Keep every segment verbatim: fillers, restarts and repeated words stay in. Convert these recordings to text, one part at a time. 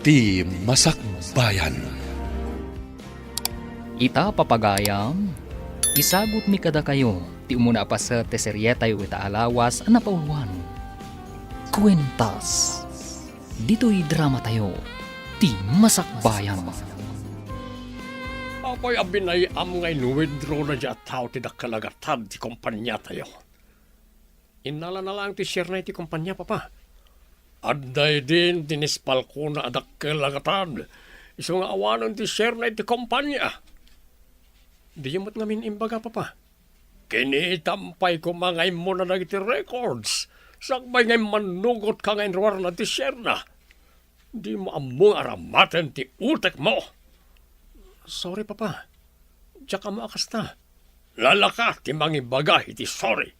Ti Masakbayan. Ita, papagayam, isagutmi kadakayo ti umuna a paset ti serietayo ita a lawas a napauluan, Kuentas. Ditoy dramatayo, Ti Masakbayan. Apay a binay-am nga in-withdraw daydiay a tao ti dakkel a gatad ti kompaniatayo? Innalana laeng ti share-na iti kompania, Papa. Adda idin ti nispalkona a dakkel a gatad, isu nga awanen ti share-na iti kompania. Diyo met ngamin imbaga, Papa. Kinitam pay koma nga immuna dagiti records, sakbay nga immannugotka nga inruarna ti share-na. Dimo ammo nga aramaten ti utekmo. Sorry, Papa. Diak ammo a kasta. Lalaka ti mangibaga iti sorry.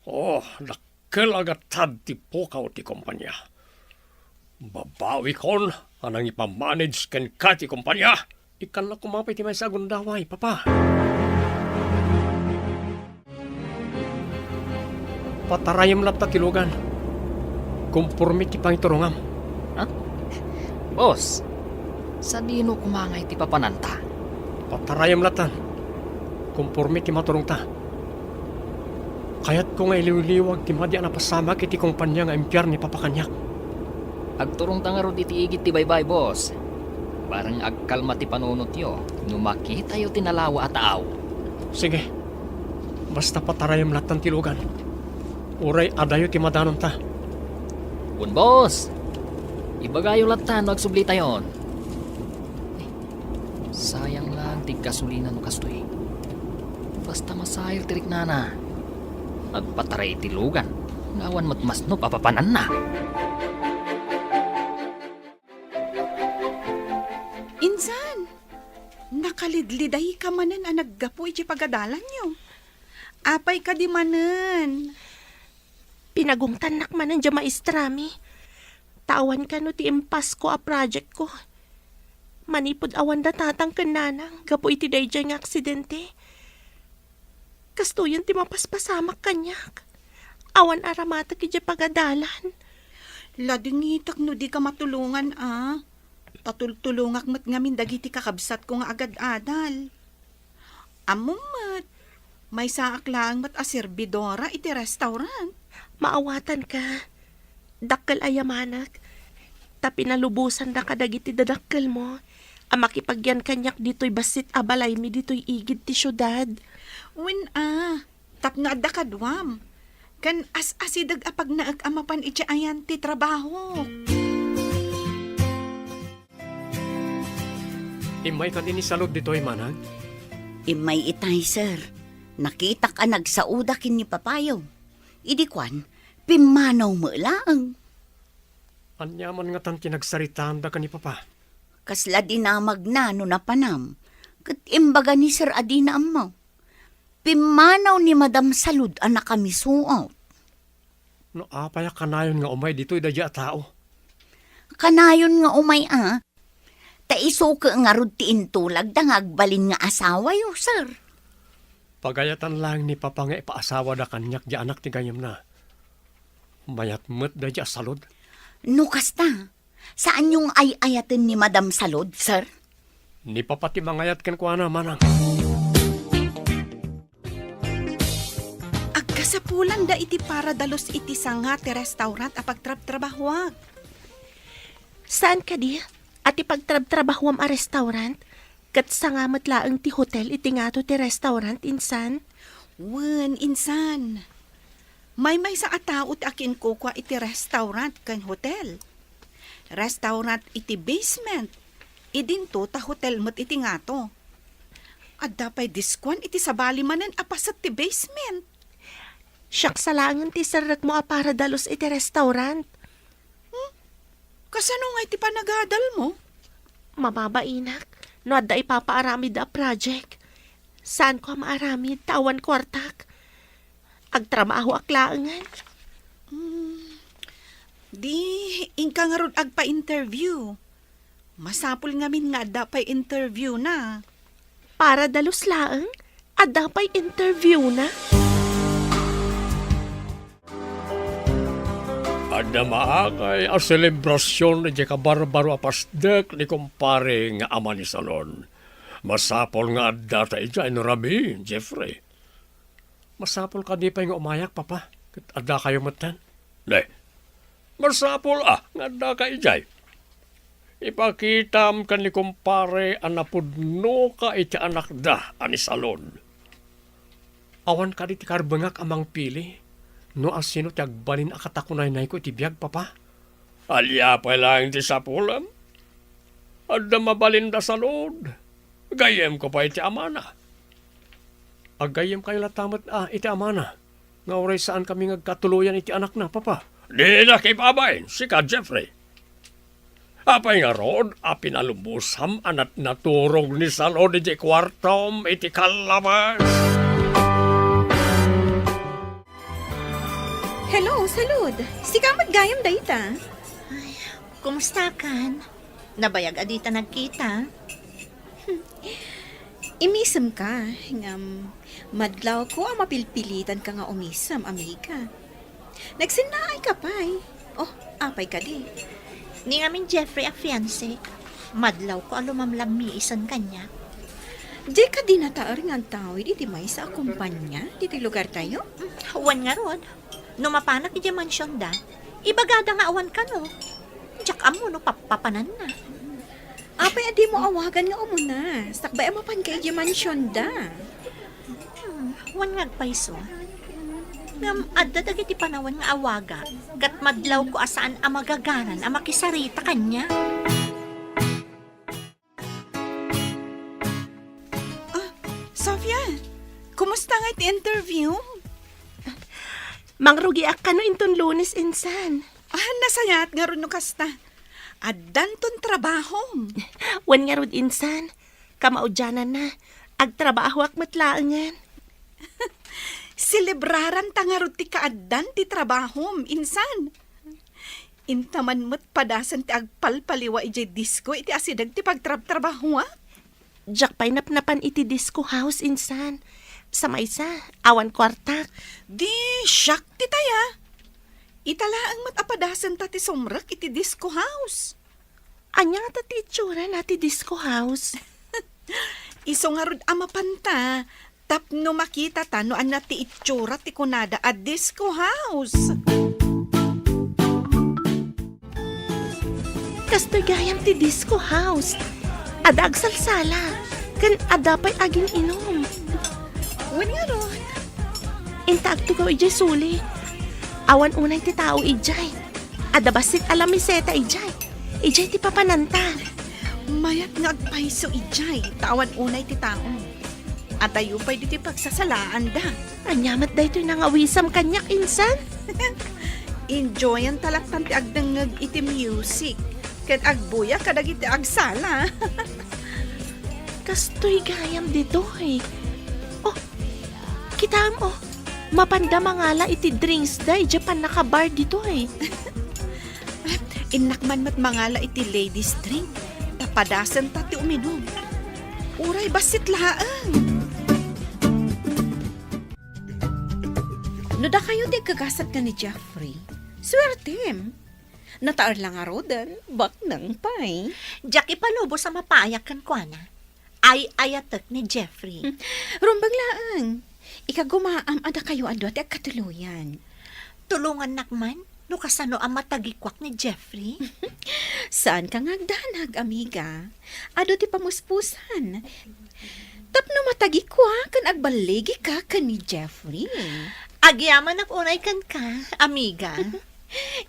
Oh, dakkel a gatad ti pukaw ti kompania. Babawikon a nangipamanage kenka ti kompania. Ikkannak koma pay ti maysa a gundaway, Papa. Patarayem latta ti lugan. Komporme ti pangiturongam. Ha? Boss, sadino koma ngay ti papananta? Patarayem lattan. Komporme ti maturongta. Kayatko nga iliwliwag ti madi a napasamak iti kompania nga impiar ni Papa kaniak. Agturongta ngarud iti igid ti baybay, boss. Bareng agkalma ti panunotyo no makitayo ti nalawa a tao. Sige. Basta patarayem lattan ti lugan. Uray adayo ti madanonta. Wen, boss. Ibagayo lattan no agsublitayon. Sayang lang ti gasolina no kastoy. Basta masair ti riknana. Agpataray iti lugan nga awan met masnop a papananna. Insan, nakalidlidayka manen a naggapu iti pagadalanyo. Apay kadi manen? Pinagungtannak manen diay maestrami. Ta awan kano ti impasko a projectko. Manipud awanda tatang ken nanang gapu iti daydiay nga aksidente. Kastoyen ti mapaspasamak kaniak. Awan aramatek idiay pagadalan. Ladingitek no dika matulongan a. Ta tultulongak met ngamin dagiti kakabsatko nga agad-adal. Ammom met, maysaak laeng met a serbidora iti restaurant. Maawatanka. Dakkel a yamanek. Ta pinalubosanda kadagiti dadakkelmo a makipagyan kaniak ditoy bassit a balaymi ditoy igid ti siudad. Wen a, tapno adda kaduam. Ken as-asideg a pagnaek a mapan iti ayan ti trabahok. Immay kadi ni Salud ditoy, manang? Immay itay, sir. Nakitak a nagsaoda ken ni papayo. Idi kuan, pimmanaw met laeng. Ania man ngatan ti nagsaritaanda ken ni papa? Kasla dinamagna no napanam, ket imbaga ni sir a dina ammo. Pimmanaw ni Madam Salud a nakamisuot. No apay a kanayon nga umay ditoy daydiay a tao? Kanayon nga umay a. Ta isu ket ngarud ti intulagda nga agbalin nga asawayo, sir. Pagayatan laeng ni papa nga ipaasawada kaniak diay anak ti gayyemna. Mayat met daydiay a Salud. No kasta, saanyo nga ay-ayaten ni Madam Salud, sir? Ni papa ti mangayat kenkuana, manang. Agkasapulanda iti para dalos iti sanga ti restaurant a pagtrabtrabahoak. Saan kadi a ti pagtrabtrabahoam a restaurant ket sanga met laeng ti hotel iti ngato ti restaurant, insan? Wen, insan. Maymaysa a tao ti akinkukua iti restaurant ken hotel. Restaurant iti basement, idinto ta hotel met iti ngato. Adda pay diskuan iti sabali manen a paset ti basement. Siak sa laengen ti serrekmo a para dalos iti restaurant. Hmm? Kasano ngay ti panagadalmo? Mababainak no adda ipapaaramid a project. Saanko a maaramid ta awan kuartak. Agtrabahoak laengen. Hmm. Di, inka ngarud agpa-interview. Masapul ngamin nga adda pay interviewna. Para dalos laeng, adda pay interviewna. Adda maakay a selebrasion idiay kabarbaro a pasdek ni kumpare nga ama ni Salon. Masapul nga addata idiay no rabii, Jeffrey. Masapul kadi pay nga umayak, Papa, ket addakayo metten? Ne, masapul a nga addaka idiay. Ipakitam ken ni kumpare a napudnoka iti anakda a ni Salon. Awan kadi ti karbengak a mangpili no asino ti agbalin a katakunaynayko iti biag, Papa? Ania pay laeng ti sapulem? Adda mabalin da Salon. Gayyemko pay ti amana. Aggayyemkayo latta met a iti amana nga uray saankami nga agkatuloyan iti anakna, Papa. Dinak ibabain, sika, Jeffrey. Apay ngarud a pinalubosam a natnaturog ni Salon iti kuartom iti kallabas? Hello, Salud. Sika met gayam dayta. Ay, kumusta kan? Nabayag a dita nagkita. Imisemka, ngem madlawko a mapilpilitanka nga umisem, amiga. Nagsennaayka pay. Oh, apay kadi? Ni ngamin Jeffrey a fiancé, madlawko a lumamlammiisen kaniak. Dika di nataer nga agtawid iti maysa a kompania ditoy lugartayo? Wen ngarud, no mapanak idiay mansionda, ibagada nga awan kano. Diak ammo no pappapananna. Apay a dimo awagan nga umuna, sakbay a mapanka idiay mansionda? Hmm, wen nga agpayso. Ngem adda dagiti panawen nga awaga, ket madlawko a saan a magaganan a makisarita kaniak. Ah, Sofia, kumusta nga iti interview? Mangrugiak kano inton Lunes insan. Ah, nasayaat ngarud no kasta. Addanton trabahom. Wen ngarud insan, kamaudiananna, agtrabahoak met laengen. Selebraranta ngarud ti kaaddan ti trabahom, insan. Inta man met padasen ti agpalpaliwa idiay disko iti asideg ti pagtrabtrabahoak. Diak pay napnapan iti disco house, insan. Sa maysa, awan kuartak. Di, siak ti taya. Ita laeng met a padasenta ti sumrek iti disco house. Ania ngata ti itsurana ti disco house? Isu ngarud a mapanta, tapno makitata no ania ti itsura ti kunada a disco house. Kastoy gayam ti disco house. Adda agsalsala, ken adda pay agin-inum. Wen ngarud. Inta agtugaw idiay suli. Awan unay ti tao idiay. Adda bassit a lamiseta idiay. Idiay ti papananta. Mayat nga agpayso idiay, ta awan unay ti tao. Adayo pay ditoy pagsasalaanda. Ania met daytoy nangawisam kaniak, insan? Enjoyanta lattan ti agdengngeg iti music ken agbuya kadagiti agsala. Kastoy gayam ditoy. Oh, kitaem, oh. Mapanda mangala iti drinksda idiay pannakabar ditoy. Innak man met mangala iti ladies drink, ta padasenta ti uminum. Uray bassit laeng. No dakayo ti agkagasat ken ni Jeffrey, suertem. Nataer la ngaruden, baknang pay. Diak ipalubos a mapayak kenkuana. Ay-ayatek ni Jeffrey. Rumbeng laeng. Ikagumaam a dakayo a dua ti agkatuloyan. Tulongannak man no kasano a matagikuak ni Jeffrey. Saanka nga agdanag, amiga. Adu ti pamuspusan. Tapno matagikuak ken agballigika ken ni Jeffrey. Agyamanak unay kenka, amiga.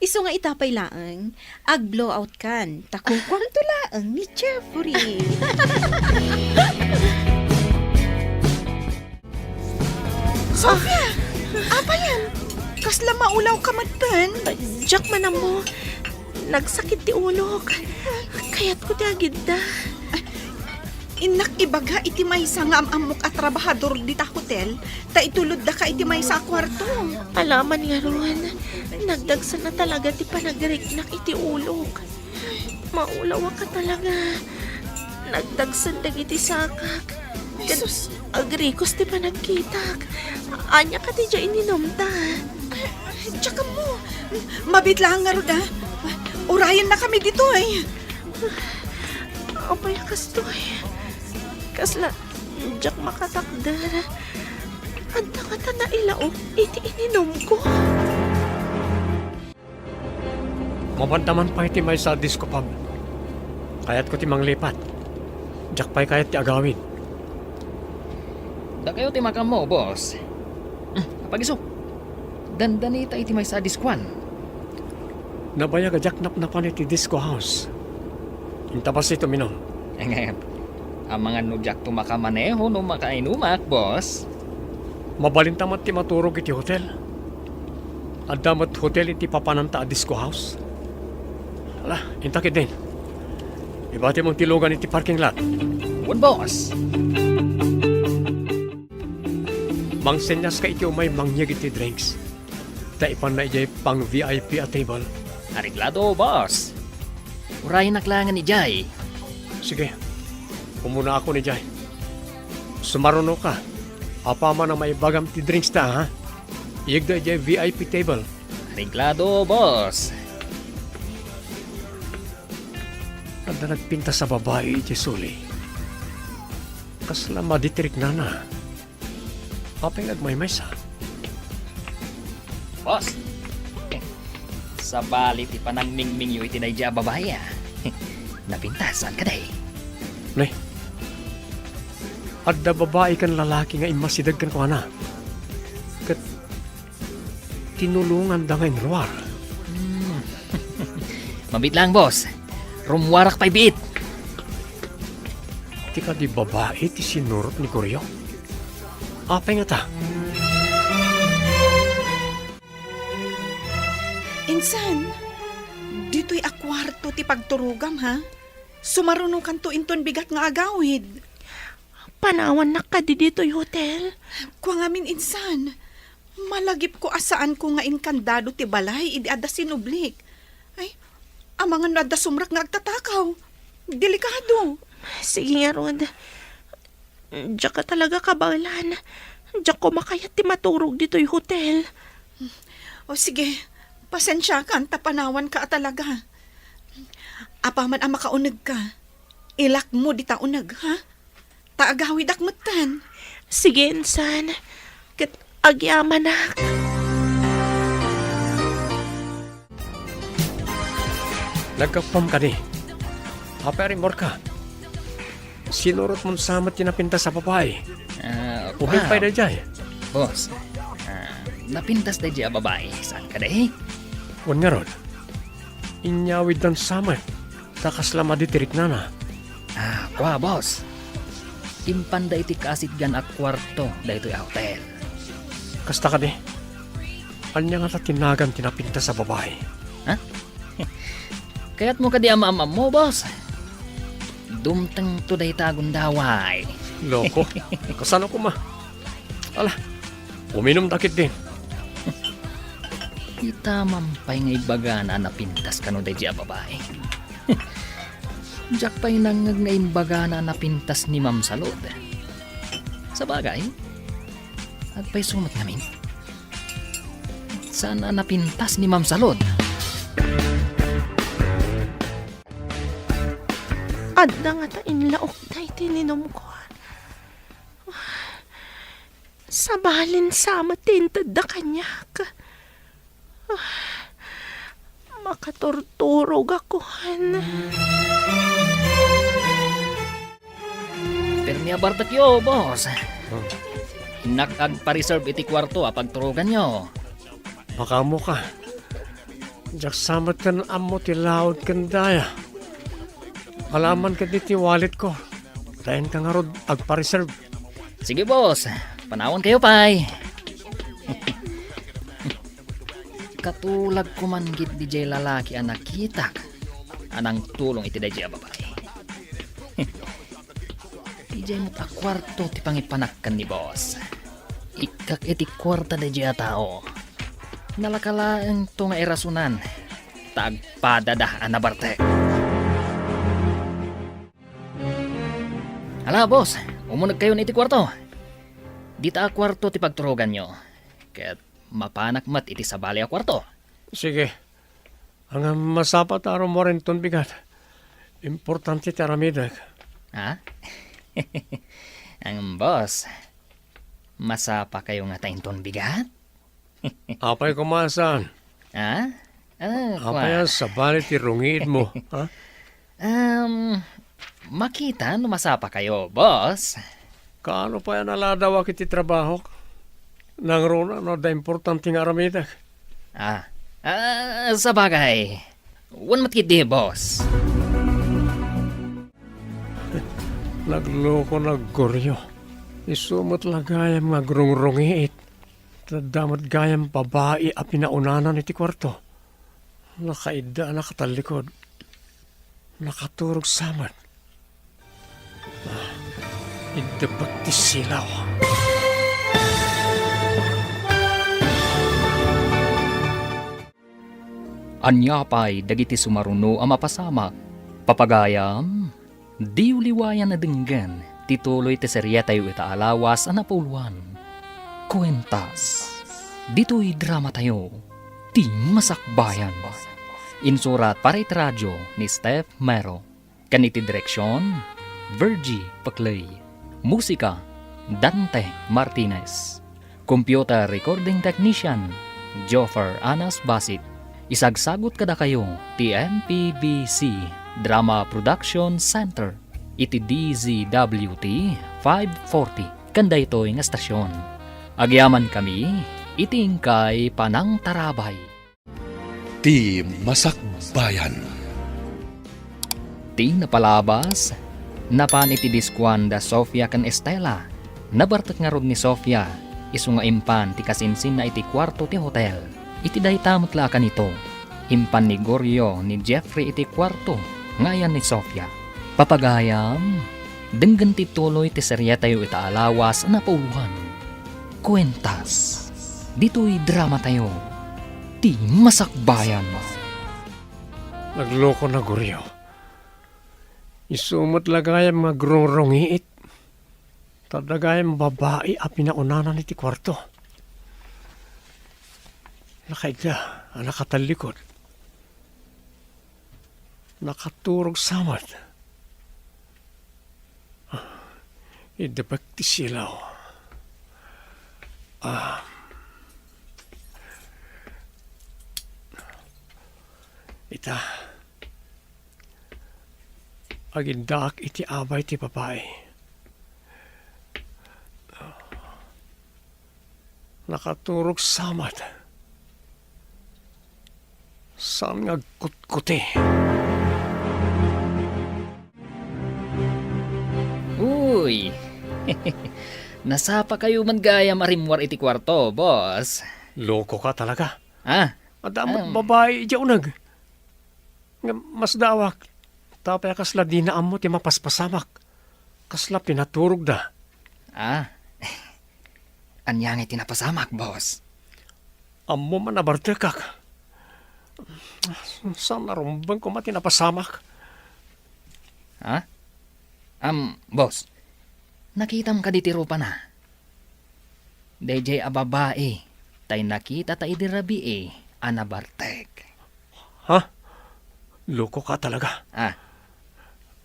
Isu nga ita pay laeng, ag-blowout kan, ta kukuamto laeng ni Jeffrey. Sofia! Apayen? Kasla maulawka metten? Diak man ammo. Nagsakit ti ulok. Kayatko ti agidda. Innak ibaga iti maysa nga am-ammok a trabahador dita hotel, ta ituloddaka iti maysa a kuarto. Alaman ngarud, nagdagsen a talaga ti panagriknak iti ulok. Maulawak a talaga. Nagdagsen dagiti sakak. Ket Jesus. Agrikos ti panagkitak. Ania kadi diay ininumta? Diak ammo. Mabiit laeng ngarud, a. Urayennakami ditoy. Apay a kastoy? Kasla diak makatakder. Adda ngata nailaok iti ininumko. Mapanda man pay ti maysa a disco pub. Kayatko ti manglipat. Diak pay kayat ti agawid. Dakayo ti makaammo, boss. Hmm, apagiso. Dandanita iti maysa a diskoan. Nabayag a diak napnapan iti disco house. Inta bassit uminum. Ngem, amangan no diakto makamaneho no makainumak, boss. Mabalinta met ti maturog iti hotel. Adda met hotel iti papananta a disco house. Ala, inta ketdin. Ibatimon ti lugan iti parking lot. Wen, boss. Mangsenyas ka iti umay mangyeg iti drinks. Ta ipanna idiay pang V I P a table. Areglado, boss. Urayenak laengen idiay. Sige. Umuna ako idiay. Sumaruno ka. Apaman a maibagam ti drinks ta, ha? Iyegda idiay V I P table. Areglado, boss. Adda nagpintas a babai iti suli. Kasla madi ti riknana. Apay nga agmaymaysa? Boss, sabali ti panangmingmingyo iti daydiay a babai, a. Napintas, saan kadi? Ne. Adda babai ken lalaki nga immasideg kenkuana. Ket tinulonganda nga inruar. Hmm. Mabiit laeng, boss. Rummuarak pay biit. Ti kadi babai ti sinurot ni Goryo? Apay ngata? Insan, ditoy a kuarto ti pagturogam, ha? Sumarunokanto inton bigat nga agawid. Panawannak kadi ditoy hotel? Kua ngamin, insan. Malagipko a saanko nga inkandado ti balay idi adda sinublik. Ay, amangan no adda sumrek nga agtatakaw. Delikado. Sige ngarud. Diak a talaga kabaelan. Diak koma kayat ti maturog ditoy hotel. O sige, pasensiakan ta panawanka a talaga. Apaman a makaunegka, ilakmo dita uneg, ha? Ta agawidak metten. Sige, insan. Ket agyamanak. Naggapuam kadi. Apay a rimmorka? Sinurotmon sa met ti napintas a babai. Ah, Ubing pay daydiay. Boss, ah, napintas daydiay a babai. Saan kadi? Wen ngarud. Inyawiddan sa met. Ta kasla madi ti riknana. Ah, kua, boss. Impanda iti kaasitgan a kuarto daytoy a hotel. Kasta kadi? Ania ngata ti nagan ti napintas a babai? Ha? Kayatmo kadi a maam-ammo, boss? Dumtengto dayta a gundaway. Loko. Kasano koma? Ala, uminumta ketdin. Ita man pay nga ibagana a napintas kano daydiay a babai. Diak pay nangngeg nga imbagana a napintas ni Ma'am Salud. Sabagay, agpayso met ngamin. Saan a napintas ni Ma'am Salud? Adda ngata inlaok dayta ininumko. Sabalin sa met ti intedda kaniak. Makaturturogakon. Permi a bartekyo, boss. Hmm. Innak agpa-reserve iti kuarto a pagturoganyo. Makaammoka. Diak sa met ken ammo ti laud ken daya. Alaman ketdi ti walletko. Taenka ngarud agpa-reserve. Sige, boss. Panawankayo pay. Katulagko man ketdi jay lalaki a nakitak a nangtulong iti dayjay a babai. Idiay met a kuarto ti pangipanak ken ni boss. Ikkak iti kuarta dayjay a tao. Nalaka laengto nga irasonan ta agpadada a nabartek. Ala, boss, umunegkayon iti kuarto. Dita a kuarto ti pagturoganyo. Ket mapanak met iti sabali a kuarto. Sige. Ngem masapa ta rummuar inton bigat. Importante ti aramidek. Ha? Ngem, boss, masapakayo ngata inton bigat? Apay koma a saan? Ha? Ah, apay a kua- sabali ti rungiitmo, ha? Um, makita no masapakayo, boss. Kaano pay a naladawak iti trabahok? Nangruna no adda importante nga aramidek. Ah, ah, sabagay. Wen met ketdi, boss. Nagloko, naggurio. Isu met la gayam nga agrungrungiit. Adda met gayam babai a pinaunana iti kuarto. Nakaidda a nakatallikod. Nakaturog sa met. Ah, iddepek ti silaw. Ania pay dagiti sumaruno a mapasamak? Papagayam, diyo liwayan a denggen ti tuloy ti serietayo ita a lawas a napauluan. Kuentas. Ditoy dramatayo, Ti Masakbayan. Insurat para iti radio ni Steph Mero. Ken iti direksion, Virgie Paclay. Musika, Dante Martinez. Computer recording technician, Joffer Anas Basit. Isagsagut kadakayo ti M P B C Drama Production Center iti D Z W T five forty ken daytoy nga estasion. Agyamankami iti inkay panangtarabay. Ti Masakbayan. Ti napalabas, napan iti diskuan da Sofia ken Estela. Nabartek ngarud ni Sofia, isu nga impan ti kasinsinna iti kuarto ti hotel. Iti dayta met la a kanito, impan ni Gorio ni Jeffrey iti kuarto nga ayan ni Sofia. Papagayam, denggen ti tuloy ti serietayo ita a lawas a napauluan. Kuentas. Ditoy dramatayo, Ti Masakbayan. Nagloko na, Gorio. Isu met la gayam nga agrungrungiit. Ta adda gayam babai a pinaunana iti kuarto. Nakaidda a nakatallikod. Nakaturog sa met. Iddepek ti silaw. Ah. Ita, agiddaak iti abay ti babai. Nakaturog sa met. Saan nga agkutkuti? Uy! Nasapakayo man gayam a rimmuar iti kuarto, boss. Loko ka talaga. Ah, adda met, um, babai idiay uneg. Ngem masdaawak, ta apay a kasla dina ammo ti mapaspasamak? Kasla pinaturogda. Ah, ania ngay ti napasamak, boss? Ammom a nabartekak. Saan a rumbeng koma ti napasamak. Ha? Am, boss, nakitam kadi ti rupana? Daydiay a babai tay nakitata idi rabii a nabartek. Ha? Loko ka talaga. Ah.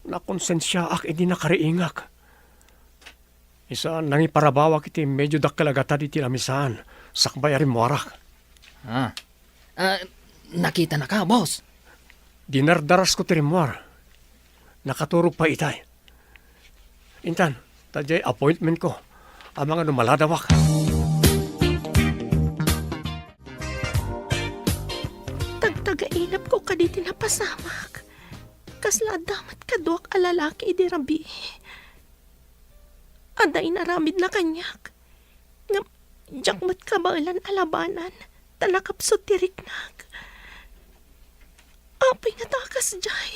Nakonsensiaak idi nakariingak. Isa, nangiparabawak iti medio dakkel a gatad iti lamisaan, sakbay a rimmuarak. Ah. Ah, nakitanaka, boss? Dinardarasko ti rimmuar. Nakaturog pay itay. Intan, ta diay appointmentko. Amangan no maladawak. Tagtagainepko kadi ti napasamak. Kasla adda met kaduak a lalaki idi rabii. Adda inaramidna kaniak. Ngem diak met kabaelan a labanan, ta nakapsut ti riknak. Apay ngata a kasdiay?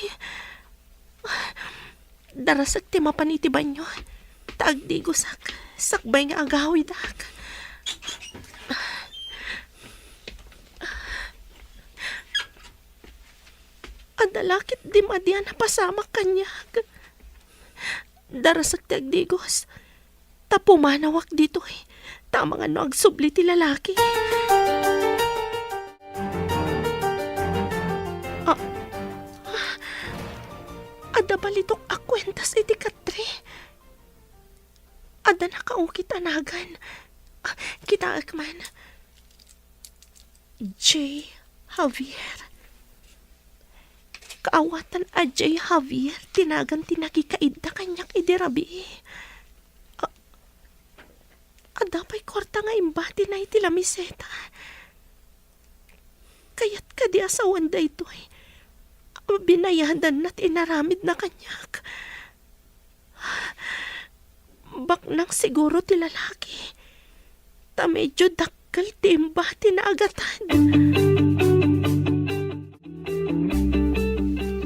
Darasek ti mapan iti banio, ta agdigosak, sakbay nga agawidak. Adda la ketdi madi a napasamak kaniak. Darasek ti agdigos, ta pumanawak ditoy, ta amangan no agsubli ti lalaki. Adda balitok a kuentas iti katre. Adda nakaukit a nagan. Ah, kitaek man. J. Javier. Kaawatan a J. Javier ti nagan ti nakikaidda kaniak idi rabii. A-, adda pay kuarta nga imbatina iti lamiseta. Kayat kadi a sawen daytoy a binayadanna ti inaramidna kaniak? Baknang siguro ti lalaki, ta medyo dakkel ti imbatina a gatad.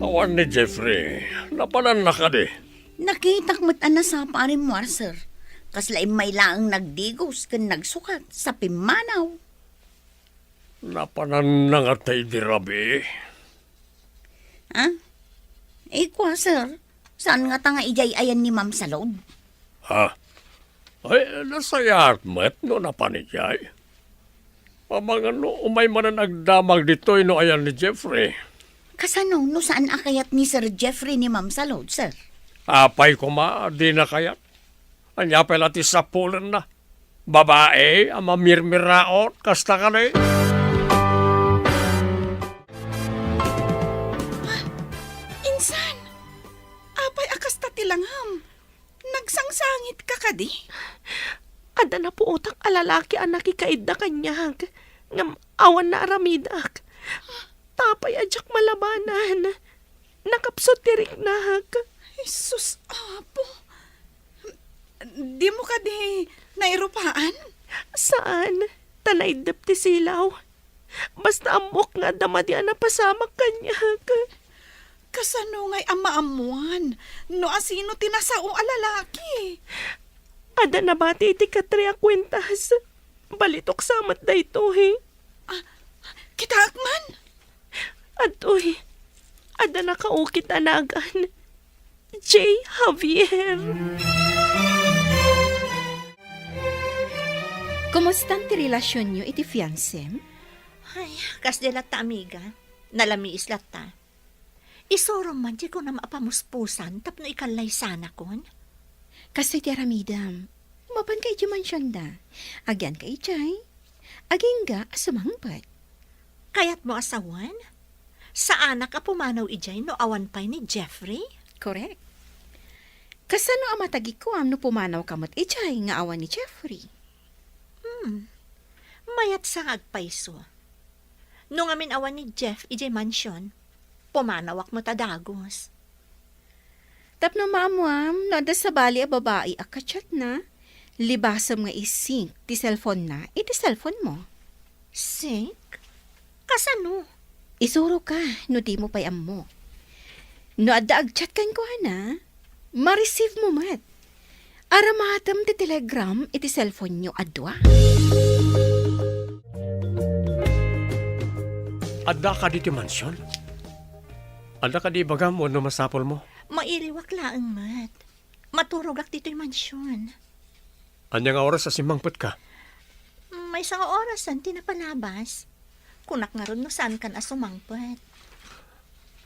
Awan ni Jeffrey, napananna kadi? Nakitak met a nasapa a rimmuar, sir. Kasla immay laeng nagdigos ken nagsukat sa pimmanaw. Napananna ngata idi rabii? Ah? Ikua, sir. Saan ngata nga idiay ayan ni Ma'am Salud? Ha? Ay, nasayaat met no napan idiay. Amangan no umay manen agdamag ditoy no ayan ni Jeffrey. Kasano no saan a kayat ni Sir Jeffrey ni Ma'am Salud, sir? Apay koma, dina kayat. Ania pay la ti sapulenna? Babai a mamirmiraot, kasta kadi? Ah, insan! Apay a kasta ti langam? Nagsangsangitka kadi? Adda napuotak a lalaki a nakikaidda kaniak, ngem awan naaramidak. Apay a diak malabanan. Nakapsut ti riknak. Jesus, Apo! Dimo kadi nairupaan? Saan, ta naiddep ti silaw. Basta ammok nga adda madi a napasamak kaniak. Kasano ngay a maammuan no asino ti nasao a lalaki? Adda nabati iti katre a kuentas. Balitok sa met daytoy. Ah, kitaek man? Adtoy, adda nakaukit a nagan. J. Javier. Kumustan ti relasionyo iti fiansem? Ay, kasdi latta, amiga. Nalamiis latta. Isurom man ti kunam a pamuspusan tapno ikallaysanakon. Kastoy ti aramidem. Mapanka idiay mansionda. Agyanka idiay. Agingga a sumangpet. Kayatmo a sawen? Saanak a pumanaw idiay no awan pay ni Jeffrey? Korek. Kasano a matagikuam no pumanawka met idiay nga awan ni Jeffrey? Hmm. Mayat sa nga agpayso. No ngamin awan ni Jeff idiay mansion, pumanawak met a dagus. Tapno maammuam no adda sabali a babai a ka-chatna, libasem nga i-sync ti cellphone-na iti cellphone-mo. Sync? Kasano? Isuroka no dimo pay ammo. No adda ag-chat kenkuana, ma-receive-mo met. Aramatem ti Telegram iti cellphone-yo a dua. Adda kadi ti mansion? Adda kadi ibagam wenno masapulmo? Mailiwak laeng met. Maturogak ditoy mansion. Ania nga oras a simmangpetka? Maysa nga orasen ti napalabas. Kunak ngarud no saankan a sumangpet.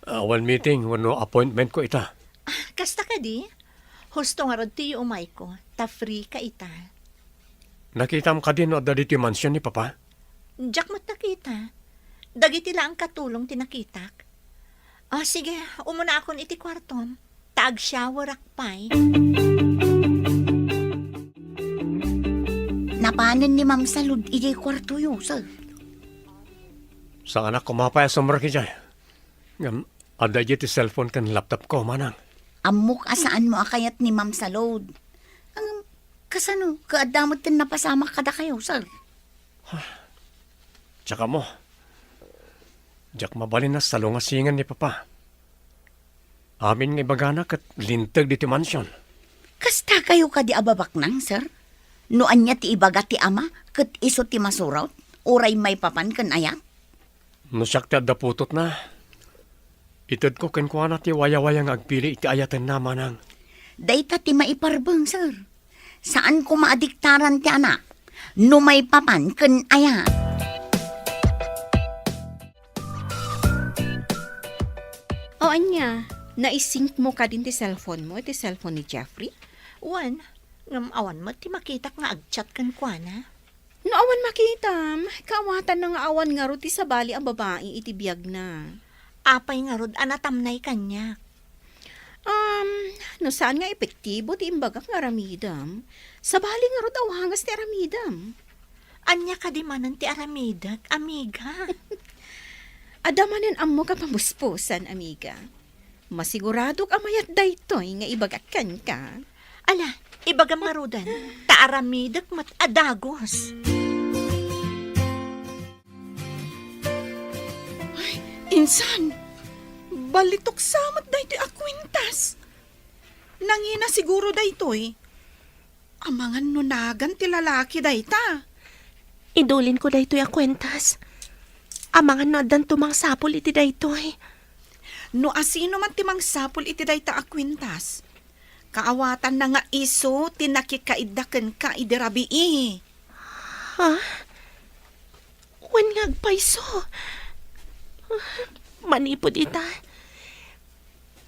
Awan meeting wenno appointmentko ita. Ah, kasta kadi? Husto ngarud ti yuumayko, ta freeka ita. Nakitam kadi no adda ditoy mansion ni Papa? Diak met nakita. Dagiti laeng katulong ti nakitak. Ah, sige, umunaakon iti kuartom, ta agshowerak pay. Napanen ni Ma'am Salud idiay kuartoyo, sir? Saanak koma pay a sumrek idiay. Ngem, adda idiay ti cellphone ken laptopko, manang. Ammok a saanmo a kayat ni Ma'am Salud. Ngem, kasano, ket adda met ti napasamak kadakayo, sir? Diak ammo. Diak mabalin a salungasingen ni Papa. Amin nga ibagana ket linteg ditoy mansion. Kasta kayo kadi a babaknang, sir? No ania ti ibaga ti ama ket isu ti masurot, uray maipapan ken ayat? No siak ti adda putotna, itedko kenkuana ti wayawaya nga agpili iti ayatenna, manang. Dayta ti maiparbeng, sir. Saan koma a diktaran ti anak no maipapan ken ayat. O ania, Naisingmo kadin ti cellphone mo, ti cellphone ni Jeffrey? Wen, ngem awan met ti makitak nga agchat kenkuana. No awan makitam, kaawatanna nga awan ngarud ti sabali a babai iti biagna. Apay ngarud a natamnay kaniak? Um, no saan nga epektibo ti imbagak nga aramidem, sabali ngarud a wagas ti aramidem. Ania kadi manen ti aramidek, amiga? Adda manen ammok a pamuspusan, amiga. Masiguradok a mayat daytoy nga ibagak kenka. Ala, ibagam ngaruden, ta aramidek met a dagus. Ay, insan, balitok sa met daytoy a kuentas. Nangina siguro daytoy. Amangan no nagan ti lalaki dayta. Idulinko daytoy a kuentas. Amangan no addanto mangsapul iti daytoy. No asino man ti mangsapul iti dayta a kuentas, kaawatanna nga isu ti nakikaidda kenka idi rabii. Ha? Wen nga agpayso. Manipud ita,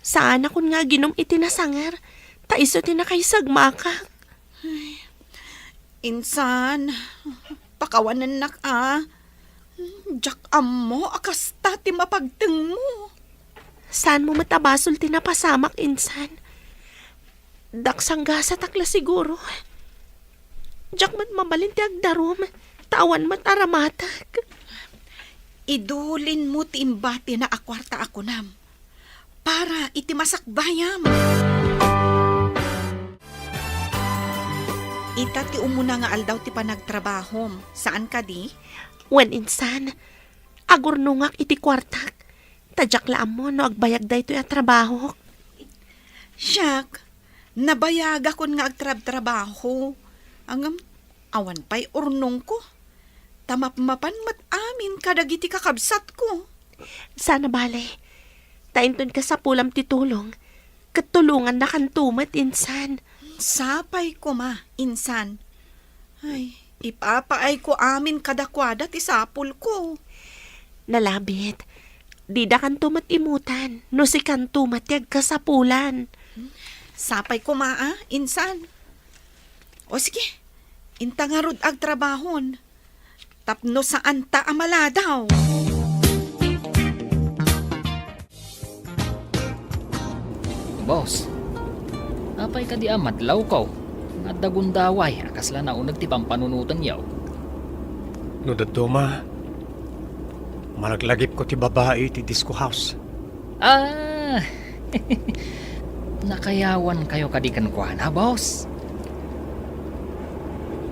saanakon nga aginum iti nasanger, ta isu ti nakaisagmakak. Ay, insan, pakawanennak a. Diak ammo a kasta ti mapagtengmo. Saanmo met a basol ti napasamak, insan. Daksanggasatak la siguro. Diak met mabalin ti agdarum, ta awan met aramatek. Idulinmo ti imbatina a kuarta a kunam para iti masakbayam. Ita ti umuna nga aldaw ti panagtrabahom, saan kadi? Wen insan, agurnongak iti kuartak, ta diak la ammo no agbayag daytoy a trabahok. Siak, nabayagakon nga agtrabtrabaho. Ngem, awan pay urnongko. Ta mapmapan met amin kadagiti kakabsatko. Saan a bale, ta inton kasapulam ti tulong, ket tulongannakanto met, insan. Sapay koma, insan. Ay, ipapaayko amin kadakuada ti sapulko. Nalabit, didakanto met imutan no sikanto met ti agkasapulan. Sapay koma a, insan. O sige, inta ngarud agtrabahon tapno saanta a maladaw. Boss, apay kadi a madlawko? Adda gundaway a kasla nauneg ti pampanunotenyo. No dadduma, malaglagipko ti babai iti disco house. Ah! Nakayawankayo kadi kenkuana, boss?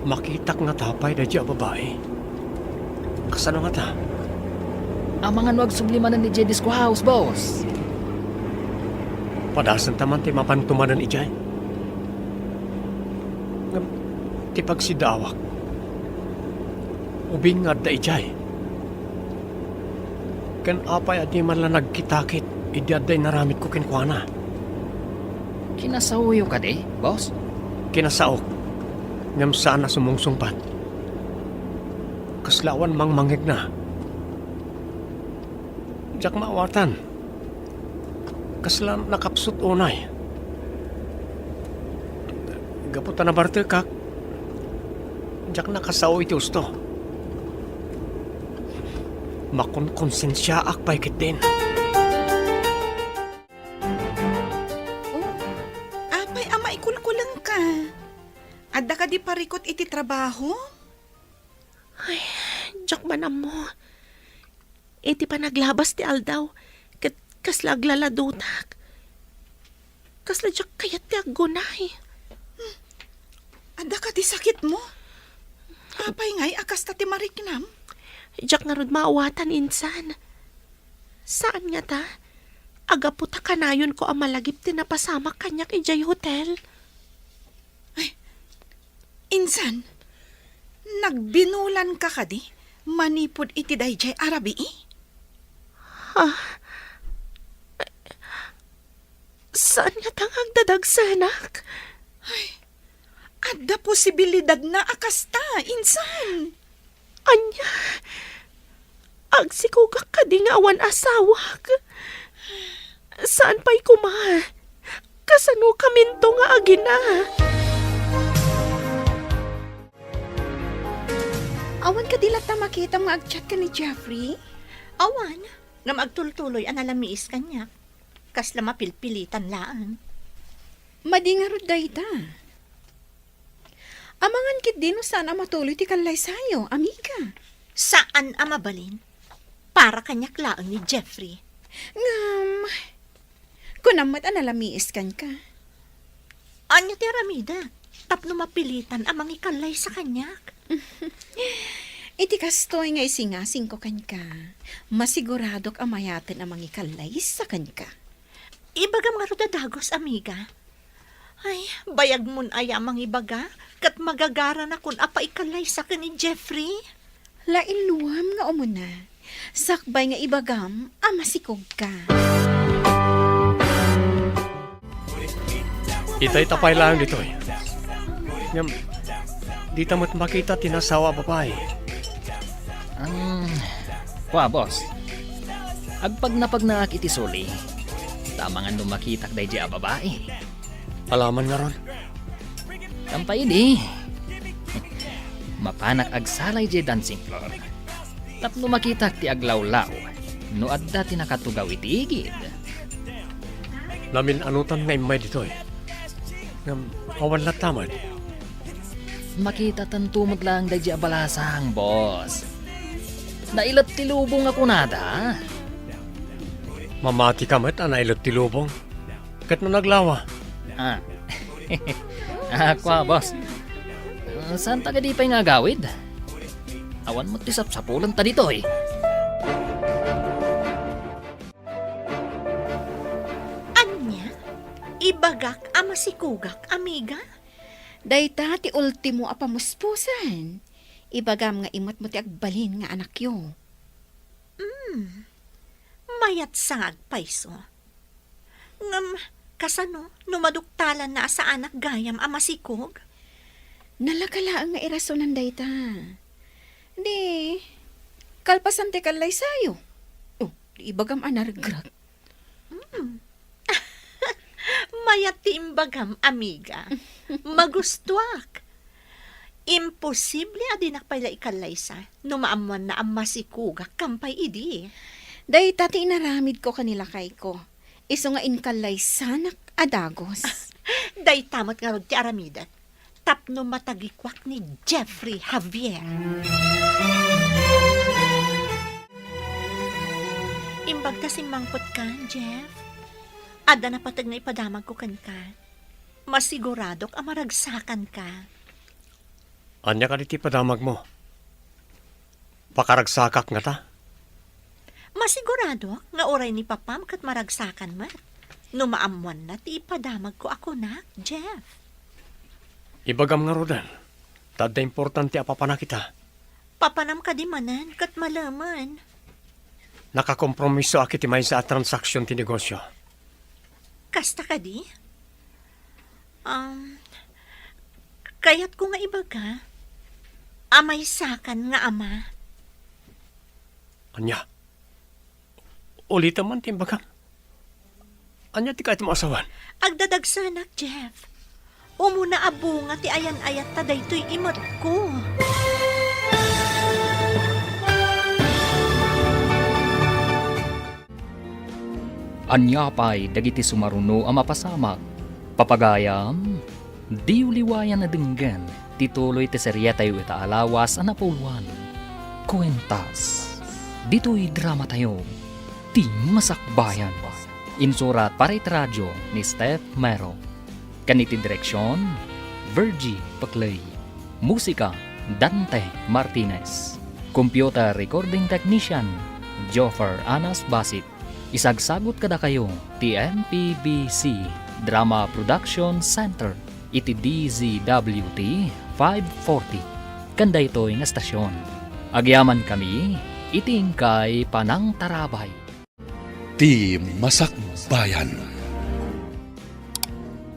Makitak ngata pay daydiay a babai. Kasano ngata? Amangan no agsubli manen idiay disco house, boss. Padasenta man ti mapanto manen idiay. Ngem ti pagsidaawak, ubing nga adda idiay. Ken apay a diman la nagkitakit idi adda inaramidko kenkuana? Kinasaoyo kadi, boss? Kinasaok, ngem saan a sumungsungbat. Kasla awan mangmangngegna. Diak maawatan. Kasla nakapsut unay. Gapu ta nabartekak, diak nakasao iti husto. Makonkonsensiaak pay ketdin. Oh, apay a maikulkulengka? Adda kadi parikut iti trabaho? Ay, diak man ammo. Iti panaglabas ti aldaw, ket kasla aglaladutak. Kasla diak kayat ti aggunay. Hmm. Adda kadi sakitmo? Apay ngay a kasta ti mariknam? Diak ngarud maawatan, insan. Saan ngata, a gapu ta kanayonko a malagip ti napasamak kaniak idiay hotel. Ay, insan, nagbinulanka kadi manipud iti daydiay a rabii? Ha? Saan ngata nga agdadagsenak? Ay, adda posibilidadna a kasta, insan. Ania? Agsikogak kadi nga awan asawak? Saan pay koma? Kasano kaminto nga agina? Awan kadi latta makitam nga agchat ken ni Jeffrey? Awan, ngem agtultuloy a nalamiis kaniak. Kasla mapilpilitan laeng. Madi ngarud dayta. Amangan ketdi no saan a matuloy ti kallaysayo, amiga. Saan a mabalin. Para kaniak laeng ni Jeffrey. Ngem, kunam met a nalamiis kenka. Ania ti aramidek tapno mapilitan a mangikallaysa kaniak? Iti kastoy nga isingasingko kenka, masiguradok a mayaten a mangikallaysa kenka. Ibagam ngarud a dagus, amiga. Ay, bayagmon aya a mangibaga, ket magagaranakon a paikallaysa ken ni Jeffrey. Lainluam nga umuna, sakbay nga ibagam a masikogka. Itay ta pay laeng ditoy. Ngem, dita met makita ti nasawa a babai. Hmm, kua, boss. Agpagnapagnaak iti suli. Ta amangan no makitak daydi a babai. Alaman ngarud. Kampay idi. Mapanak agsala idiay dancing floor. Tapno makitak ti aglawlaw no adda ti nakatugaw iti igid. Namin-anutan nga immay ditoy. Ngem awan latta met. Makitatanto met laeng daydi a balasang, boss. Nailet ti lubong a kunada. Mamatika met a nailet ti lubong. Ket no naglawa? Ah. Ah, kua, boss. Ah, saan ta kadi pay nga agawid? Awan met ti sapsapulanta ditoy. Ania? Ibagak a masikogak, amiga? Dayta ti ultimo a pamuspusan. Ibagam nga imatmo ti agbalin nga anakyo. Hmm. Mayat sa nga agpayso. Ngem, kasano no maduktalanna a saanak gayam a masikog? Nalaka laeng nga irasonan dayta. Di, kalpasan ti kallaysayo. Oh, di ibagam a naregreg. Hmm. Mayat ti imbagam, amiga. Magustuak. Imposible a dinak pay la ikallaysa no maammoanna a masikogak kampay idi. Dayta ti inaramidko ken ni lakayko. Isu nga inkallaysanak a dagus. Dayta met ngarud ti aramidek tapno matagikuak ni Jeffrey Javier. Imbag ta simmangpetkan, Jeff. Adda napateg nga ipadamagko kenka. Masiguradok a maragsakanka. Ania kadi ti ipadamagmo? Pakaragsakak ngata? Masiguradok nga uray ni papam ket maragsakan met no maammoanna ti ipadamagko a kunak, Jeff. Ibagam ngaruden, ta adda importante a papanak ita. Papanam kadi manen ket malemen. Nakakompromisoak iti maysa a transaksion ti negosio. Kasta kadi? Um, kayatko nga ibaga a maysakan nga ama. Ania? Ulitem man ti imbagam. Ania ti kayatmo a sawen? Agdadagsanak, Jeff. Umuna a bunga ti ayan-ayatta daytoy imetko. Ania pay dagiti sumaruno a mapasamak? Papagayam, diyo liwayan a denggen ti tuloy ti serietayo ita a lawas a napuloan. Kuentas. Ditoy dramatayo, Ti Masakbayan. Insurat para iti radio ni Steph Mero. Ken iti direksion, Virgie Peclay. Musika, Dante Martinez. Computer recording technician, Joffer Anas Basit. Isagsagut kadakayo ti M P B C Drama Production Center iti D Z W T five forty. Ken daytoy nga estasion, agyamankami iti inkay panangtarabay. Ti Masakbayan.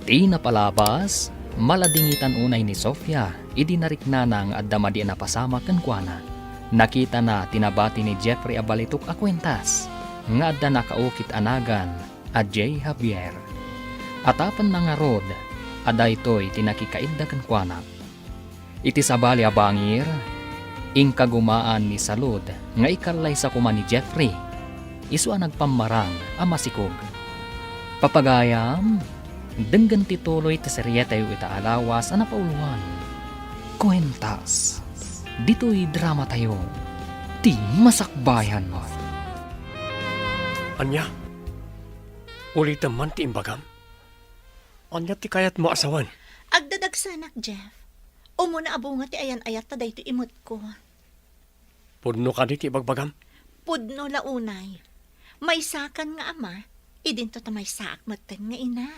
Ti napalabas, maladingitan unay ni Sofia idi nariknana nga adda madi a napasamak kenkuana. Nakitana ti nabati ni Jeffrey a balitok a kuentas nga adda nakaukit a nagan a Jay Javier. Atapenna ngarud a daytoy ti nakikaidda kenkuana. Iti sabali a bangir, inkagumaan ni Salud nga ikallaysa koma ni Jeffrey, isu a nagpammarang a masikog. Papagayam, denggen ti tuloy ti serietayo ita a lawas a napauloan. Kuentas. Ditoy dramatayo, ti masakbayan. Ania? Ulitem man ti imbagam? Ania ti kayatmo a sawen? Agdadagsanak, Jeff. Umuna a bunga ti ayan-ayat ta daytoy imetko. Pudno kadi ti ibagbagam? Pudno la unay. Maysakan nga ama, idinto ta maysaak metten nga ina.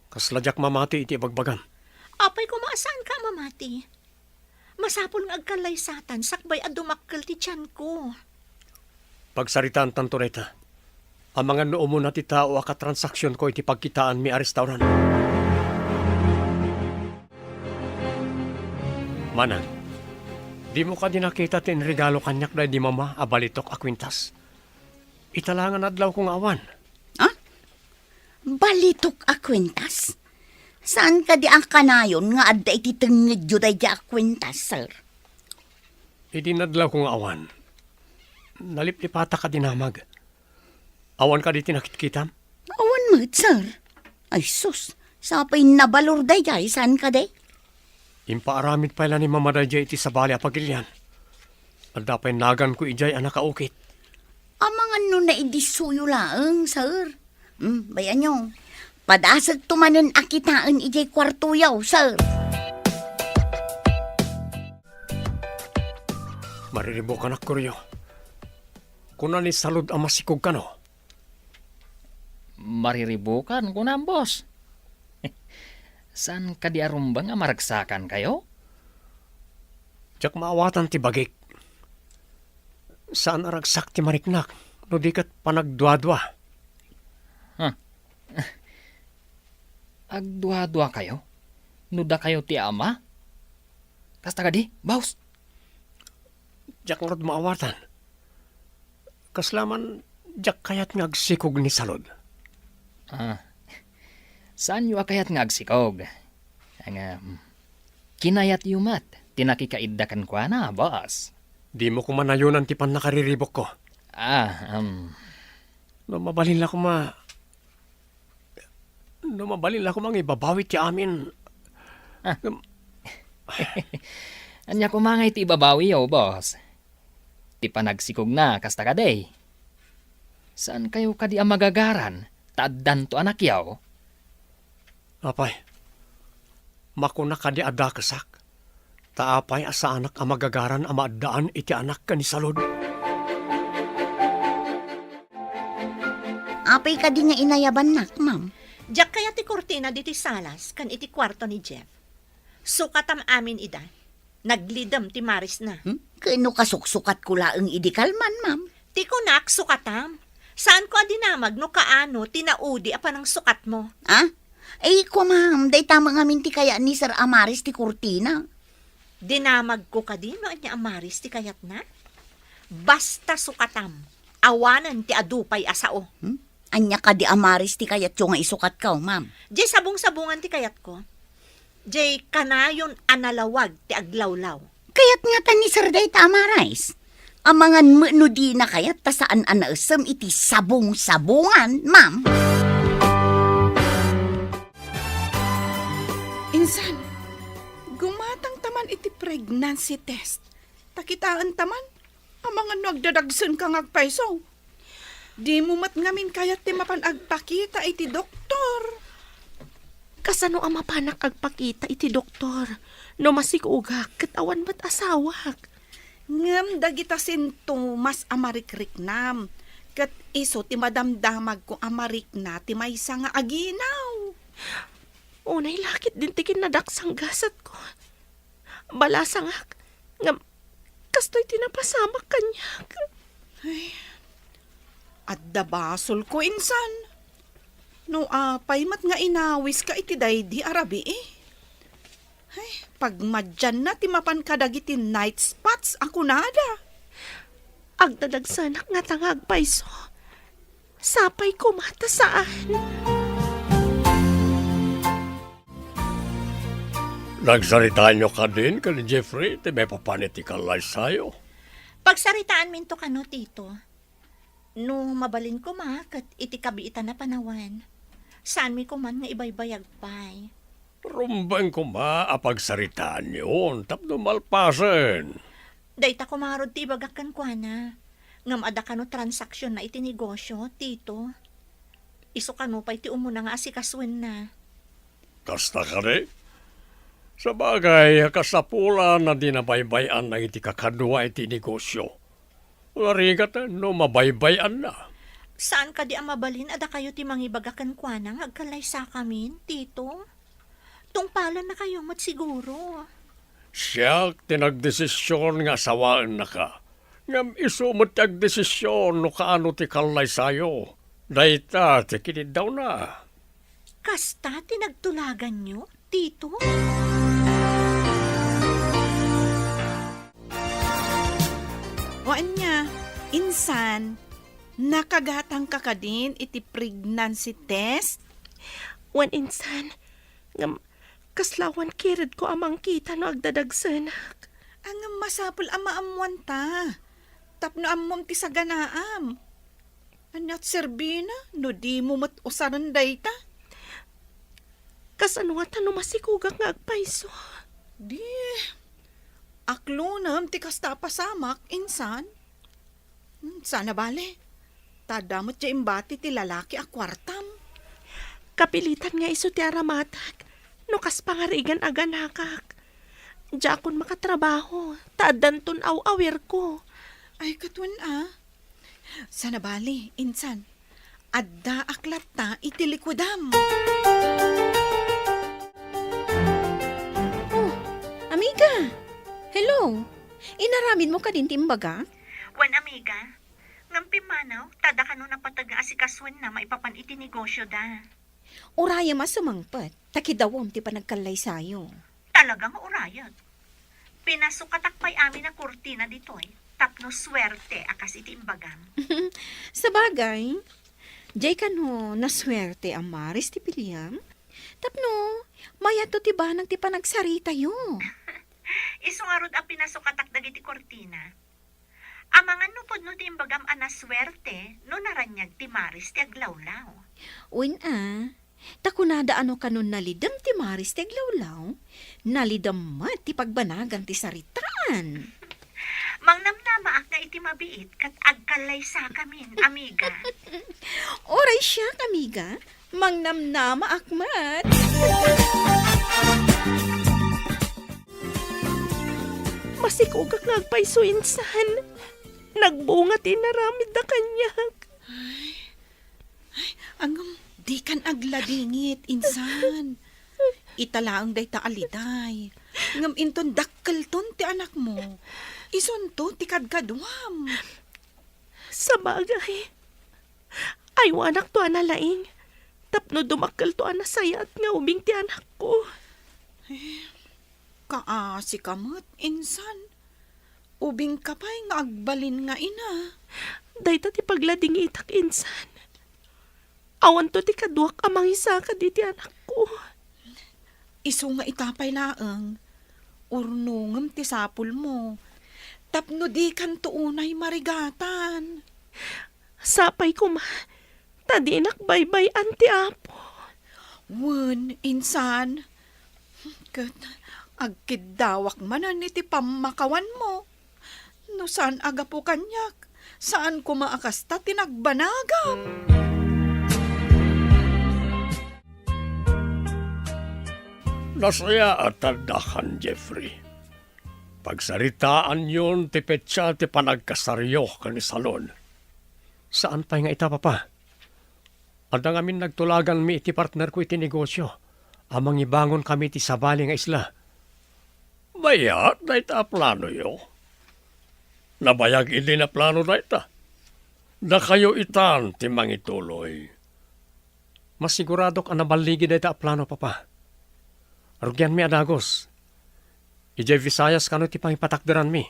Kasla diak mamati iti ibagbagam. Apay koma a saanka a mamati? Masapul nga agkallaysatan sakbay a dumakkel ti tianko. Pagsaritaantanto dayta. Amangan no umuna ti tao a katransaksionko iti pagkitaanmi a restaurant. Manang, dimo kadi nakita ti inregalo kaniak daydi mama a balitok a kuentas? Ita la nga nadlawko nga awan. Ah? Balitok a kuentas? Saan kadi a kanayon nga adda iti tengngedyo daydi a kuentas, sir? Idi nadlawko nga awan, naliplipatak a dinamag. Awan kadi ti nakitkitam? Awan met, sir. Ay sus, sapay nabalor daydiay, saan kadi? Impaaramid pay la ni Mama daydiay iti sabali a pagilian. Adda pay naganko idiay a nakaukit. Amangan no naidissoyo laeng, sir. Hmm, bayanyo. Padasagto manen a kitaen idiay kuartoyo, sir. Mariribukanak, Koryo. Kuna ni Salud a masikog kano? Mariribukan, kunam, boss. Saan kadi a rumbeng a maragsakankayo? Diak maawatan ti bagik. Saan a ragsak ti mariknak, no di ket panagduadua. Huh. Agduaduakayo? No dakayo ti ama? Kasta kadi, boss? Diak ngarud maawatan. Kasla man, diak kayat nga agsikog ni Salud. Ah, saanyo a kayat nga agsikog? Nga, mm, kinayatyo met ti nakikaidda kenkuana, boss. Dimo koma nayonan ti pannakariribukko. Ah, um. No mabalin la koma, no mabalin la koma nga ibabawi ti amin. Ah. Ngem ania koma nga iti ibabawiyo, boss? Ti panagsikogna, kasta kadi? Saankayo kadi a magagaran ta addanto anakyo? Apay, makuna kadi a dakesak? Ta apay a saanak a magagaran a maaddaan iti anak ken ni Salud? Apay kadi nga inayabannak, ma'am? Diak kayat ti kurtina ditoy salas ken iti kuarto ni Jeff. Sukatam amin ida. Naglidem ti marisna. Hmm? Ken no kasuksukatko laeng idi kalman, ma'am? Ti kunak, sukatam. Saanko a dinamag no kaano ti naudi a panangsukatmo. Ah? Ay, kua, ma'am, dayta met ngamin ti kayat ni Sir a maris ti kurtina. Dinamagko kadi no ania a maris ti kayatna? Basta sukatam, awanen ti adu pay a sao. Hmm? Ania kadi a maris ti kayatyo nga isukatko, ma'am? Diay sabong-sabongan ti kayatko. Diay kanayon a nalawag ti aglawlaw. Kayat ngata ni Sir dayta a maris. Amangan met no dina kayat ta saan a naessem iti sabong-sabongan, ma'am. Insan, gumatangta man iti pregnancy test. Ta kitaenta man, amangan no agdadagsenka nga agpayso. Dimo met ngamin kayat ti mapan agpakita iti doktor. Kasano a mapanak agpakita iti doktor no masikogak ket awan met asawak? Ngem dagita sintomas a marikriknam, ket isu ti madamdamagko a marikna ti maysa nga aginaw. Unay la ketdin ti kinnadaksang gasatko. Balasangak, ngem kastoy ti napasamak kaniak. Ay, adda basolko, insan. No apay met nga inawiska iti daydi a rabii. Ay, pagmadianna ti mapan kadagiti night spots a kunada. Agdadagsanak ngata nga agpayso. Sapay koma ta saan. Nagsaritaanyo kadin ken ni Jeffrey ti maipapan iti kallaysayo? Pagsaritaanminto kano, Tito. No mabalin koma ket iti kabiitan a panawen, saanmi koman nga ibaybayag pay. Rumbeng koma a pagsaritaanyon tapno malpasen. Dayta koma ngarud ti ibagak kenkuana. Ngem adda kano transaksionna iti negosio, Tito? Isu kano pay ti umuna nga asikasuenna? Kasta kadi? Sabagay, kasapulan a di nabaybay-an dagiti kakadua iti negosio. Narigat no mabaybay-anna. Saan kadi a mabalin a dakayo ti mangibaga kenkuana nga agkallaysakamin, Tito? Tungpalannakayo met siguro. Siak ti nagdesision nga asawaennaka. Ngem isu met ti agdesision no kaano ti kallaysayo. Dayta ti kiniddawna. Kasta ti nagtulaganyo, Tito? O ania, insan, nakagatangka kadin iti pregnancy test? Wen insan, ngem kasla awan kiredko a mangkita no agdadagsenak. Ngem masapul a maammuanta, tapno ammom ti saganaam. Ania ti serbina no dimo met usaren dayta? Kasano ngata no masikogak nga agpayso? Di, aklonem ti kasta a pasamak, insan. Hmm, saan a bale, ta adda met diay imbati ti lalaki a kuartam. Kapilitan nga isu ti aramatak no kas pangarigan a ganakak. Diakon makatrabaho, ta addanton aw-awirko. Ay, ket wen a. Saan a bale, insan. Addaak latta iti likudam. Oh, amiga! Hello! Inaramidmo kadin ti imbagak? Wen, amiga. Ngem pimmanaw, ta adda kano napateg nga asikasuenna maipapan iti negosyoda. Urayem a sumangpet, ta kidawem ti panagkallaysayo. Talaga nga urayek. Pinasukatak pay amin a kurtina ditoy tapno suerte a kas iti imbagam. Sabagay, diay kano nasuerte a maris ti piliam? Tapno mayatto ti banag ti panagsaritayo. Isu ngarud a pinasukatak dagiti kurtina. Amangan no pudno ti imbagam a nasuerte no naraniag ti maris ti aglawlaw. Wen a, ta kunada a no kanon nalidem ti maris ti aglawlaw, nalidem met ti pagbanagan ti saritaan. Mangnamnamaak nga iti mabiit ket agkallaysakamin, amiga. Uray siak, amiga, mangnamnamaak met. Masikogak nga agpayso insan. Nagbunga ti inaramidda kaniak. Ay, ay, ngem dikan agladingit, insan. Ita laeng dayta a liday. Ngem inton dakkelton ti anakmo, isunto ti kadkaduam. Sabagay, aywanakto a nalaing tapno dumakkelto a nasayaat nga ubing ti anakko. Eh, kaasika met, insan. Ubingka pay nga agbalin nga ina. Dayta ti pagladingitak, insan. Awanto ti kaduak a mangisaka diti anakko. Isu nga ita pay laeng, urnongem ti sapulmo, tapno dikanto unay marigatan. Sapay koma, ta dinak baybay-an ti Apo. Wen, insan, ket agkiddawak manen iti pammakawanmo. No saan a gapu kaniak, saan koma a kasta ti nagbanagam. Nasayaat a dakan, Jeffrey. Pagsaritaanyon ti petsa ti panagkasaryo ken ni Salon. Saan pay nga ita, Papa. Adda ngamin nagtulaganmi iti partnerko iti negosio a mangibangonkami iti sabali nga isla. Mayat dayta a planoyo. Nabayag idin a plano dayta. Dakayo itan ti mangituloy. Masiguradok a naballigi dayta a plano, Papa. Rugianmi a dagus. Idiay Visayas kano ti pangipatakderanmi.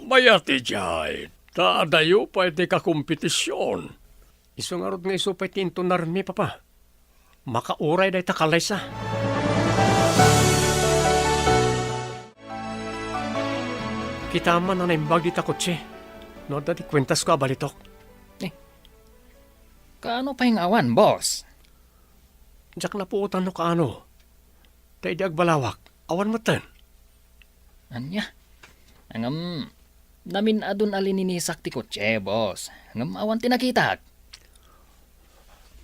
Mayat idiay, ta adayo pay ti kakompetision. Isu ngarud nga isu pay ti intunarmi, Papa. Makauray dayta kallaysa. Kita man a naimbag dita kotse no adda ti kuentasko a balitok. Eh, kaano pay nga awan, boss? Diak napuotan no kaano. Ta idi agbalawak, awan metten. Ania? Ngem, namin-adun a lininisak ti kotse, boss. Ngem awan ti nakitak.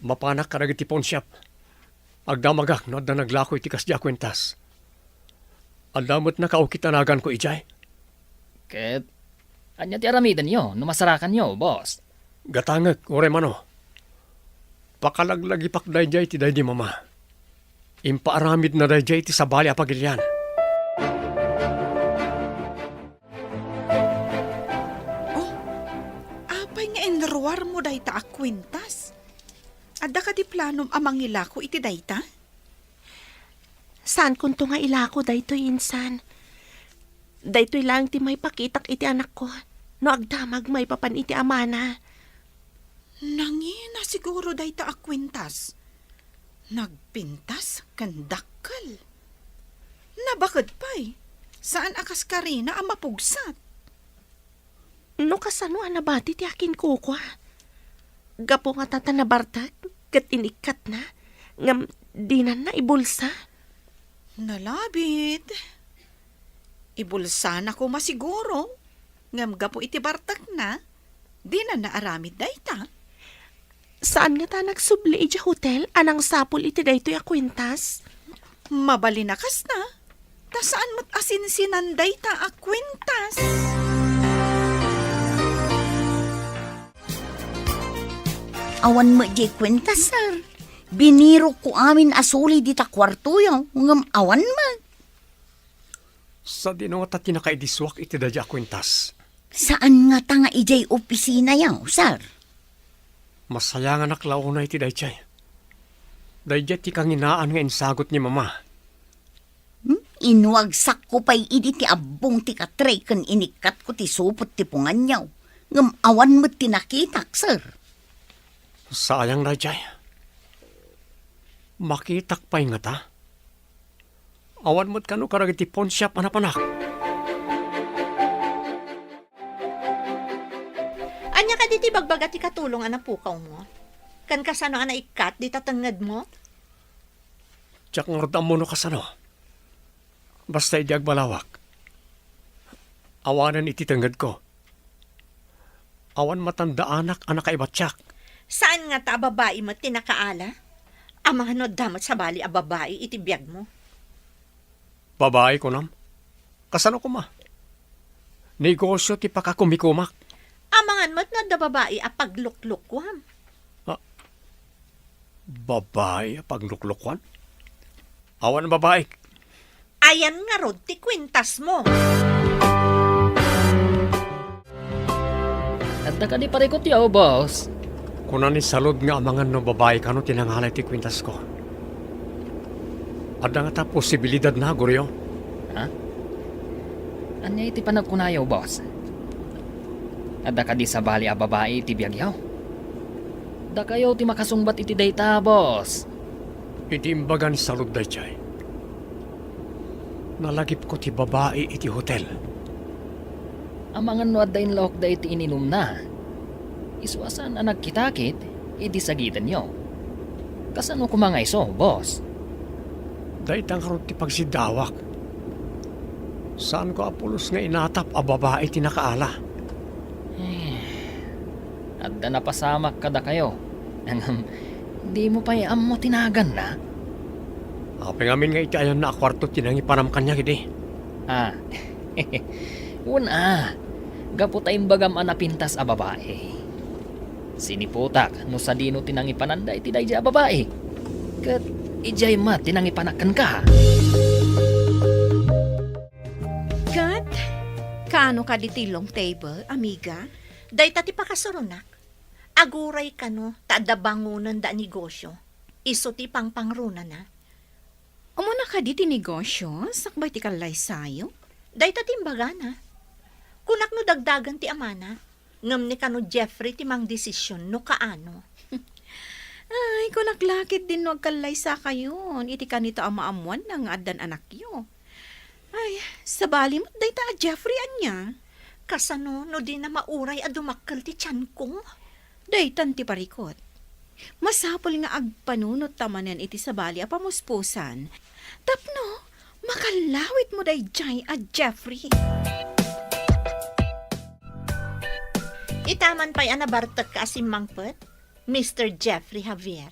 Mapanak kadagiti pawnshop. Agdamagak no adda naglako iti kasdi a kuentas. Adda met nakaukit a naganko idiay. Ket, ania ti aramidenyo no masarakanyo, boss? Gatangek, uray mano. Pakalaglagipak daydiay ti daydi mama. Impaaramidna daydiay ti sabali a pagilian. Oh, apay nga inruarmo dayta a kuentas? Adda kadi planom a mangilako iti dayta? Saankonto nga ilako daytoy, insan. Daytoy laeng ti maipakitak iti anakko no agdamag maipapan iti amana. Nangina siguro dayta a kuentas. Nagpintas ken dakkel. Nabaked pay, saan a kas karina a mapugsat. No kasano a nabati ti akinkukua? Gapu nga ta, ta nabartek ket inikkatna, ngem dinanna ibulsa? Nalabit. Ibulsana koma siguro, ngem gapu iti bartekna, dinanna aramid dayta. Saan ngata a nagsubli idiay hotel a nangsapul iti daytoy a kuentas? Mabalin a kasta, ta saan met a sinsinan dayta a kuentas. Awan met diay kuentas, sir. Binirokko amin a suli dita kuartoyo, ngem awan met. Sadino ngata ti nakaidisuak iti daydiay a kuentas? Saan ngata nga idiay opisinayo, sir? Masayanganak la unay iti daydiay. Daydiay ti kanginaan nga insagut ni Mama. Hmm? Inwagsakko pay idi ti abbong ti katre ken inikkatko ti supot ti punganyo. Ngem awan met ti nakitak, sir. Sayang daydiay. Makitak pay ngata? Awan met kano kadagiti pawnshop a napanak. Ania kadi ti ibagbaga ti katulong a napukawmo? Ken kasano a naikkat dita tengngedmo? Diak ngarud ammo no kasano. Basta idi agbalawak, awanen iti tengngedko. Awan matandaanak a nakaibatiak. Saan ngata a babai met ti nakaala? Amangan no adda met sabali a babai iti biagmo. Babai, kunam? Kasano koma? Negosio ti pakakumikumak. Amangan met no adda babai a pagluklukuam. Ah, babai a pagluklukuan? Awan babai. Ayan ngarud ti kuentasmo. Adda kadi parikutyo, boss? Kuna ni Salud nga amangan no babai kano ti nangala iti kuentasko. Adda ngata posibilidadna, Goryo? Ha? Ania iti panagkunayo, boss? Adda kadi sabali a babai iti biagyo? Dakayo ti makasungbat iti dayta, boss. Iti imbaga ni Salud daydiay, nalagipko ti babai iti hotel. Amangan no adda inlaokda iti ininumna. Isu a saan a nagkitakit idi sagidenyo. Kasano koma nga isu, boss? Dayta ngarud ti pagsiddawak. Saanko a pulos nga inatap a babai ti nakaala. Eh, adda napasamak kadakayo. Ngem, dimo pay ammo ti naganna? Apay ngamin nga iti ayanna a kuarto ti nangipanam kaniak idi? Ah, wen a, gapu ta imbagam a napintas a babai. Siniputak no sadino ti nangipananda iti daydiay a babai. Ket idiay met ti nangipanak kenka. Ket, kaano kadi ti long table, amiga? Dayta ti pakasuronak. Aguray kano ta adda bangonenda a negosio. Isu ti pangpangrunana. Umuna kadi ti negosio, sakbay ti kallaysayo? Dayta ti imbagana. Kunak no dagdagen ti amana, ngem ni kano Jeffrey ti mangdesision no kaano. Ay, kunak la ketdin no agkallaysakayon iti kanito a maammoanna nga addan anakyo. Ay, sabali met dayta a Jeffrey ania? Kasano no dina mauray a dumakkel ti tianko? Daytan ti parikut. Masapul nga agpanunot ta manen iti sabali a pamuspusan. Tapno, makallawitmo daydiay a Jeffrey. Itaman pay a nabartekka a simmangpet, Mister Jeffrey Javier.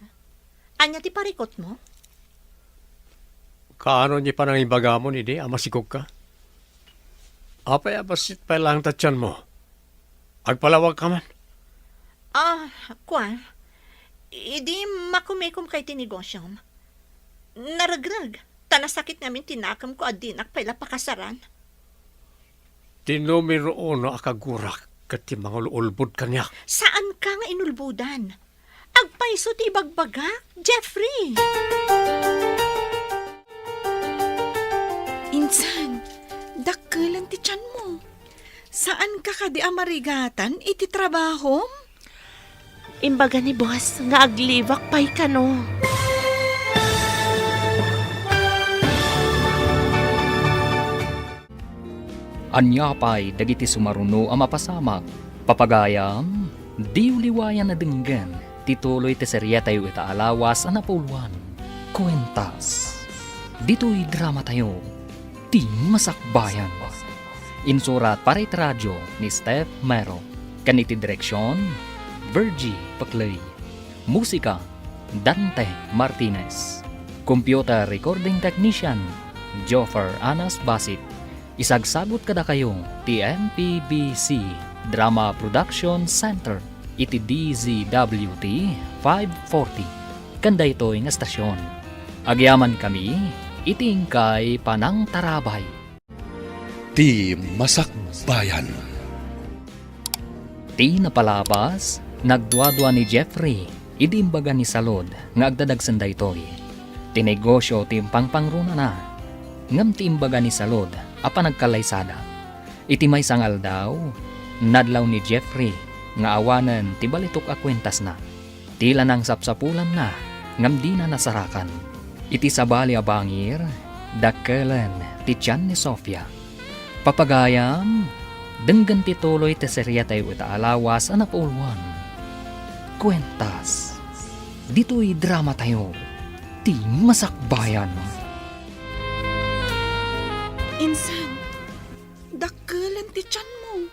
Ania ti parikutmo? Kaano ni panangibagamon idi a masikogka? Apay a bassit pay laeng ta tianmo? Agpalawagka man? Ah, kua, idi makumikomka iti negosyom, naregreg, ta nasakit ngamin ti nakemko a dinak pay la pakasaran. Ti numero uno a kagurak ket ti mangululbod kaniak. Saanka nga inulbodan. Agpayso ti ibagbagak, Jeffrey! Insan, dakkelen ti tianmo. Saanka kadi a marigatan iti trabahom? Imbaga ni boss nga aglibak pay kano. Ania pay dagiti sumaruno a mapasamak? Papagayam, diyo liwayan a denggen ti tuloy ti serietayo ita a lawas a napauluan, Kuentas. Ditoy dramatayo, Ti Masakbayan. Insurat para iti radio ni Steph Mero, ken iti direksion, Virgie Paclay. Musika, Dante Martinez. Computer recording technician, Joffer Anas Basit. Isagsagut kadakayo ti M P B C Drama Production Center iti D Z W T five forty, ken daytoy nga estasion. Agyamankami iti inkay panangtarabay. Ti Masakbayan. Ti napalabas, nagduadua ni Jeffrey idi imbaga ni Salud nga agdadagsen daytoy. Ti negosio ti impangpangrunana, ngem ti imbaga ni Salud a panagkallaysada. Iti maysa nga aldaw, nadlaw ni Jeffrey nga awanen ti balitok a kuentasna. Ti la nangsapsapulanna ngem dina nasarakan. Iti sabali a bangir, dakkelen ti tian ni Sofia. Papagayam, denggen ti tuloy ti serietayo ita a lawas a napauluan, Kuentas. Ditoy dramatayo, Ti Masakbayan. Insan, dakkelen ti tianmo.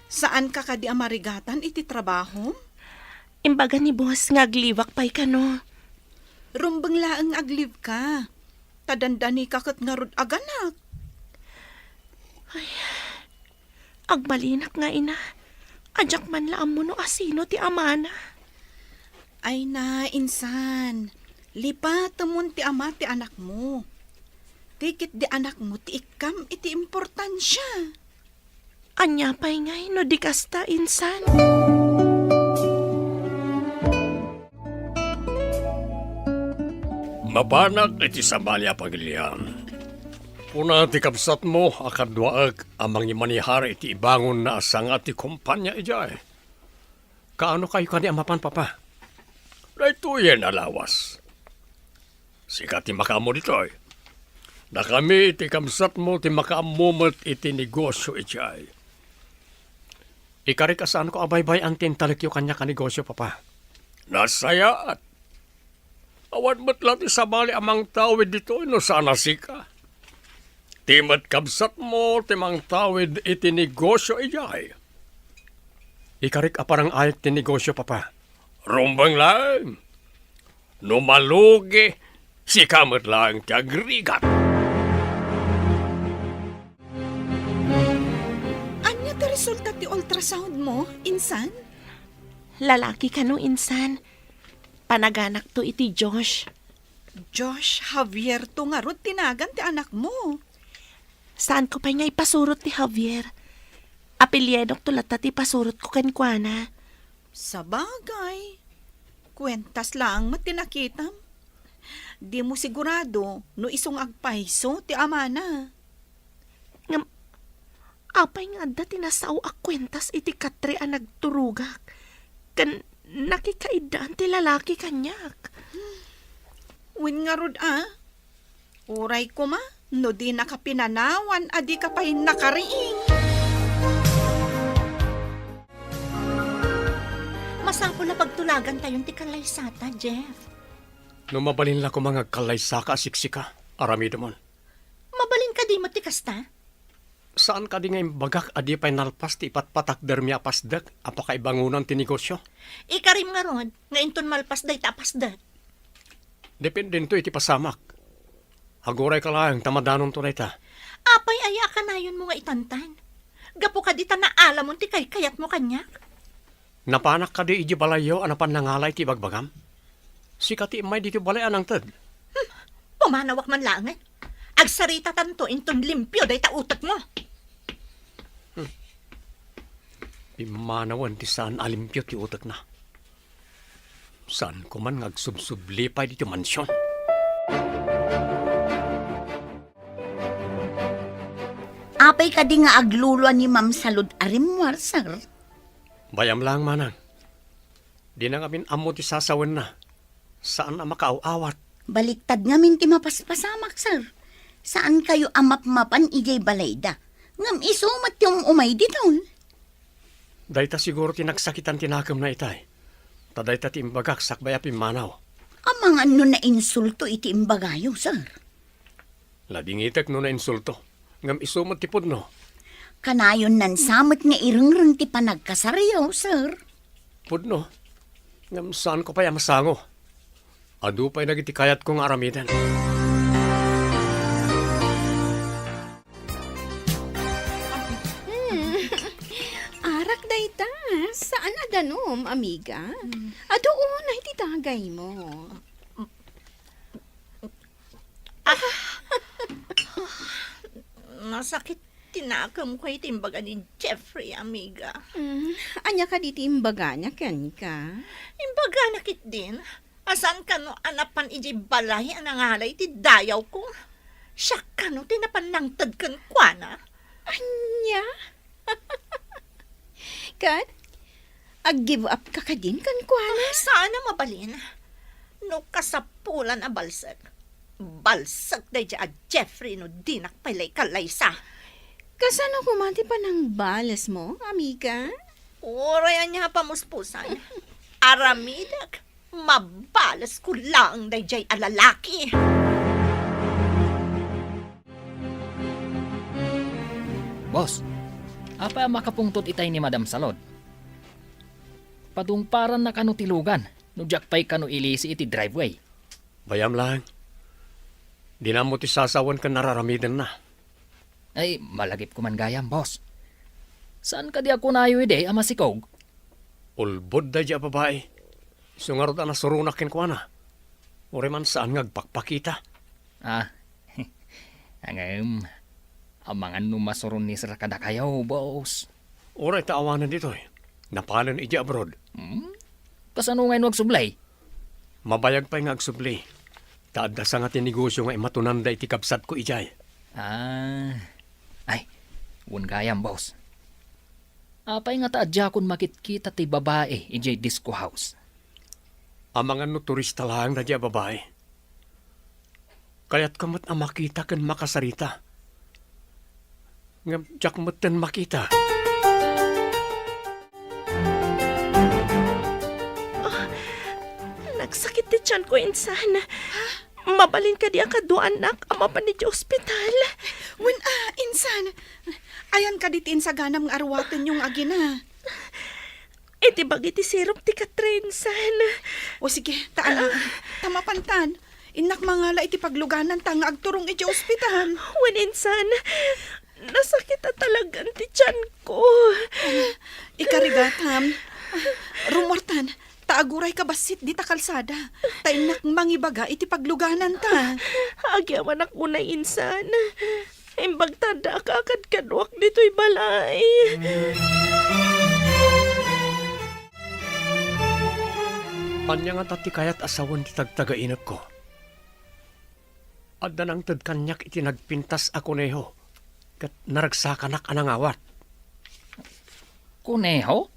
Saanka kadi a marigatan iti trabahom? Imbaga ni boss nga aglibak pay kano. Rumbeng laeng nga aglibka. Ta dandanika ket ngarud aganak. Ay, agmalinak nga ina. Adiak man la ammo no asino ti amana. Ay na, insan. Lipatemon ti ama ti anakmo. Ti ketdi anakmo ti ikkam iti importansia. Ania pay ngay no di kasta, insan? Mapanak iti sabali a pagiliam. Kuna ti kabsatmo a kaduaek a mangimanihar iti ibangonna a sanga ti kompania idiay. Kaano kayo kadi a mapan, Papa? Daytoyen a lawas. Sika ti makaammo ditoy. Dakami iti kabsatmo ti makaammo met iti negosio idiay. Ikarik a saanko a baybay-an ti intalekyo kaniak a negosio, Papa. Nasayaat. Awan met la ti sabali a mangtawid ditoy no saan a sika. Ti met kabsatmo ti mangtawid iti negosio idiay. Ikarik a parang-ayek ti negosio, Papa. Rumbeng laeng. No malugi, sika met laeng ti agrigat. Ania ti resulta ti ultrasound mo, insan? Lalaki kano, insan? Panaganakto iti Josh. Josh Javierto ngarud ti nagan ti anakmo. Saanko pay nga ipasurot ti Javier. Apelyidokto latta ti pasurotko kenkuana. Sabagay, kuentas laeng met ti nakitam. Dimo sigurado no isu nga agpayso ti amana. Ngem, apay nga adda ti nasao a kuentas iti katre a nagturogak? Ken Nakikaiddaan ti lalaki kaniak. Wen ngarud a, uray koma no dinaka pinanawan a dika pay nakariing. Masapul a pagtulagantayon ti kallaysata, Jeff. No mabalin la koma nga agkallaysaka a siksika, aramidemon. Mabalin kadi met ti kasta? Saan kadi nga imbagak a di pay nalpas ti ipatpatakdermi a pasdek a pakaibangonan ti negosio? Ikarim ngarud nga inton malpas dayta a pasdek. Dependento iti pasamak. Agurayka laeng ta madanonto dayta. Apay aya a kanayonmo nga itantan? Gapu kadi ta naalamon ti kaykayatmo kaniak? Napanak kadi idiay balayyo a napan nangala iti ibagbagam? Sika ti immay ditoy balay a nangted. Hmm, pumanawak man laengen. Agsaritatanto inton limpio dayta utekmo. Hmm. Pimmanawen ti saan a limpio ti utekna. Saan ko man nga agsubsubli pay ditoy mansion. Apay kadi nga aglulua ni Ma'am Salud a rimmuar, sir? Bayam laeng, manang. Dina ngamin ammo ti sasawenna. Saan a makaaw-awat. Baliktad ngamin ti mapaspasamak, sir. Saankayo a mapmapan idiay balayda. Ngem isu met ti um-umay ditoy. Dayta siguro ti nagsakitan ti nakemna itay. Ta dayta ti imbagak sakbay a pimmanaw. Amangan no nainsulto iti imbagayo, sir. Ladingitek no nainsulto. Ngem isu met ti pudno. Kanayon nan sa met nga irengreng ti panagkasaryo, sir. Pudno. Ngem saanko pay a masango. Adu pay dagiti kayatko nga aramiden. Hmm. Arak dayta. Saan a danum, amiga. Hmm. Adu unay ti dagaymo. Ah! Nasakit ti nakemko iti imbaga ni Jeffrey, amiga. Mm, ania kadi ti imbagana kenka? Imbagana ketdin a saan kano a napan idiay balay a nangala iti dayawko. Siak kano ti napan nangted kenkuana. Ania? Ket, ag-give up ka kadin kenkuana? Ah, saan a mabalin. No kasapulan a balsek, balsek daydiay a Jeffrey no dinak pay la ikallaysa. Kasano koma ti panangbalesmo, amiga? Uray ania a pamuspusan. Aramidek, mabalesko laeng daydiay a lalaki. Boss, apay a makapungtot itay ni Madam Salud? Padungparanna kano ti lugan no diak pay kano ilisi iti driveway? Bayam laeng. Dina ammo ti sasawen ken araramidenna. Ay, malagipko man gayam, boss. Saan kadi a kunayo idi a masikog? Ulbod daydiay a babai. Isu ngarud a nasuronak kenkuana. Uray man saan nga agpakpakita. Ah, ngem, amangan no masuron ni sir kadakayo, boss. Uray ta awanen ditoy. Napanen idiay abroad. Hmm? Kasano ngay no agsubli? Mabayag pay nga agsubli. Ta adda sanga ti negosio nga imatunanda iti kabsatko idiay. Ah, ay, wen gayam, boss. Apay nga ta adiakon makitkita ti babai idiay disco house? Amangan no turista laeng daydiay a babai. Kayatko met a makita ken makasarita. Ngem diak metten makita. Ah, nagsakit ti tianko, insan. Mabalin kadi a kaduaannak a mapan iti ospital? Wen, ah, insan. Ayan kadi ti insaganam nga aruatenyo nga agina? Iti bagi ti sirup ti Catherine, insan. O sige, ta ala, ta mapantan. Innak mangala iti paglugananta nga agturong iti ospital. Wen, insan, nasakit a talagan ti tianko. Ikarigatam. Rummuartan, ta agurayka bassit dita kalsada. Ta innak mangibaga iti paglugananta. Agyamanak unay, insan. Imbag ta adda a kakadkaduak ditoy balay. Ania ngata ti kayat a sawen ti tagtagainepko? Adda nangted kaniak iti nagpintas a kuneho, ket naragsakanak a nangawat. Kuneho?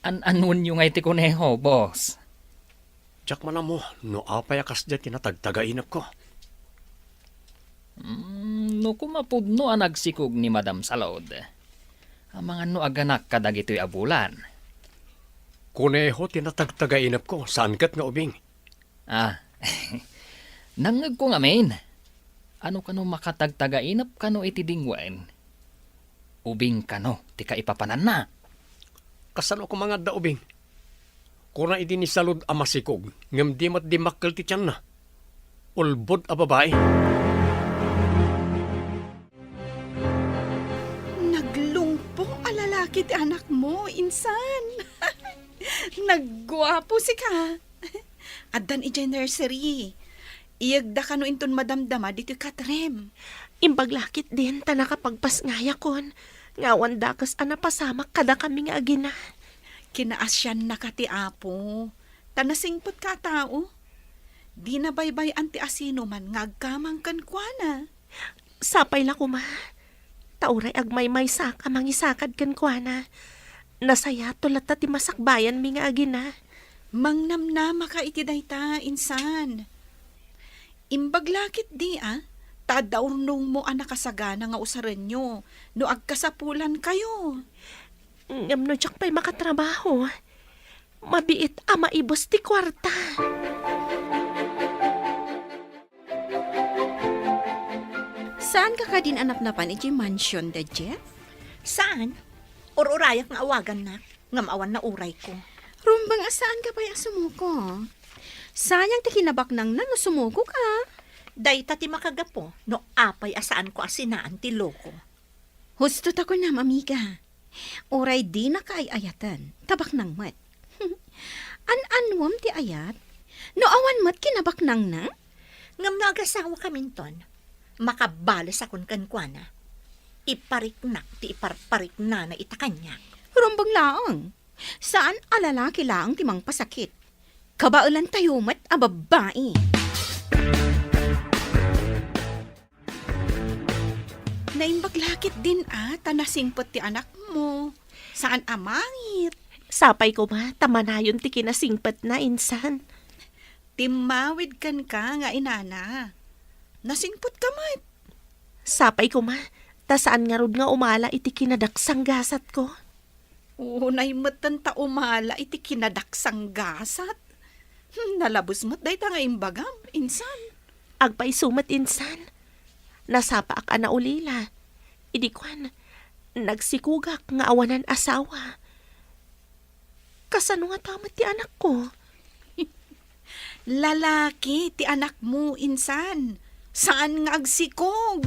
An-anuenyo ngay ti kuneho, boss? Diak man ammo no apay a kasdiay ti natagtagainepko. Mm, no koma pudno a nagsikog ni Madam Salud, amangan no aganak kadagitoy a bulan. Kuneho ti natagtagainepko, saan ket nga ubing. Ah, nangngegko ngamin. Ano kano makatagtagainep kano iti dingwen? Ubing kano ti kaipapananna? Kasano koma nga adda ubing? Kuna idi ni Salud a masikog, ngem di met dimmakkel ti tianna. Ulbod a babai. Naglungpo a lalaki ti anakmo, insan. Nagguapo sika. Addan idiay nursery. Iyegda kano inton madamdama ditoy katrem. Imbag la ketdin ta nakapagpasngayakon nga awan dakes a napasamak kadakami nga agina. Kinaasiannaka ti Apo, ta nasingpetka a tao. Dina baybay-an ti asinoman nga agkamang kenkuana. Sapay la koma. Ta uray agmaymaysak a mangisakad kenkuana, nasayato latta ti masakbayanmi nga agina. Mangnamnamaka iti dayta, insan. Imbag la ketdi a, ta adda urnongmo a nakasagana nga usarenyo no agkasapulankayo. Ngem no diak pay makatrabaho, mabiit a maibus ti kuarta. Saanka kadin a napnapan idiay mansion da Jeff? Saan. Ur-urayak nga awagannak, ngem awan naurayko. Rumbeng a saanka pay a sumuko. Sayang ti kinabaknangna no sumukoka. Dayta ti makagapu no apay a saanko a sinaan ti loko. Husto ta kunam, amiga. Uray dinaka ay-ayaten, ta baknang met. An-anuem ti ayat? No awan met kinabaknangna? Ngem no agasawakaminton, makabalesakon kenkuana. Ipariknak ti iparpariknana ita kaniak. Rumbeng laeng. Saan a lalaki laeng ti mangpasakit. Kabaelantayo met a babbai. Naimbag la ketdin a, ta nasingpet ti anakmo. Saan a mangit. Sapay koma, ta manayon ti kinasingpetna, insan. Timmawid kenka nga inana. Nasingpetka met. Sapay koma, ta saan ngarud nga umala iti kinadaksanggasatko. Unay metten ta umala iti kinadaksanggasat. Hmm, nalabes met dayta nga imbagam, insan. Agpayso met, insan. Nasapaak a naulila. Idi kuan, nagsikogak nga awanan asawa. Kasano ngata met ti anakko? Lalaki ti anakmo, insan. Saan nga agsikog.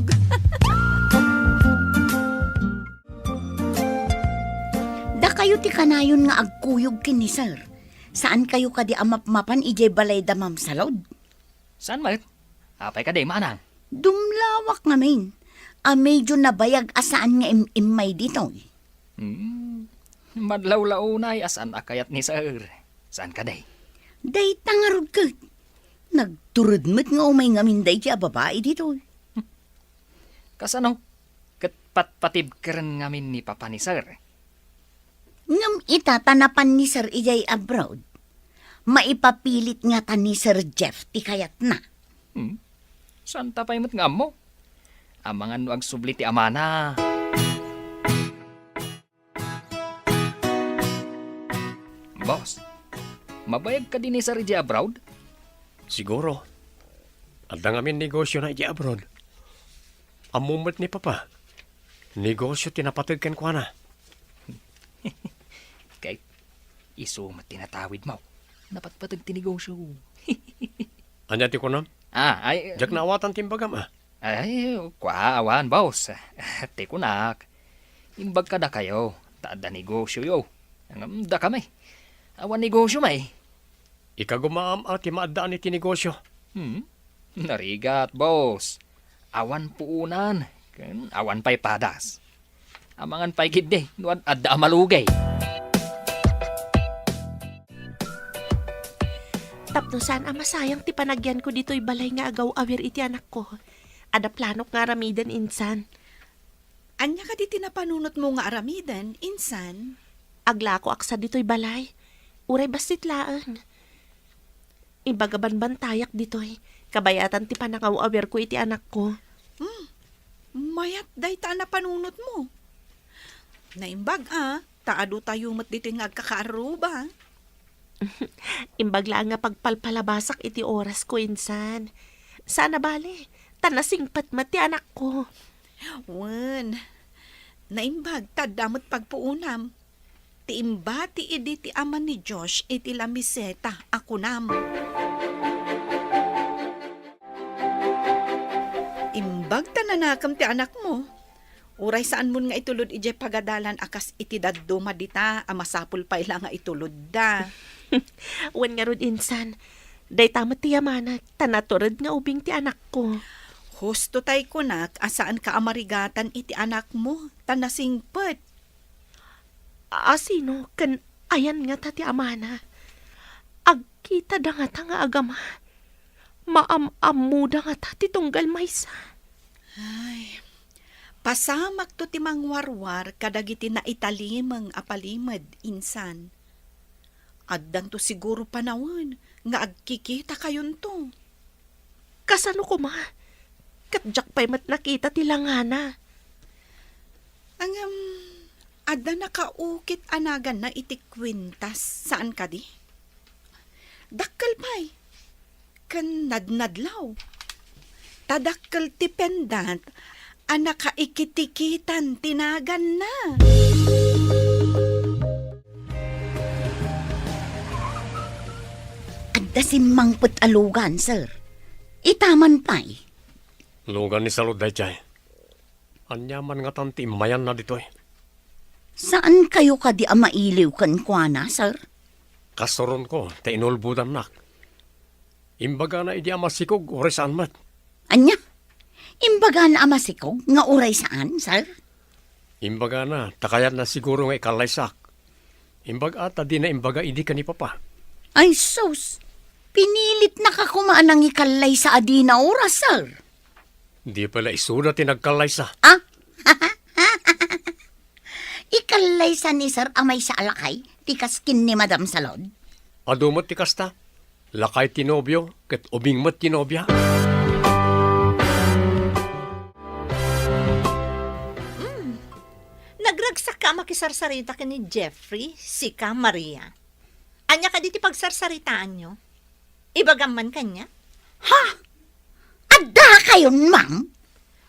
Dakayo ti kanayon nga agkuyog ken ni Sir. Saankayo kadi a mapmapan idiay balay da Ma'am Salud? Saan met? Apay kadi, manang? Dumlawak ngamin a medyo nabayag a saan nga im-immay ditoy. Hmm. Madlawlawnay a saan a kayat ni Sir. Saan kadi? Dayta ngarud ket. Nagtured met nga umay ngamin daydi a babai ditoy. Kasano? Ket patpatibkeren ngamin ni Papa ni Sir. Ngem ita ta napan ni Sir idiay abroad, maipapilit ngata ni Sir Jeff ti kayatna. Hmm? Saanta pay met nga ammo? Amangan no agsubli ti amana. Boss, mabayag kadi ni Sir idiay abroad? Siguro. Adda ngamin negosiona idiay abroad. Ammo met ni Papa. Negosio ti napateg kenkuana. Kay isu met ti natawidmo. Napatpateg ti negosio. Ania ti kunam? Ah, ay, Diak naawatan ti imbagam, a. Ay, kua, awan, boss. Ti kunak, imbag kadakayo, ta adda negosioyo. Ngem dakami, awan negosio met. Ikagumaam a ti maaddaan iti negosio. Hmm? Narigat, boss. Awan puonan, ken awan pay padas. Amangan pay ketdi no ad-, adda a malugay. Tapno saan a masayang ti panagyanko ditoy balay nga agaw-awir iti anakko, adda planok nga aramiden, insan. Ania kadi ti napanunotmo nga aramiden, insan? Aglakoak sa ditoy balay. Uray bassit laeng. Imbag a banbantayak ditoy, kabayatan ti panangaw-awirko iti anakko. Hmm, mayat dayta a napanunotmo. Naimbag a, ta adu tayo met ditoy nga agkakaarruba. Imbag laeng nga pagpalpalabasak iti orasko insan. Saan a bale, ta nasingpet met ti anakko. Wen, naimbag ta adda met pagpuonam. Ti imbati idi ti ama ni Josh iti lamiseta a kunam. Imbag ta nanakem ti anakmo, uray saanmon nga itulod idiay pagadalan a kas iti dadduma dita a masapul pay la nga itulodda. Wen ngarud insan, dayta met ti yamanak, ta natured nga ubing ti anakko. Husto tay kunak a saanka a marigatan iti anakmo, ta nasingpet. A sino ken ayan ngata ti amana? Agkitada ngata nga agama? Maam-ammoda ngata ti tunggal maysa? Ay, pasamakto ti mangwarwar kadagiti naitalimeng a palimed, insan. Addanto siguro panawen nga agkikitakayonto. Kasano koma? Ket diak pay met nakita ti langana. Ngem, adda nakaukit a naganna iti kuintas, saan kadi? Dakkel pay, ken nadnadlaw. Ta dakkel ti pendant a nakaikitikitan ti naganna. Adda simmangpet a lugan, sir. Itaman pay. Lugan ni Salud daydiay. Ania man ngatan ti immayanna ditoy? Saan kayo kadi a mailiw kenkuana, sir? Kasuronko, ta inulbodannak. Imbagana idi a masikog, uray saan met. Ania? Imbagana a masikog nga uray saan, sir? Imbagana, ta kayatna siguro nga ikallaysak. Imbag a ta dina imbaga idi ken ni Papa. Ay, sus! Pinilitnaka koma a nangikallaysa a dina oras, sir. Di pay la isuda ti nagkallaysa. Ah? Ikallaysa ni sir a maysa a lakay ti kas ken ni Madam Salud? Adu met ti kasta. Lakay ti nobio, ket ubing met ti nobia. Mm. Nagragsakka a makisarsarita ken ni Jeffrey, sika, Maria. Ania kadi ti pagsarsaritaanyo? Ibagam man kaniak. Ha? Adda kayon, ma'am?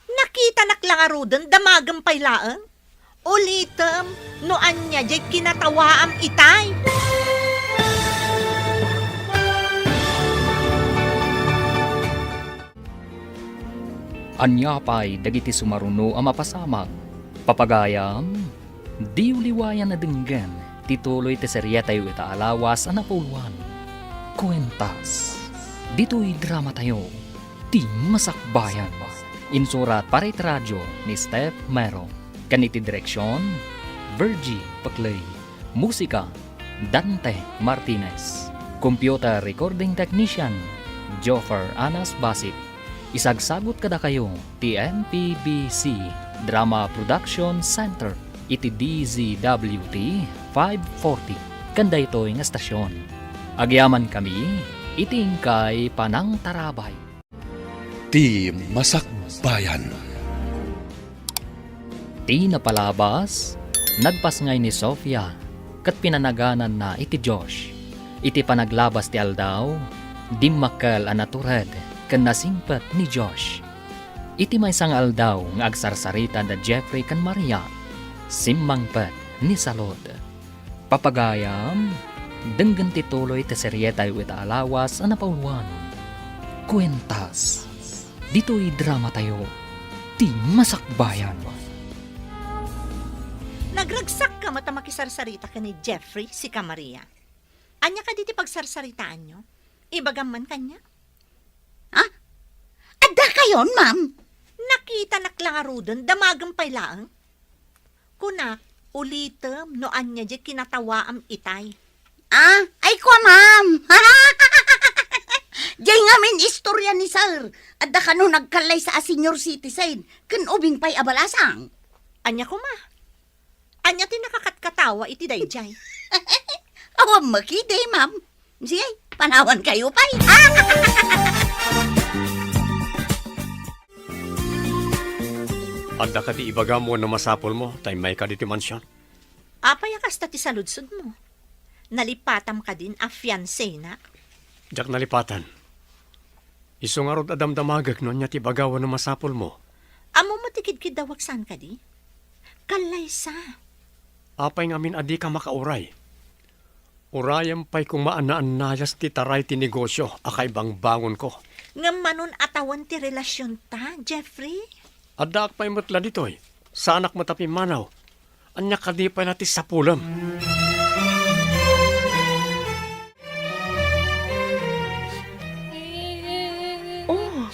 Nakitanak la ngaruden, damagem pay laeng. Ulitem no ania diay kinatawaam itay. Ania pay dagiti sumaruno a mapasamak? Papagayam, diyo liwayan a denggen ti tuloy ti serietayo ita a lawas a napauluan, Kuentas. Ditoy dramatayo, Ti Masakbayan. Insurat para iti radio ni Steph Mero. Ken iti direksion, Virgie Paclay. Musika, Dante Martinez. Computer recording technician, Joffer Anas Basit. Isagsagut kadakayo ti M P B C Drama Production Center iti D Z W T five forty ken daytoy nga estasion. Agyamankami iti inkay panangtarabay. Ti Masakbayan. Ti napalabas, nagpasngay ni Sofia ket pinanagananna iti Josh. Iti panaglabas ti aldaw, dimmakkel a natured ken nasingpet ni Josh. Iti maysa nga aldaw nga agsarsarita da Jeffrey ken Maria, simmangpet ni Salud. Papagayam, denggen ti tuloy ti serietayo ita a lawas a napauluan, Kuentas. Ditoy dramatayo, Ti Masakbayan. Nagragsakka met a makisarsarita ken ni Jeffrey, sika, Maria. Ania kadi ti pagsarsaritaanyo? Ibagam man kaniak. Ha? Adda kayon, ma'am? Nakitanak la ngaruden, damagem pay laeng. Kunak, ulitem no ania diay kinatawaam itay. Ah, ay kua, ma'am. Diay ngamin istorya ni sir. Adda kano nagkallaysa a senior citizen, ken ubing pay a balasang. Ania koma? Ania ti nakakatkatawa iti daydiay? Awan met idi, ma'am. Sige, panawankayo pay. Adda kadi ibagam wenno masapulmo ta immayka ditoy mansion? Apay a kasta ti saludsodmo? Nalipatam kadin a fiancé-na? Diak nalipatan. Isu ngarud a damdamagek no ania ti ibaga wenno masapulmo. Ammom ti kidkiddawak saan kadi? Kallaysa. Apay ngamin a dika makauray? Urayem pay koma a naannayas ti taray ti negosio a kaibangbangonko. Ngem manon a tawen ti relasionta, Jeffrey? Addaak pay met la ditoy. Saanak met a pimmanaw. Ania kadi pay la ti sapulem? Oh,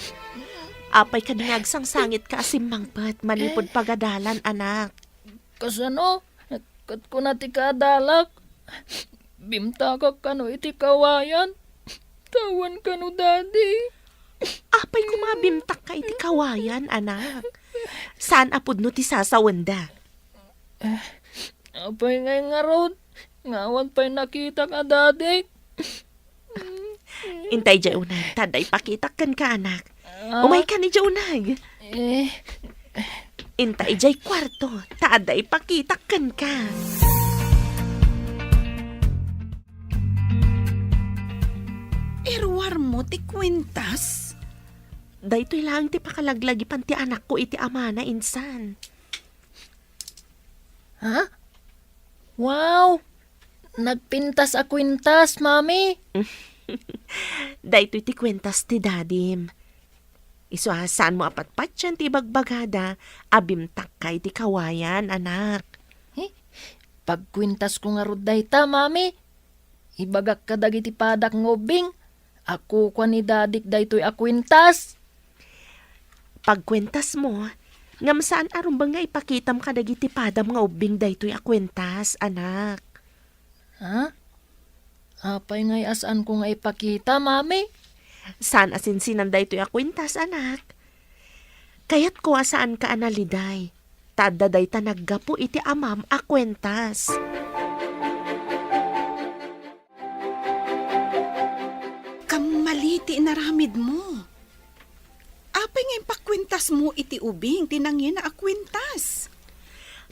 apay kadi nga agsangsangitka a simmangpet manipud pagadalan, anak? Kasano? Ket kuna ti kaadalak, bimtakak kano iti kawayan. Tawen kano, Daddy. Apay koma a bimtakka iti kawayan, anak? Saan a pudno ti sasawenda? Apay ngay ngarud, nga awan pay nakitak a dadik? Inta idiay uneg, ta adda ipakitak kenka, anak. Ah. Umaykan idiay uneg. Eh. Inta idiay kuarto, ta adda ipakitak kenka. Iruarmo ti kuentas? Daytoy laeng ti pakalaglagipan ti anakko iti amana insan. Ha? Wow! Nagpintas a kuentas, Mami. Daytoy ti kuentas ti dadim. Isu a saanmo a patpatian ti ibagbagada a bimtakka iti kawayan, anak. Eh, pagkuentasko ngarud dayta, Mami. Ibagak kadagiti padak nga ubbing a kukua ni dadik daytoy a kuentas. Pagkuentasmo, ngem saan a rumbeng nga ipakitam kadagiti padam nga ubbing daytoy a kuentas, anak. Ha? Apay ngay a saanko nga ipakita, Mami? Saan a sinsinan daytoy a kuentas, anak. Kayatko a saanka a naliday, ta adda dayta naggapu iti amam a kuentas. Kammali ti inaramidmo. Apay nga impakuentasmo iti ubing ti nangina a kuentas?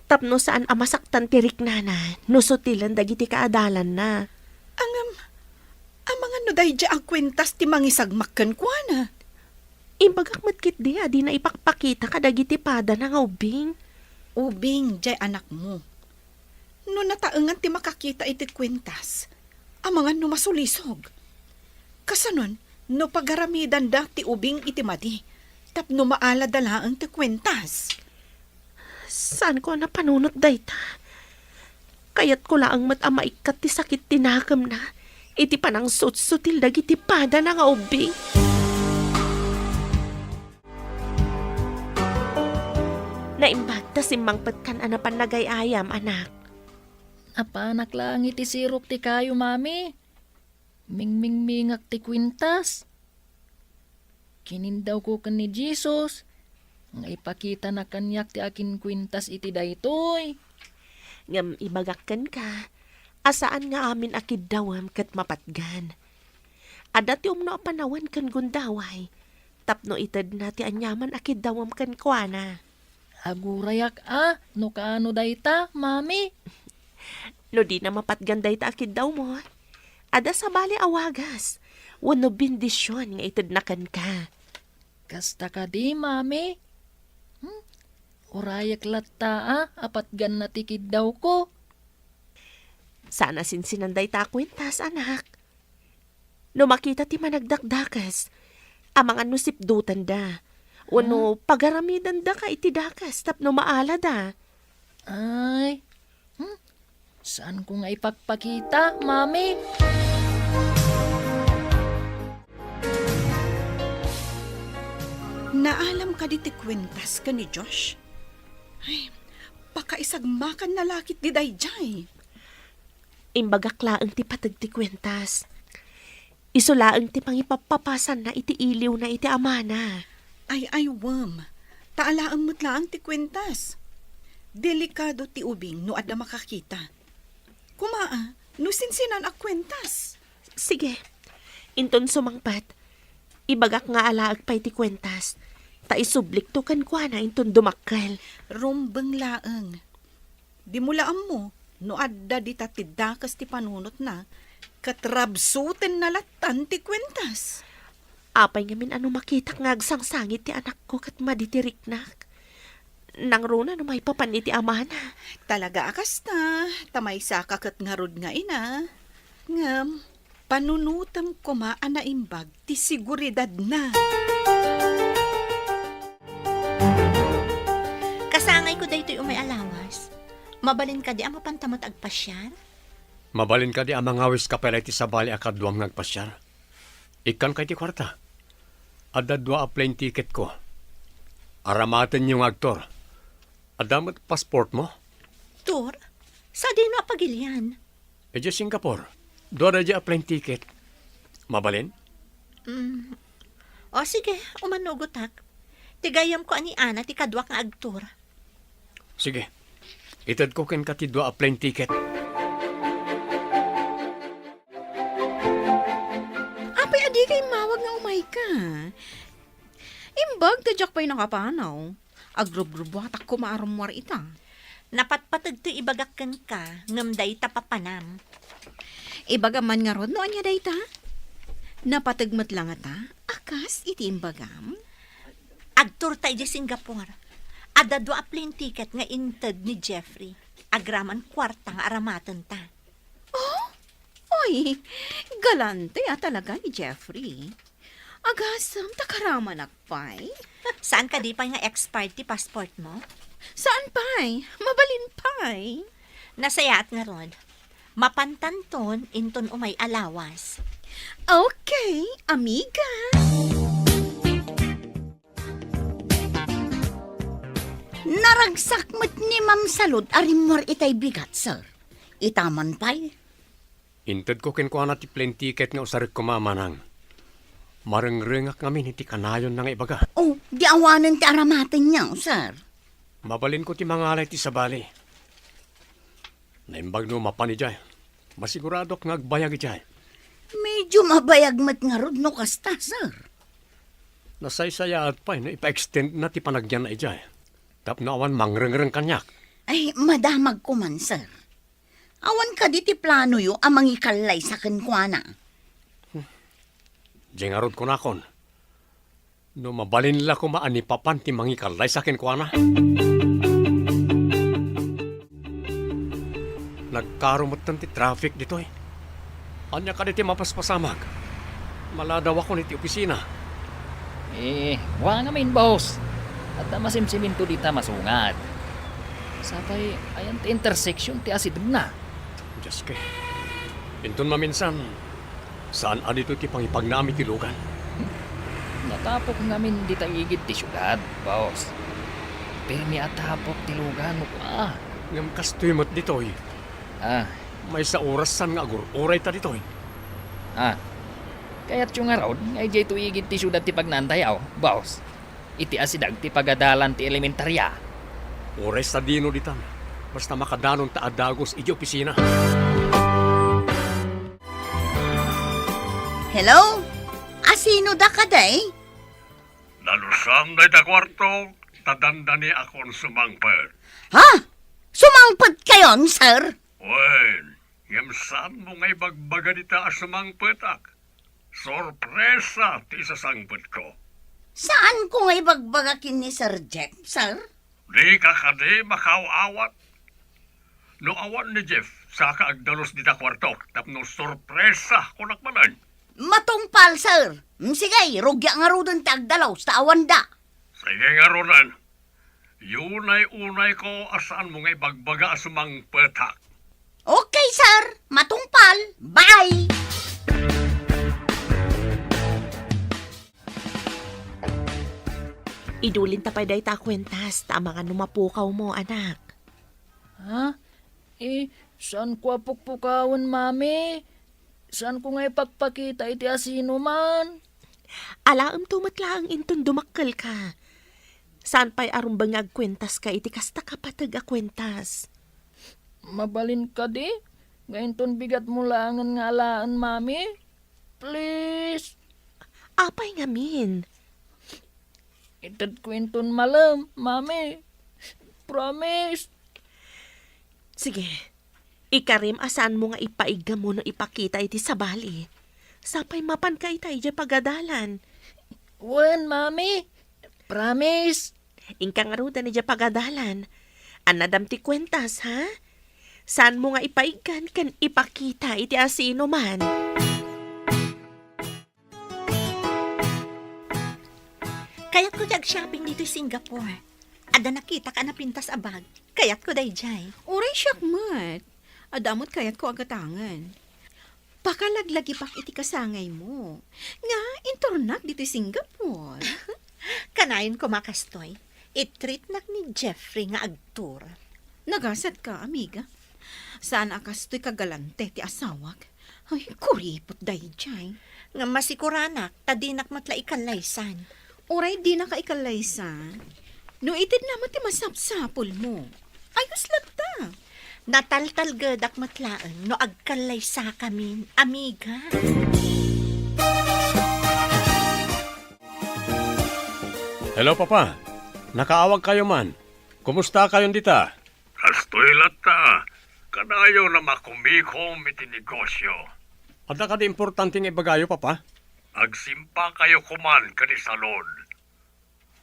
Tapno saan a masaktan ti riknana no sutilen dagiti kaadalanna. Ngem, amangan no daydiay a kuentas ti mangisagmak kenkuana? Imbagak met ketdi a dina ipakpakita kadagiti padana nga ubbing. Ubing diay anakmo. No nataengan ti makakita iti kuentas, amangan no masulisog. Kasanon, no pagaramidanda ti ubing iti madi, tapno maalada laeng ti kuentas. Saanko a napanunot dayta. Kayatko laeng met a maikkat ti sakit ti nakemna iti panangsutsutil dagiti padana nga ubbing. Naimbag ta simmangpetkan a napan nagay-ayam, anak. Napanak laeng iti sirok ti kayo, Mami. Mingmingmingak ti kuentas. Kinindawko ken ni Jesus nga ipakitana kaniak ti akinkuentas iti daytoy. Ngem ibagak kenka a saan nga amin a kiddawem ket mapatgan. Adda ti umno a panawen ken gundaway tapno itedna ti aniaman a kiddawem kenkuana. Agurayak a no kaano dayta, Mami. No dina mapatgan dayta a kiddawmo, adda sabali a wagas wenno bendision nga itedna kenka. Kasta kadi, Mami? Hmm? Urayak latta a patganna ti kiddawko. Saan a sinsinan dayta a kuentas, anak. No makita ti managdakdakes, amangan no sipdutanda, wenno pagaramidandaka iti dakes tapno maalada. Ay, hmm? Saanko nga ipakpakita, Mami? Naalam kadi ti kuentas ken ni Josh? Ay, pakaisagmakanna la ketdi daydiay. Imbagak laeng ti pateg ti kuentas. Isu laeng ti pangipappapasanna iti iliwna iti amana. Ay, ay, wen. Ta alaem met laeng ti kuentas. Delikado ti ubing no adda makakita. Kuma, ah, no sinsinan a kuentas. Sige. Inton sumangpet, ibagak nga alaek pay ti kuentas. Ta isublikto kenkuana inton dumakkel. Rumbeng laeng. Dimo la ammo no adda dita ti dakes ti panunotna, ket rabsutenna lattan ti kuentas. Apay ngamin a no makitak nga agsangsangit ti anakko ket madi ti riknak? Nangruna no maipapan iti amana. Talaga a kasta, ta maysaka ket ngarud nga ina. Ngem, panunotem koma a naimbag ti seguridadna. Kasangayko daytoy umay a lawas. Mabalin kadi a mapanta met agpasiar? Mabalin kadi a mangawiska pay la iti sabali a kaduam nga agpasiar? Ikkanka iti kuarta. Adda dua a plane ticketko. Aramatenyo nga agtour. Adda met passportmo? Tour? Sadino a pagilian? Idiay Singapore. Dua daydiay a plane ticket. Mabalin? Mm. O sige, umanugotak. Ti gayyemko a ni Ana ti kaduak nga agtour. Sige. Itedko kenka ti dua a plane ticket. Apay, adika immawag nga umayka? Imbag ta diak pay nakapanaw. Agrubrubuatak koma a rummuar ita. Napatpateg ti ibagak kenka, ngem dayta papanam. Ibagam man ngarud no ania dayta? Napateg met la ngata a kas iti imbagam? Agtourta idiay Singapore. Adda dua a plane ticket nga inted ni Jeffrey. Agraman kuarta nga aramatenta. Oh? Oy, galante a talaga ni Jeffrey. Agasem ta karamanak pay. Saan kadi pay nga expired ti passportmo? Saan pay? Mabalin pay. Nasayaat ngarud. Mapantanton inton umay a lawas. Okay, amiga. Naragsak met ni Ma'am Salud a rimmuar itay bigat, sir. Ita man pay. Intedko kenkuana ti plane ticket nga usarek koma, manang. Marengrengak ngamin iti kanayonna nga ibaga. Oh, di awanen ti aramatenyo, sir. Mabalinko ti mangala iti sabali. Naimbag no mapan idiay. Masiguradok nga agbayag idiay. Medyo mabayag met ngarud no kasta, sir. Nasaysayaat pay no ipa-extendna ti panagyanna idiay. Tapno awan mangrengreng kaniak. Ay, madamagko man, sir. Awan kadi ti planoyo a mangikallaysa kenkuana? Diay ngarud kunakon, no mabalin la koma a ni papan ti mangikallaysa kenkuana. Nagkaro metten ti traffic ditoy. Ania kadi ti mapaspasamak? Maladawakon iti opisina. Eh, wa ngamin, boss. Adda masimsiminto dita masungad. Sapay, ayan ti intersection ti asidegna. Dios ko. Inton maminsan, saan a ditoy ti pangipagnaam iti lugan? Natapok ngamin dita igid ti siudad, boss. Pirmi a tapok ti lugan, kua. Ngem kastoy met ditoy. Ah. Maysa oras saan nga agur-urayta ditoy. Ah. Kayatyo ngarud nga idiay to igid ti siudad ti pagnantayaw, boss? Iti asideg ti pagadalan ti elementaria. Uray sadino ditan, basta makadanonta a dagus idiay opisina. Hello? Asino da kadi? Nalusam dayta kuarto, ta dandaniakon sumangpet. Ha? Sumangpetkayon, sir? Wen, ngem saanmo nga ibagbaga dita a sumangpetak? Sorpresa ti isasangpetko. Saanko nga ibagbaga ken ni Sir Jeff, sir? Dika kadi makaaw-awat? No awan ni Jeff, saka agdalus dita kuartok tapno sorpresa, kunak manen. Matungpal, sir. Mm, sige, rugiak ngaruden ti agdalus ta awanda. Sige ngaruden. Unay-unayko a saanmo nga ibagbaga a sumangpetak. Okay, sir. Matungpal. Bye! Idulinta pay dayta a kuentas, ta amangan no mapukawmo, anak. Ha? Eh, saanko a pukpukawen, Mami? Saanko nga ipakpakita iti asinoman? Alaemto met laeng inton dumakkelka. Saan pay a rumbeng nga agkuentaska iti kasta kapateg a kuentas. Mabalin kadi nga inton bigatmo laengen nga alaen, Mami? Please. Apay ngamin? Itedko inton malem, Mami. Promise. Sige, ikarim a saanmo nga ipaiggamu no ipakita iti sabali. Sapay mapanka ita idiay pagadalan. Wen, Mami. Promise. Inka ngaruden idiay pagadalan. Annadam ti kuentas, ha? Saanmo nga ipaiggan ken ipakita iti asinoman. Kayatko ti ag-shopping ditoy Singapore. Adda nakitak a napintas a bag. Kayatko daydiay. Uray siak met. Adda met kayatko a gatangen. Pakalaglagipak iti kasangaymo. Nga, inturnak ditoy Singapore. Kanayon koma kastoy, i-treatnak ni Jeffrey nga agtour. Nagasatka, amiga. Saan a kastoy kagalante ti asawak. Ay, kuripot daydiay. Nga masikuranak, ta dinak met la ikallaysan. Uray dinaka ikallaysan, no itedna met ti masapsapulmo. Ayos latta. Nataltalgedak met laeng no agkallaysakamin, amiga. Hello, Papa. Nakaawag kayo man. Kumusta kayon dita? Kastoy latta, kanayon a makumikom iti negosyo. Adda kadi importante nga ibagayo, Papa? Agsimpa kayo koman kadi salon.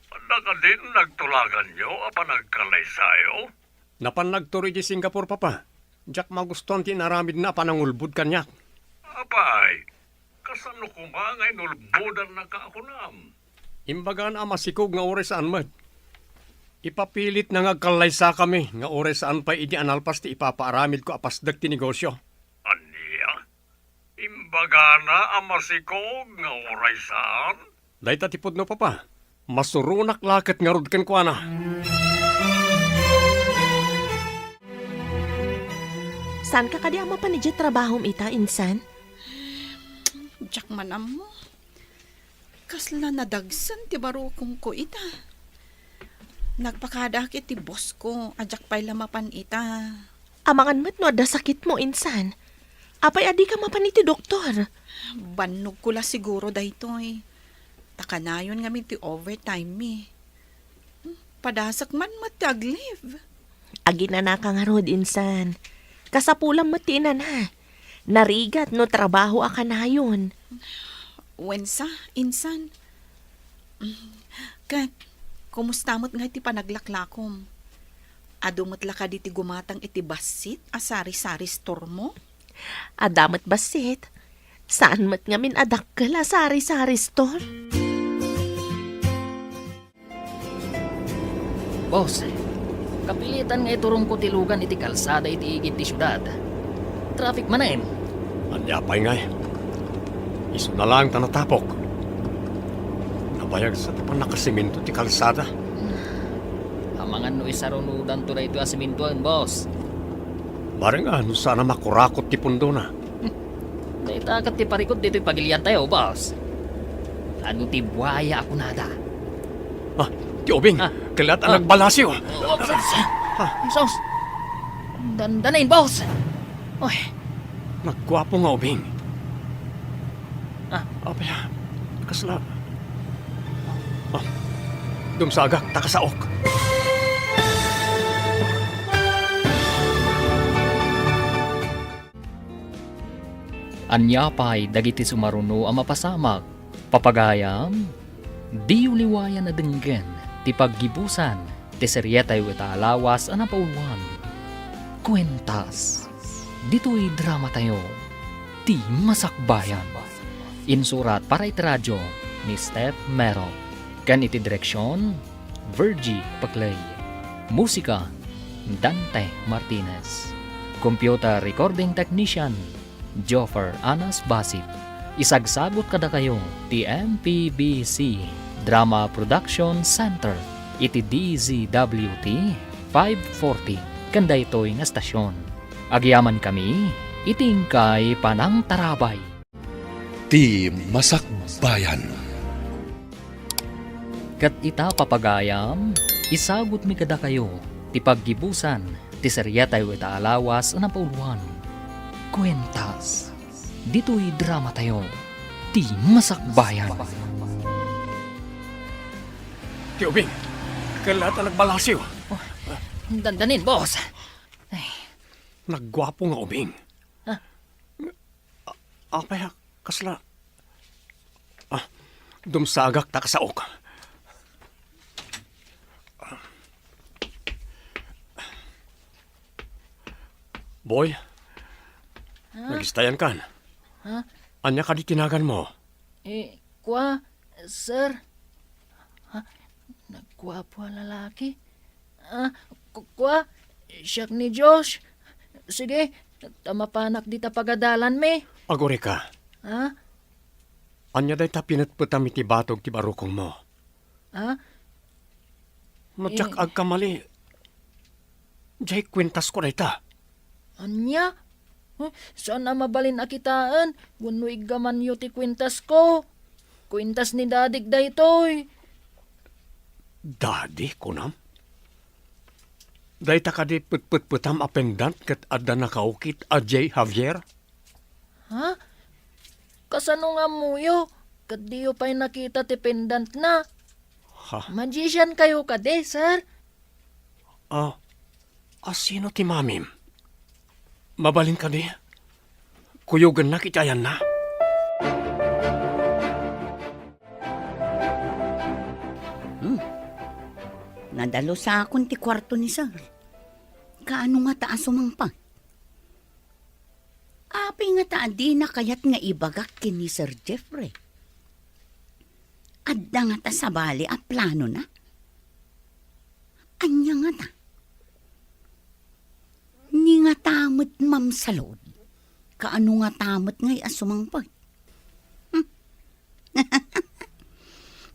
Adda kadin nagtulaganyo a panagkallaysayo? Napan nagturo iti Singapore, Papa. Diak magustuan ti inaramidna a panangulbod kaniak. Apay, kasano koma nga inulbodannaka a kunam? Imbagana a masikog nga uray saan met. Ipapilitna nga agkallaysakami nga uray saan pay idi a nalpas ti ipapaaramidko a pasdek ti negosyo. Ania? Imbagana a masikog nga uray saan? Dayta ti pudno, Papa. Masuronak la ket ngarud kenkuana. Saanka kadi a mapan idiay trabahom ita, insan? Diak man ammo. Kasla nadagsen ti barukongko ita. Nagpakadaak iti bossko a diak pay la mapan ita. Amangan met no adda sakitmo, insan. Apay a dika mapan iti doktor? Bannogko la siguro daytoy. Ta kanayon ngamin ti overtime mi. Padasek man met ti ag-leave. Aginanaka ngarud, insan. Kasapulam met ti inana. Narigat no trabaho a kanayon. Wensa, insan. Ket, kumusta met ngay ti panaglaklakom? Adu met la kadi ti gumatang iti bassit a sari-sari store mo? Adda met bassit. Saan met ngamin a dakkel a sari-sari store? Boss, kapilitan nga iturongko ti lugan iti kalsada iti igid ti siudad. Traffic manen. Ania pay ngay? Isuna laeng ta natapok. Nabayag sa ti pannakasemento ti kalsada. Amangan no isarunodanto daytoy a sementoen, boss. Bareng a no saan a makurakot ti pundona. Dayta ket ti parikut ditoy pagiliantayo, boss. Adu ti buaya a kunada. Ah, ti ubing. Ah. Kellat a nagbalasiw. Oops, oops. Ah. Sus. Dandanin, boss. Oy. Nagguapo nga ubing. Ah. Apay, ah. Kasla. Ah. Dumsagak, ta kasaok. Ania pay dagiti sumaruno a mapasamak? Papagayam, diyo liwayan a denggen ti paggibusan ti serietayo ita a lawas a napauluan. Kuentas, ditoy dramatayo, Ti Masakbayan. Insurat para iti radio ni Steph Mero. Ken iti direksion, Virgie Paclay. Musika, Dante Martinez. Computer recording technician, Joffer Anas Basit. Isagsagut kadakayo ti M P B C Drama Production Center iti D Z W T five forty ken daytoy nga stasyon. Agyamankami iti inkay panangtarabay. Ti Masakbayan. Ket ita, papagayam, isagutmi kadakayo ti paggibusan ti seriatayo ita a lawas a napauluan, Kuentas. Ditoy dramatayo, ti Masakbayan. Ti ubing, kella ta nagbalasiw. Oh, dandanin, boss. Ay. Nagguapo nga ubing. Ah. A-, apay, ah, kasla, ah, dumsagak ta kasaok. Boy, Ha? Nagistayan kan. Ha? Ania kadi ti naganmo? Eh, kua, sir. Ha? Nagguapo a lalaki? Ah, ku-, kua, siak ni Josh. Sige, ta mapanak dita pagadalanmi. Agurika. Ha? Ania dayta pinetpetam iti batog ti barukongmo? Ha? No diak Eh. agkamali, diay kuentasko dayta. Ania? Huh, saan a mabalin a kitaen wenno iggamanyo ti kuentasko? Kuentas ni dadik daytoy. Dadi, kunam? Dayta kadi petpetpetam a pendant ket adda nakaukit a J Javier? Ha? Kasano nga ammoyo ket diyo pay nakita ti pendantna? Ha? Magician kayo kadi, sir? Ah, asino ti mamim? Mabalin kadi? Kuyogennak iti ayanna? Hmm. Nadalusakon ti kuarto ni sir. Kaano ngata a sumangpet? Apay ngata a dina kayat nga ibagak ken ni Sir Jeffrey? Adda ngata sabali a planona? Ania ngata? Ni ngata met mamsalud? Kaano ngata met ngay a sumangpet? Hmm?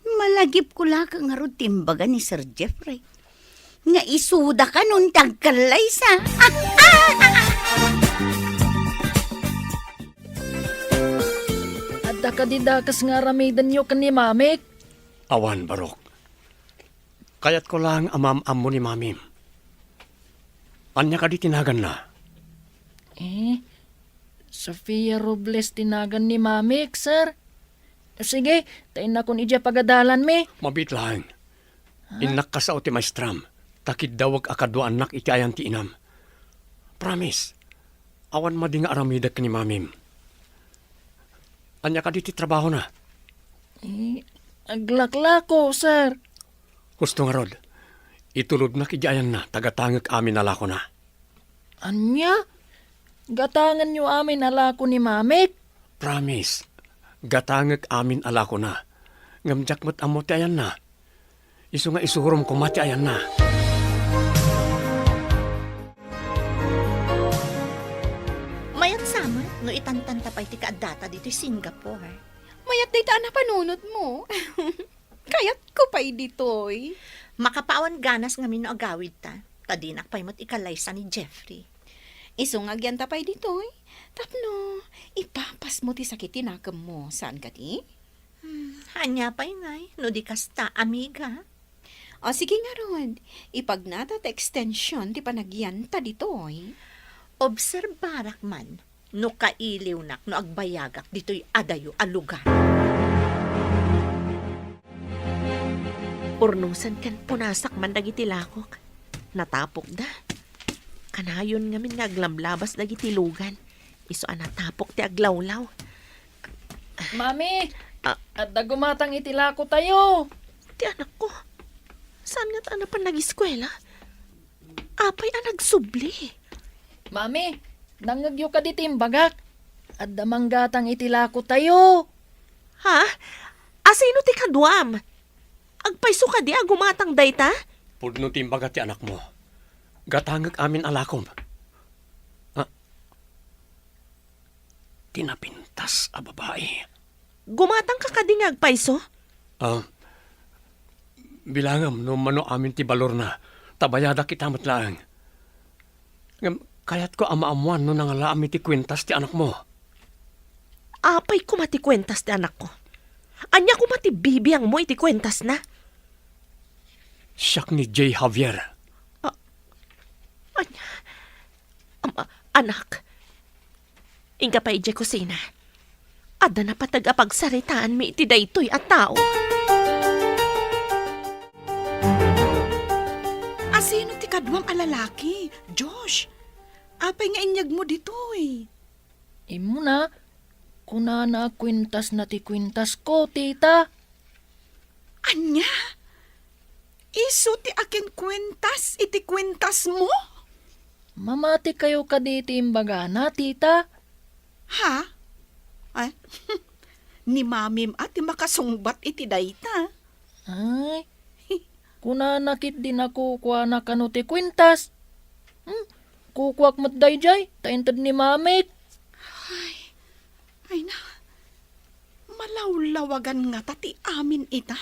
Malagipko la ka ngarud ti imbaga ni Sir Jeffrey nga isuda kanon ti agkallaysa. Adda kadi dakes nga aramidenyo ken ni Mamik? Awan, Barok. Kayatko laeng a maam-ammo ni Mamim. Ania kadi ti naganna? Eh, Sofia Robles ti nagan ni Mamik, sir. Sige, ta innakon idiay pagadalanmi. Mabiit laeng. Ha? Innak kasao ti maestram, ta kiddawek a kaduaannak iti ayan ti inam. Promise, awan madi nga aramidek ni Mamim. Ania kadi ti trabahona? Eh, aglaklako, sir. Husto ngarud, itulodnak idiay ayanna ta gatangek amin a lakona. Ania? Gatangenyo amin a lako ni Mamik? Promise, gatangek amin a lakona. Ngem diak met ammo ti ayanna. Isu nga isurom koma ti ayanna. Mayat sa met no itantanta pay ti kaaddata ditoy Singapore. Mayat dayta a napanunotmo. Kayatko pay ditoy. Makapawan ganas ngamin no agawidta, ta dinak pay met ikallaysa ni Jeffrey. Isu nga agyanta pay ditoy, tapno ipapasmo ti sakit ti nakemmo, saan kadi? Hmm, ania pay ngay, no di kasta, amiga? O, sige ngarud, ipagnata ti extension ti panagyanta ditoy. Obserbarak man, no kailiwnak no agbayagak ditoy adayo a lugar. Urnosen ken punasak man dagiti lakok. Natapokda. Kanayon ngamin nga aglablabas dagiti lugan. Isu a natapok ti aglawlaw. Mami! Ah. Adda gumatang iti lakotayo! Ti anakko. Saan ngata a napan nagiskuela? Apay a nagsubli? Mami, nangngegyo kadi ti imbagak? Adda manggatang iti lakotayo. Ha? Asino ti kaduam? Agpayso kadi a gumatang dayta? Pudno ti imbaga ti anakmo. Gatangek amin a lakom. Ah, ti napintas a babai. Gumatangka kadi nga agpayso? Ah, bilangem no mano amin ti balorna, ta bayadak ita met laeng. Ngem kayatko a maammoan no nangalaam iti kuentas ti anakmo. Apay koma ti kuentas ti anakko? Ania koma ti bibiangmo iti kuentasna? Siak ni Jay Javier. A-, ania? Ama, anak, inka pay idiay kusina. Adda napateg a pagsaritaanmi iti daytoy a tao. Asino ti kaduam a lalaki, Josh? Apay nga inyegmo ditoy? Immuna, kunana a kuentasna ti kuentasko, tita. Ania? Isu ti akinkuentas iti kuentasmo? Mamatikayo kadi ti imbagana, tita? Ha? Ay, ni mamim a ti makasungbat iti dayta. Ay, kunana ketdi a kukuana kano ti kuentas. Hmm, kukuak met daydiay, ta inted ni mamik. Ay, ay na, malawlawagan ngata ti amin ita.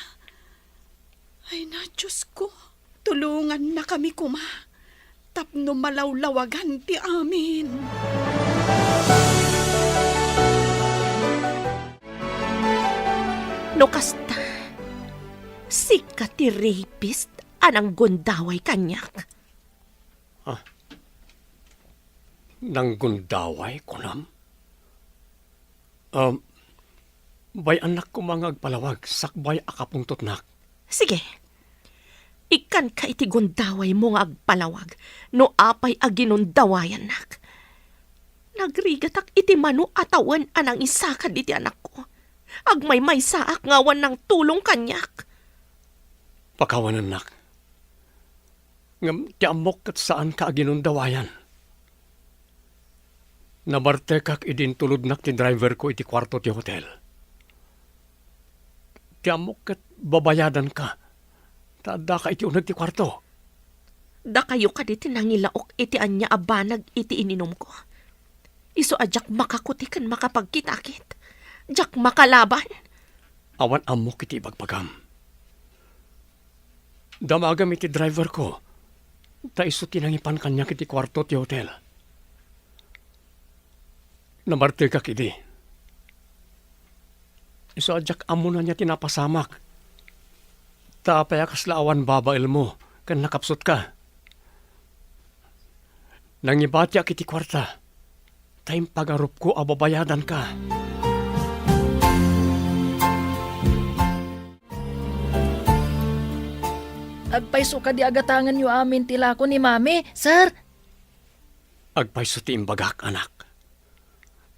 Ay na, Diosko, tulongannakami koma tapno malawlawagan ti amin. No kasta, sika ti rapist a nanggundaway kaniak. Ah, nanggundaway, kunam? Um, bay-annak koma nga agpalawag sakbay a kapungtotnak. Sige. Ikkanka iti gundawaymo nga agpalawag no apay a ginundawayannak. Nagrigatak iti mano a tawen a nangisakad iti anakko. Agmaymaysaak nga awan nangtulong kaniak. Pakawanennak. Ngem ti ammok ket saanka a ginundawayan. Nabartekak idi intulodnak ti driverko iti kuarto ti hotel. Ti ammok ket babayadanka, ta addaka iti uneg ti kuarto. Dakayo kadi ti nangilaok iti ania a banag iti ininumko. Isu a diak makakuti ken makapagkitakit. Diak makalaban. Awan ammok iti ibagbagam. Damagam iti driverko, ta isu ti nangipan kaniak iti kuarto ti hotel. Nabartekak idi. Isu a diak ammo ania ti napasamak. Ta apay a kasla awan babaelmo ken nakapsutka? Nangibatiak iti kuarta, ta impagarupko a babayadanka. Agpayso kadi a gatangenyo amin ti lako ni Mami, sir? Agpayso ti imbagak, anak.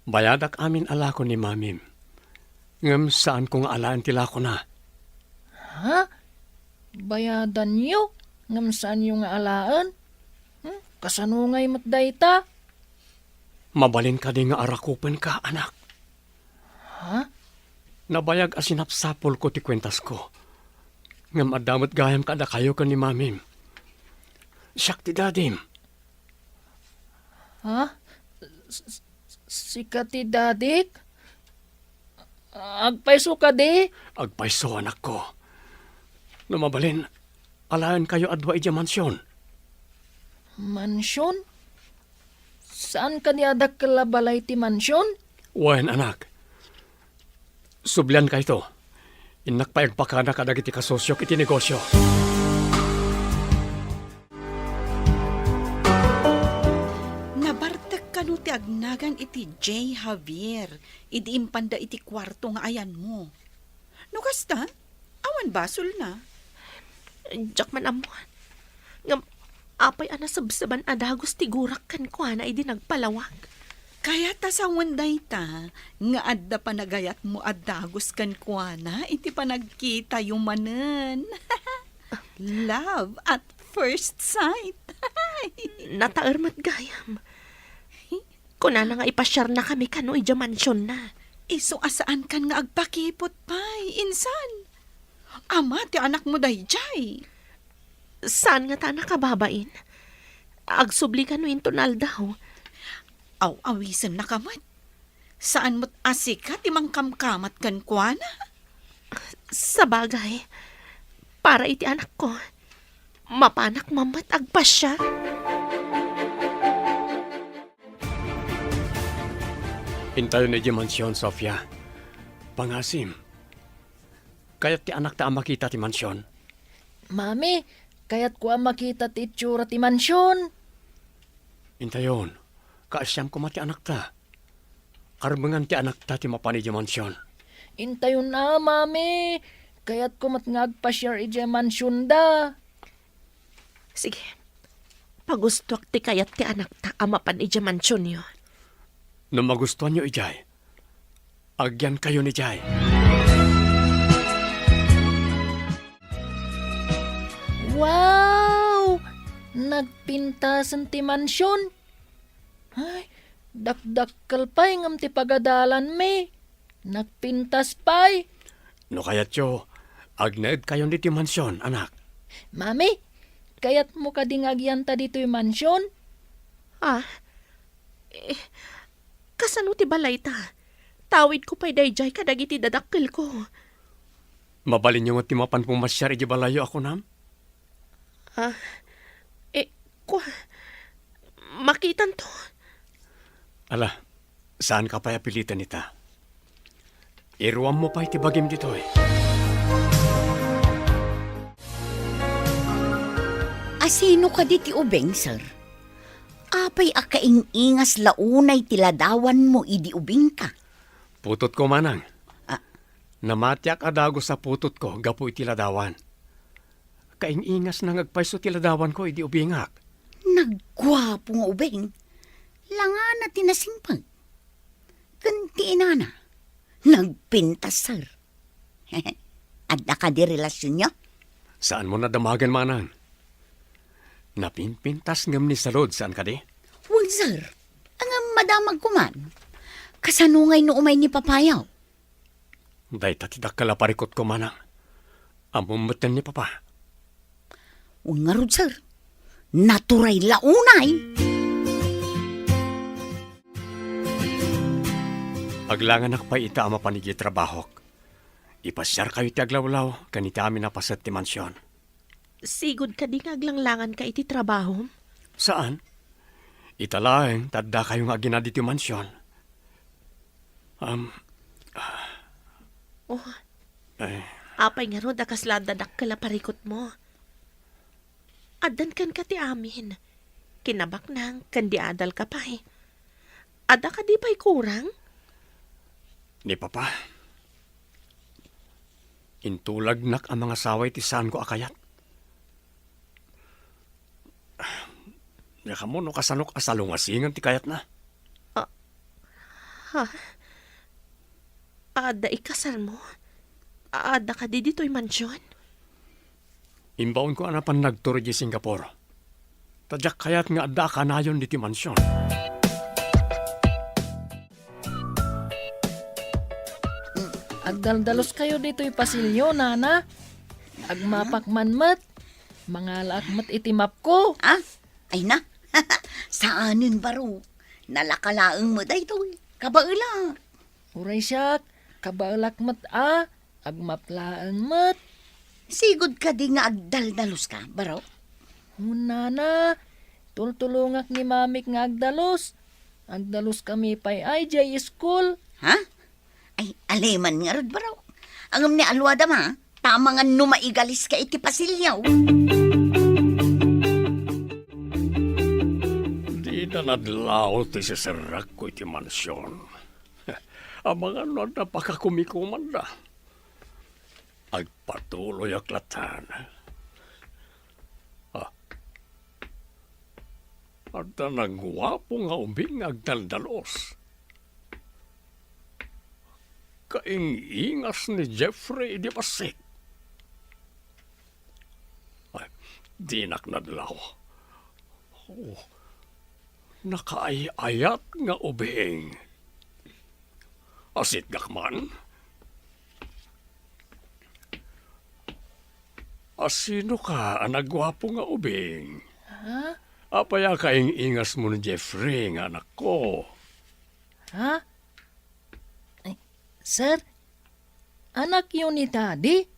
Bayadak amin a lako ni Mamim. Ngem saanko nga alaen ti lakona. Ha? Bayadanyo, ngem saanyo nga alaen? Hmm? Kasano ngay met dayta? Mabalin kadi nga arakupenka, anak? Ha? Nabayag a sinapsapulko ti kuentasko. Ngem adda met gayam kadakayo ken ni Mamim. Siak ti dadim. Ha? S-, s-, sika ti dadik? Agpayso kadi? Agpayso, anakko. No mabalin, alaenkayo a dua idiay mansion. Mansion? Saan kadi a dakkel a balay ti mansion? Wen, anak. Subliankayto. Innak pay agpakada kadagiti kasosiok iti negosio. Nabartek kano ti agnagan iti Jay Javier idi impanda iti kuarto nga ayanmo? No kasta, awan basolna. Diak man ammo. Ngem apay a nasebseban a dagus ti gurak kenkuana idi nagpalawag? Kayat a sawen dayta nga adda panagayatmo a dagus kenkuana iti panagkitayo manen. Love at first sight. Nataer met gayam. Kunana nga ipasiarnakami kano idiay mansionna. Isu a saankan nga agpakipot pay, insan. Ama ti anakmo daydiay. Saan ngata a nakababain? Agsubli kano inton aldaw. Aw-awisennaka met. Saan met a sika ti mangkamkamat kenkuana? Sabagay, para iti anakko, mapanak man met agpasiar. Intayon idiay mansion, Sofia. Pangasim. Kayat ti anakta a makita ti mansion. Mami, Kayatko a makita ti itsura ti mansion. Intayon, kaasiam koma ti anakta. Karbengan ti anakta ti mapan idiay mansion. Intayon a, Mami. Kayatko met nga agpasiar idiay mansionda. Sige. Pagustoak ti kayat ti anakta a mapan idiay mansionyo. No magustoanyo idiay, agyankayon idiay. Wow! Nagpintasen ti mansion. Ay, dakdakkel pay ngem ti pagadalanmi. Nagpintas pay. No kayatyo, agnaedkayon ditoy mansion, anak. Mami, kayatmo kadi nga agyanta ditoy mansion? Ah, eh, kasano ti balayta? Tawidko pay daydiay kadagiti dadakkelko. Mabalinyo met ti mapan pumasiar idiay balayyo a kunam? Ah, eh, kua, makitanto. Ala, saanka pay a piliten ita. Iruammo pay ti bagim ditoy. Asino kadi ti ubing, sir? Apay a kaing-ingas la unay ti ladawanmo idi ubingka? Putotko, manang. Ah. Namatiak a dagus a putotko gapu iti ladawan. Kaing-ingasna nga agpayso ti ladawanko idi ubingak. Nagguapo nga ubing. Langana ti nasimpag. Ken ti inana, nagpintas, sir. Adda kadi relasionyo? Saanmo nadamagen, manang. Napimpintas ngem ni Salud, saan kadi? Wen, sir. Ngem madamagko man. Kasano ngay no umay ni papayo? Dayta ti dakkel a parikutko, manang. Ammom metten ni papa. Wen ngarud, sir. Naturay la unay. Aglanganak pay ita a mapan idiay trabahok. Ipasiarkayo iti aglawlaw ken iti amin a paset ti mansion. Sigud kadi nga aglanglanganka iti trabahom? Saan. Ita laeng ta addakayo nga agina ditoy mansion. Am, Oh. Ay. Apay ngarud a kasla adda dakkel a parikutmo? Addan kenka ti amin. Kinabaknang ken di adalka pay. Adda kadi pay kurang? Ni Papa, intulagnak a mangasawa iti saanko a kayat. Diak ammo no kasanok a salungasingen ti kayatna. Ah, ha? Adda ikasarmo? Adda kadi ditoy mansion? Imbaonko a napan nagtur idiay Singapore. Ta diak kayat nga adda a kanayon ditoy mansion. Agdaldalos kayo ditoy pasilyo, nana. Agmapak man met. Mangalaak met iti mapko. Ah? Ay na. Saanen, baro. Nalaka laeng met daytoy. Kabaelak. Uray siak, kabaelak met a. Agmap laeng met. Sigud kadi nga agdaldaluska, baro? Hunana, tultulongak ni mamik nga agdalus. Agdaluskami pay ay diay school. Ha? Ay, aleman ngarud, baro. Ngem ni aluada ma, ta amangan no maigaliska iti pasilyo. Dida nadlaw ti siserrekko iti mansion. Amangan no adda pakakumikomanda. Agpatuloyak latta. Ah. Adda naguapo nga ubing nga agdaldalos. Kaing-ingas ni Jeffrey idi bassit. Ay, dinak nadlaw. Oh, nakaay-ayat nga ubing. Asitgak man. Asinoka a naguapo nga ubing? Ha? Apay a kaing-ingasmo ni Jeffrey nga anakko? Ha? Ay, sir, anakyo ni Daddy?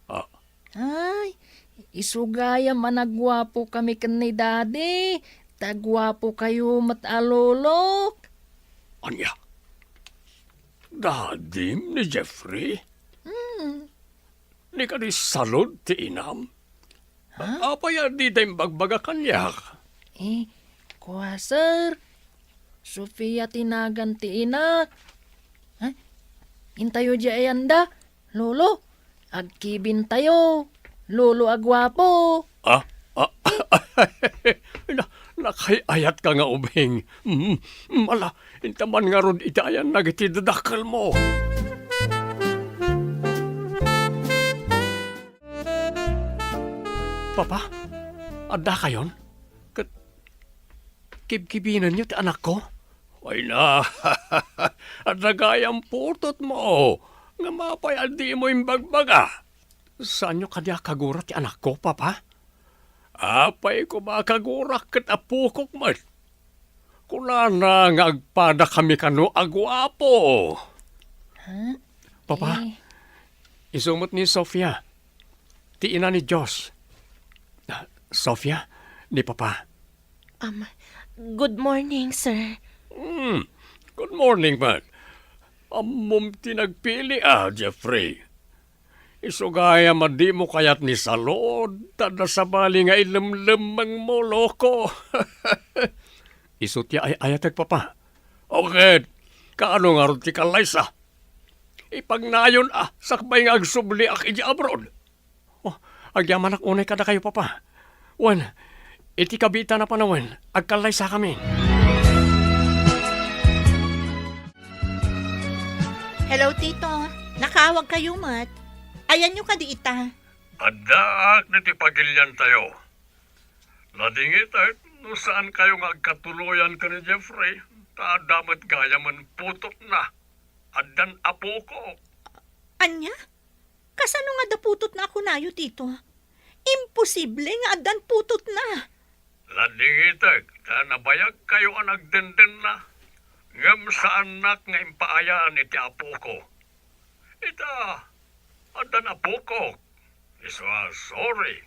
Ah. Ay, isu gayam a naguapo kami ken ni Daddy. Ta guapo kayo met a lolok. Ania? Dadim ni Jeffrey? Hmm. Ni kadi salud ti inam? Ha? Apay a dita imbagbaga kaniak? Eh, kua, sir. Sofia ti nagan ti inak. Ha? Intayo di ayanda, Lolo. Agkibintayo, Lolo a guapo. Ah? Ah? Na, nakay-ayatka nga ubing. Mm, mm, ala, inta man ngarud iti ayan dagiti dadakkelmo. Papa, adda kayon? Ket kibkibinenyo ti anakko? Ay na, adda gayam putotmo. Ngem apay a dimo imbagbaga? Saanyo kadi a kagura ti anakko, Papa? Apay koma a kagurak ket apokok met. Kunana nga agpadakami kano a guapo. Ha? Papa, Eh. isu met ni Sofia, ti ina ni Josh. Ah, Sofia, ni Papa. Um, good morning, sir. Hmm, good morning, man. Ammom ti nagpili, ah, Jeffrey. Isu gayam a dimo kayat ni Salud, ta adda sabali nga ilemlemmengmo, loko. Isu ti ay-ayatek, Papa. O ket, kaano ngarud ti kallaysa? Ipagnayon a sakbay nga agsubliak idiay abroad. Oh, agyamanak unay kadakayo, Papa. Wen, iti kabiitan a panawen, agkallaysakami. Hello, Tito. Nakaawag kayo met. Ayanyo kadi ita? Addaak ditoy pagiliantayo. Ladingitek no saan kayo nga agkatuloyan ken ni Jeffrey, ta adda met gayamen putotna. Addan apokok. Ania? Kasano nga adda putotna a kunayo, Tito? Imposible nga addan putotna. Ladingitek ta nabayag kayo a nagdendenna, ngem saannak nga impaayan iti apoko. Ita, addan apokok. Isu a, sorry.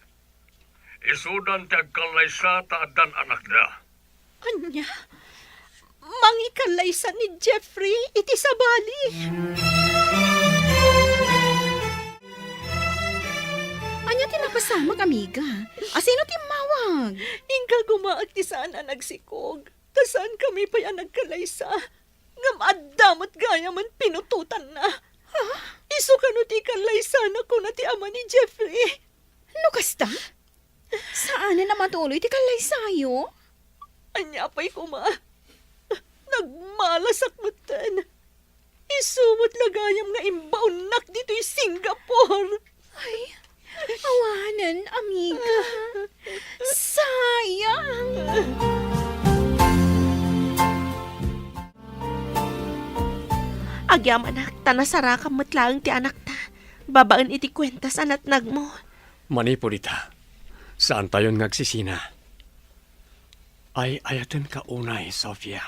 Isudan ti agkallaysa ta addan anakda. Ania? Mangikallaysa ni Jeffrey iti sabali? Ania ti napasamak, amiga? Asino ti immawag? Inka gumaak ti saan a nagsikog. Ta saankami pay a nagkallaysa. Ngem adda met gayamen pinutotanna. Ha? Isu kano ti ikallaysanak, kuna ti ama ni Jeffrey. No kasta, saanen a matuloy ti kallaysayo? Ania pay koma? Nagmalasak metten. Isu met la gayam nga imbaonnak ditoy Singapore. Ay, awanen, amiga. Sayang. Agyamanak, ta nasarakam met laeng ti anakta babaen iti kuentas a natnagmo. Manipud ita, saantayon nga agsisina. Ay-ayatenka unay, Sofia.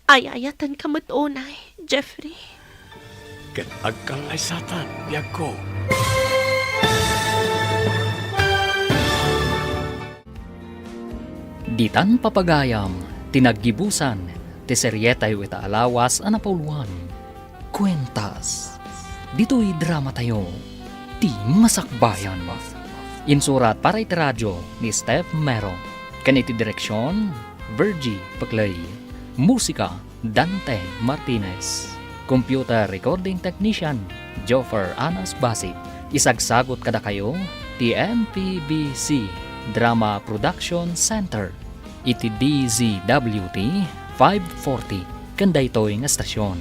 Ay-ayatenka met unay, Jeffrey. Ket agkallaysatan, biagko. Ditan papagayam ti naggibusan ti serietayo ita a lawas a napauluan. Kuentas. Ditoy dramatayo, ti Masakbayan. Insurat para iti radio ni Steph Mero, ken iti direksion, Virgie Peclay. Musika, Dante Martinez. Computer recording technician, Joffer Anas Basi. Isagsagut kadakayo ti M P B C Drama Production Center iti D Z W T five forty ken daytoy nga estasion.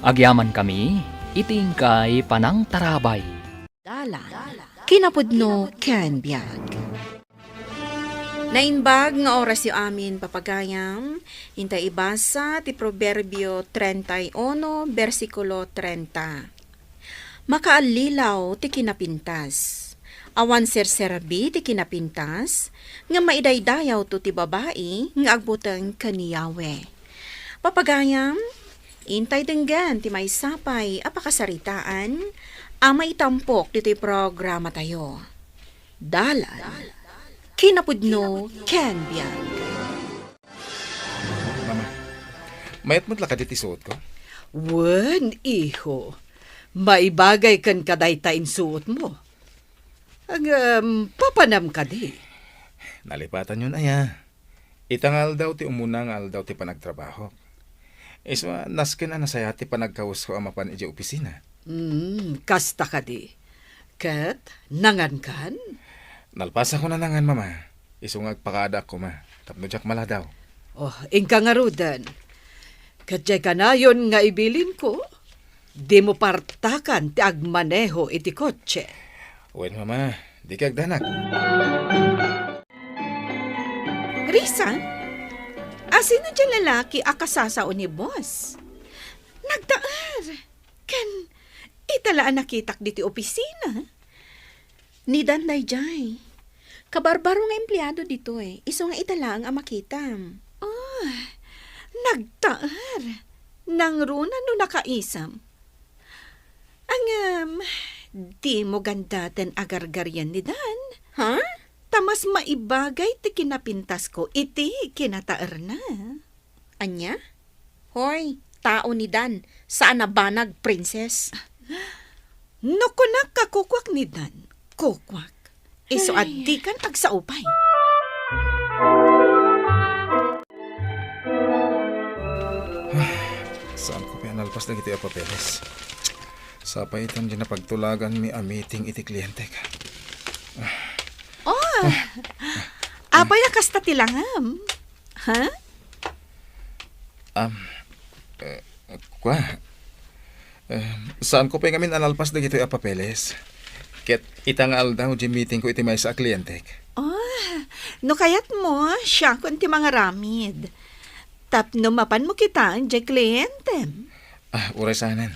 Agyamankami iti inkay panangtarabay. Dalan, kinapudno ken biag. Naimbag nga orasyo amin, papagayam, inta ibasa ti Proverbio treinta y uno, bersikulo treinta. Makaallilaw ti kinapintas. Awan serserbi ti kinapintas, ngem maidaydayawto ti babai nga agbuteng ken ni Yahweh. Papagayam, intay denggen ti maysa pay a pakasaritaan a maitampok ditoy programatayo. Dalan, kinapudno, ken biag. Mama, mayat met la kadi ti suotko? Wen, iho. Maibagay kenka dayta insuotmo. Ngem, papanam kadi? Nalipatanyon aya. Ita nga aldaw ti umuna nga aldaw ti panagtrabahok. Isu a nasken a nasayaat ti panagkawes ko a mapan idiay opisina. Hmm, kasta kadi. Ket, nangankan? Nalpasakon a nangan, Mama. Isu nga agpakadaak koma, tapno diak maladaw. Oh, inka ngaruden. Ket diay kanayon nga ibilinko, dimo partakan ti agmaneho iti kotse. Wen, Mama, dika agdanag. Risa, asino diay lalaki a kasasao ni boss? Nagtaer. Ken, ita la a nakitak ditoy opisina. Ni Dan daydiay. Kabarbaro nga empleado ditoy, isu nga ita laeng a makitam. Oh, nagtaer. Nangruna no nakaisem. Ngem, dimo gandaten agargarian ni Dan. Ha? Ta mas maibagay ti kinapintasko iti kinataerna. Ania? Hoy, tao ni Dan, saan a banag, Princess. No kunak a kukuak ni Dan, kukuak. Isu a dikan agsao pay. Saanko pay a nalpas dagitoy a papeles. Sapay itan diay napagtulaganmi a meeting iti klientek. Oh, apay a kasta ti langam? Ha? Am, eh, kua, eh, saanko pay ngamin a nalpas dagitoy a papeles. Ket ita nga aldaw, diay meetingko iti maysa a klientek. Oh, no kayatmo, siakon ti mangaramid. Tapno mapanmo kitaen diay klientem. Ah, uray saanen.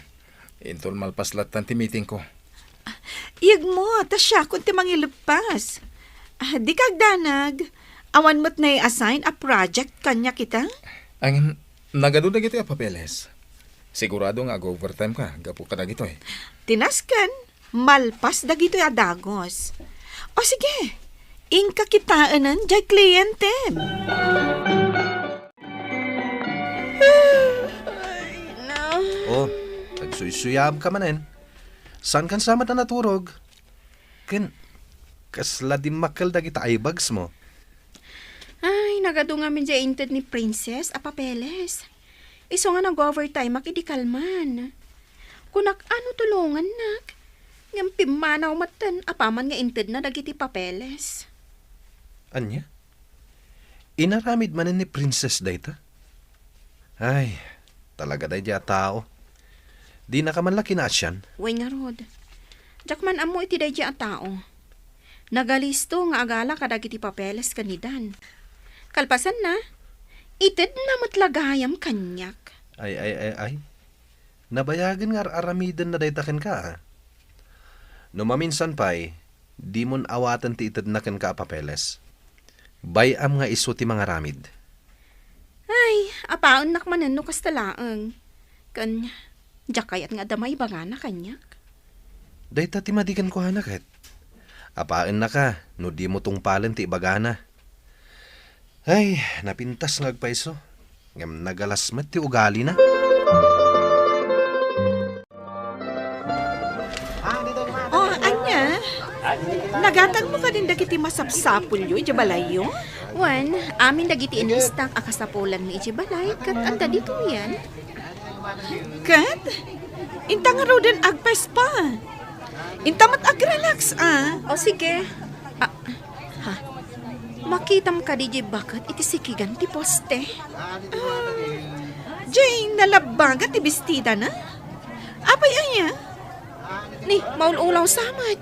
Inton malpas lattan ti meetingko. Iyegmo, ta siakon ti mangileppas. Ah, dika agdanag. Awan met nai-assign a project kaniak ita? Ngem, nagadu dagitoy a papeles. Sigurado nga ag-overtime ka gapu kadagitoy. Ti nasken, malpas dagitoy a dagus. O sige, inka kitaenen diay klientem. Ay, na. Oh, agsuysuyaam ka manen. Saankan sa met a naturog? Ken, kasla dimmakkel dagita eye bags mo. Ay, nagadu ngamin diay inted ni Princess a papeles. Isu nga nag-overtime-ak idi kalman. Kunak a no tulongannak. Ngem pimmanaw metten apaman nga intedna dagiti papeles. Ania? Inaramid manen ni Princess dayta? Ay, talaga daydiay a tao. Dinaka man la kinaasian? Wen ngarud, diak man ammo iti daydiay a tao. Nagalisto nga agala kadagiti papeles ken ni Dan. Kalpasanna, itedna met la gayam kaniak. Ay, ay, ay, ay. Nabayagen nga ar-aramidenna dayta kenka, a. No maminsan pay, dimon awaten ti itedna kenka a papeles. Bay-am nga isu ti mangaramid. Ay, apaennak manen no kasta laeng. Ken, diak kayat nga adda maibagana kaniak. Dayta ti madi kenkuana ket. Apaennaka no dimo tungpalen ti ibagana. Ay, napintas nga agpayso. Ngem nagalas met ti ugalina. Oh, ania? Nagatangmo kadin dagiti masapsapulyo idiay balayyo? Wen, amin dagiti inistak a kasapulanmi idiay balay ket adda ditoyen. Ket? Inta ngaruden agpa-spa. Inta met agrelax, a. O, sige. Ah, ha? Makitam kadi diay baket iti sikigan ti poste? Ah, diay nalabbaga ti bestidana? Apay aya? Ni, maul-ulaw sa met.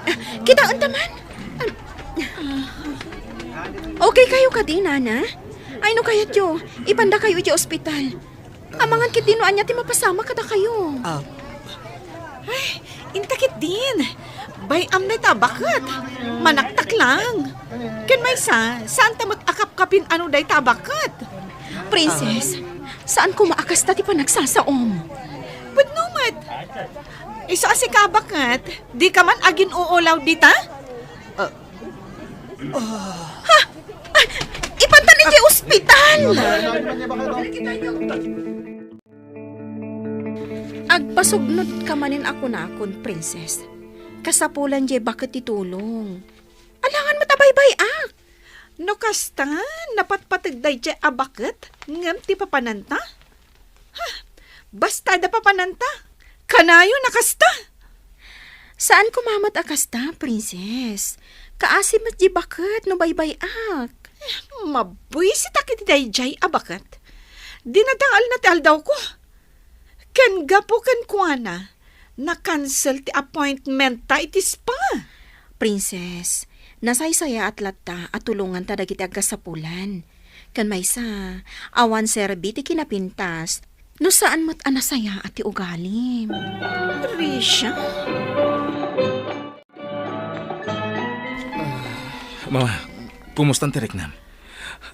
Ah, kitaenta man. Ah, okay kayo kadi, Nana? Ay, no kayatyo, ipanda kayo iti ospital. Amangan ketdi no ania ti mapasamak kadakayo. Ah. Ay, inta ketdin. Bay-am dayta a baket. Manaktak lang. Ken maysa, saanta met a kapkapin-ano dayta a baket. Princess, saan koma a kasta ti panagsasaom? Pudno met. Isu a sika a baket, dika man agin-uulaw dita? Ah. Ha? Ay, ipantan idiay ospital! Agpasugnod ka manen a kunakon, Princess. Kasapulan jay baket ti tulong. Alangan met a baybay-ak. No kasta, napatpateg dayjay a baket ngem ti papananta? Ha, basta adda papananta. Kanayon a kasta. Saan koma met a kasta, Princess. Kaasi met jay baket no baybay-ak. Mabuisitak iti dayjay a baket. Dinadaelna ti aldawko. Ken gapu kenkuana, na-cancel ti appointmenta iti spa. Princess, nasaysayaat latta a tulonganta dagiti agkasapulan. Ken maysa, awan serbi ti kinapintas no saan met a nasayaat ti ugalim. Risha? Mama, kumusta ti riknam?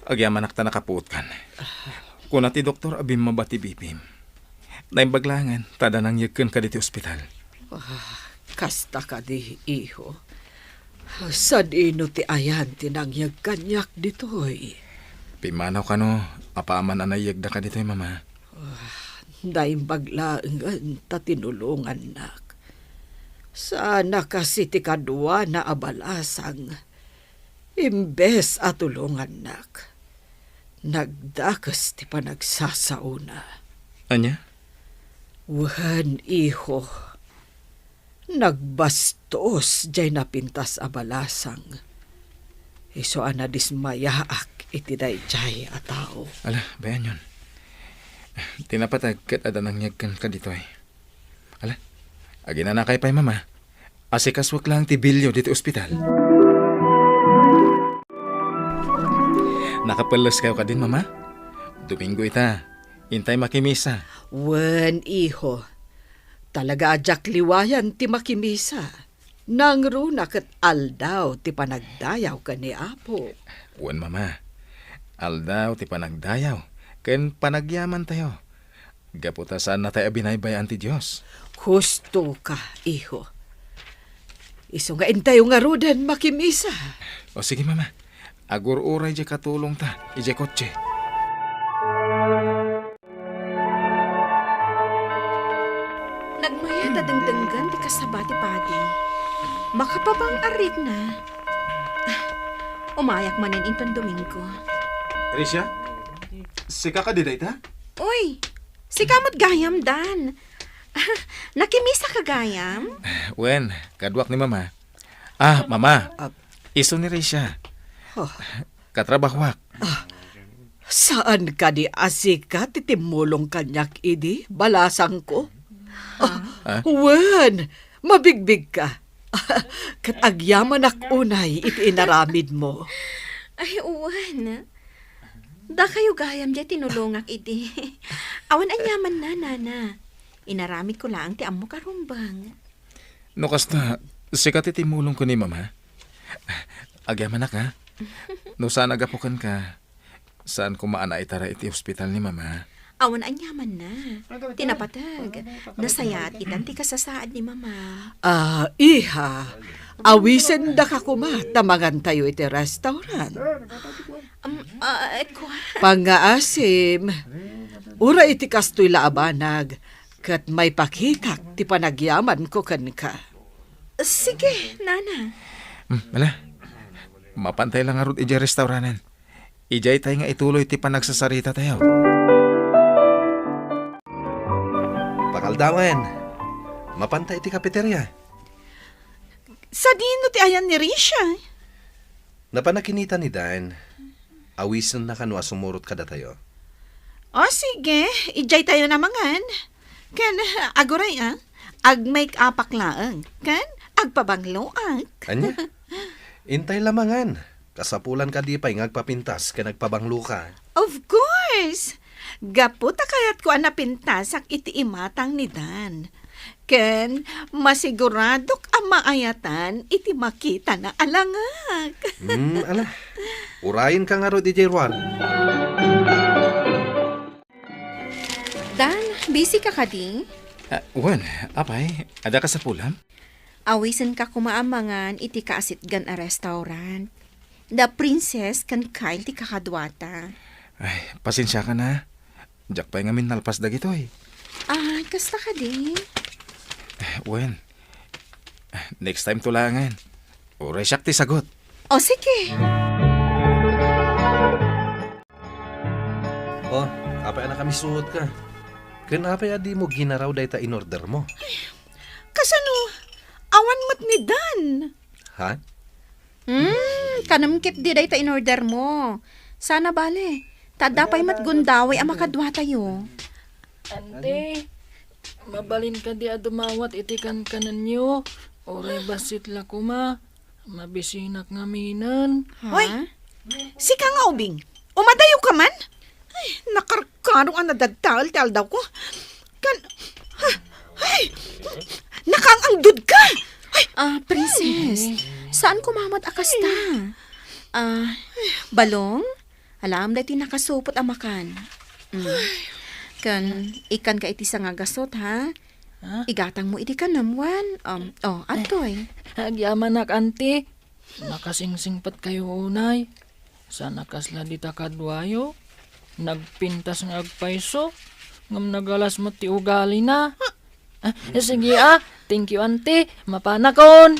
Agyamanak ta nakapuotkan. Kuna ti doktor a bimmaba ti B P M. Naimbag laengen ta adda nangyegken kaditoy ospital. Ah, kasta kadi, iho. Sadino ti ayan ti nangyeg kaniak ditoy? Pimmanaw kano, apaman a nayegda kaditoy, Mama. Ah, naimbag laengen ta tinulongannak. Saan a kas iti kaduana a balasang, imbes a tulongannak, nagdakes ti panagsasaona. Ania? Wen, iho, nagbastos jay napintas a balasang. Isu a nadismayaak iti dayjay a tao. Ala, bayanyon. Ti napateg ket adda nangyegken kaditoy. Ala, aginanakay pay, Mama. Asikasuek laeng ti bilio ditoy ospital. Nakapelles kayo kadin, Mama? Domingo ita. Intay makimisa. Wen, iho. Talaga a diak liwayan ti makimisa. Nangruna ket aldaw ti panagdayaw ken ni Apo. Wen, Mama. Aldaw ti panagdayaw ken panagyamantayo. Gapu ta saannatayo a binaybay-an ti Dios. Husto ka, iho. Isu nga intayo ngaruden makimisa. O sige, Mama. Agur-uray diay katulongta idiay kotse. Nagmayat a dengdenggen ti kasaba ti padi. Makapabang-arritna. Ah, umayak manen inton Domingo. Risha, sika kadi dayta? Uy, sika met gayam, Dan. Nakimisa ka gayam? Wen, kaduak ni Mama. Ah, Mama. Ah. Isu ni Risha. Oh. Katrabahoak. Ah, saan kadi a sika ti timmulong kaniak idi, balasangko? Ah, ah? Wen, mabigbigka. Ket agyamanak unay iti inaramidmo. Ay, wen. Dakayo gayam diay tinulongak idi. Awan aniamanna, Nana. Inaramidko laeng ti ammok a rumbeng. No kasta, sika ti timmulong ken ni Mama? Agyamanak, ha? No saan a gapu kenka, saan koma a naitaray iti ospital ni Mama. Awan aniamanna. Ti napateg, nasayaat itan ti kasasaad ni Mama. Ah, iha, awisendaka koma ta mangantayo iti restaurant. Um, ah, kua- Pangngaasim, uray iti kastoy la a banag, ket maipakitak ti panagyamanko kenka. Sige, Nana. Hmm, ala. Mapantay la ngarud idiay restauranen. Idiay tay nga ituloy ti panagsasarita tayo. Pangaldawen, mapantay iti cafeteria. Sadino ti ayan ni Risha? Napan a kinita ni Dan. Awisenna kano a sumurot kadatayo. O, sige. Idiay tayo na mangan. Ken, aguray, a. Ag-make-upak laeng. Ken, agpabangloak. Ania? Intay la mangan. Kasapulan kadi pay nga agpapintas ken agpabangloka. Of course! Gapu ta kayatko a napintasak iti imatang ni Dan. Ken masiguradok a maayatan iti makitana a langak. Hmm, ala. Urayenka ngarud idiay ruar. Dan, busy ka kadi? Ah, wen, apay, adda kasapulam? Awisenka koma a mangan iti kaasitgan a restaurant. Da Princess ken Kyle ti kakaduata. Ay, pasensiakan a. Diak pay ngamin nalpas dagitoy. Ah, kasta kadi? Wen, Next time to laengen. Uray siak ti sagut. O, sige. O, apay a nakamisuotka? Ken apay a dimo ginaraw dayta in-ordermo? Kasano? Awan met ni Dan. Ha? Hmm, kanem ketdi dayta in-ordermo. Sana bale, ta adda pay met gundaway a makaduatayo. Ante, mabalin kadi a dumawat iti kankanenyo? Uray bassit la koma, mabisinak ngaminen. Ha? Oy, sika nga ubing, umadayo ka man? Ay, nakarkaro a nadadtael ti aldawko. Kan, ha, ay, nakaang-angdod ka. Ay, Ah, princess, saan ko mamat a kasta? Ah, balong? Alaam daytoy nakasupot a makan. Mm. Ken, ikkan ka iti sangagasot, ha? Ha? Igatang mo iti kanem wen. Um, oh, adtoy. Agyamanak, anti. Nakasingsingpet kayo unay. Sana kasla dita kaduayo. Nagpintas nga agpayso, ngem nagalas met ti ugalina. Ah, sige, ah. Thank you, anti. Mapanakon.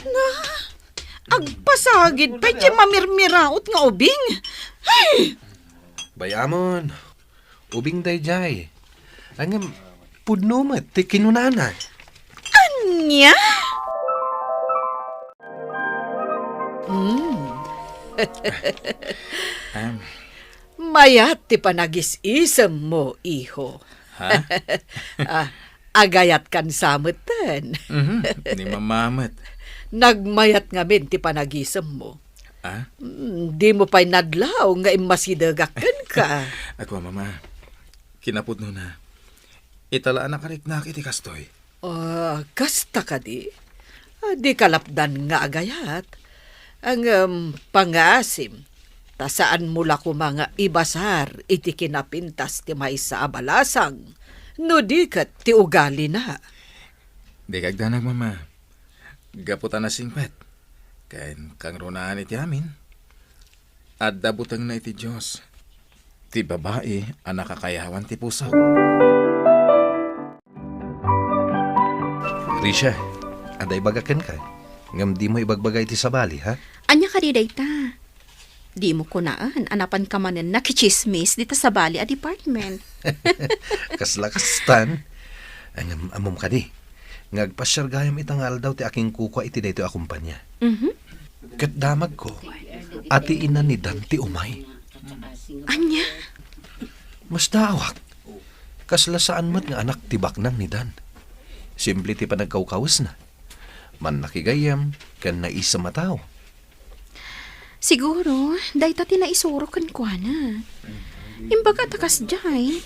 Agpasagid pay ti mamirmiraot nga ubing. Ay! Bay-amon, ubing daydiay. Ngem, pudno met ti kinunana. Ania? Mm. Em. Mayat ti panagis-isemmo, iho. Ha? Ah, agayatkan sa metten. Mhm, ni Mama met. Nagmayat ngamin ti panagisemmo. Ah? Mm, dimo pay nadlaw nga immasidegak kenka. Ako, Mama. Kinapudnona, ita la a nakariknak iti kastoy. Ah, kasta kadi? Ah, di kalapdan nga agayat. Ngem, pangaasim, ta saanmo la koma nga ibasar iti kinapintas ti maysa a balasang, no di ket ti ugalina. Di kagdanag, Mama. Gapu ta nasingpet, ken kangrunaan iti amin, adda butengna iti Dios ti babai a nakakayawan ti puso. Risha, adda ibaga kenka, ngem dimo ibagbaga iti sabali, ha? Ania kadi dayta? Dimo kunaen a napanka manen nakitsismis dita sabali a department. Kasla kastan. Ngem ammom kadi nga agpasiar gayam ita nga aldaw ti akinkukua iti daytoy a kumpania. Mhm. Ket damagko a ti ina ni Dan ti umay. Ania? Masdaawak. Kasla saan met nga anak ti baknang ni Dan. Simple ti panagkawkawesna. Mannakigayyem ken naisem a tao. Siguro, dayta ti naisuro kenkuana. Imbaga ta kasdiay.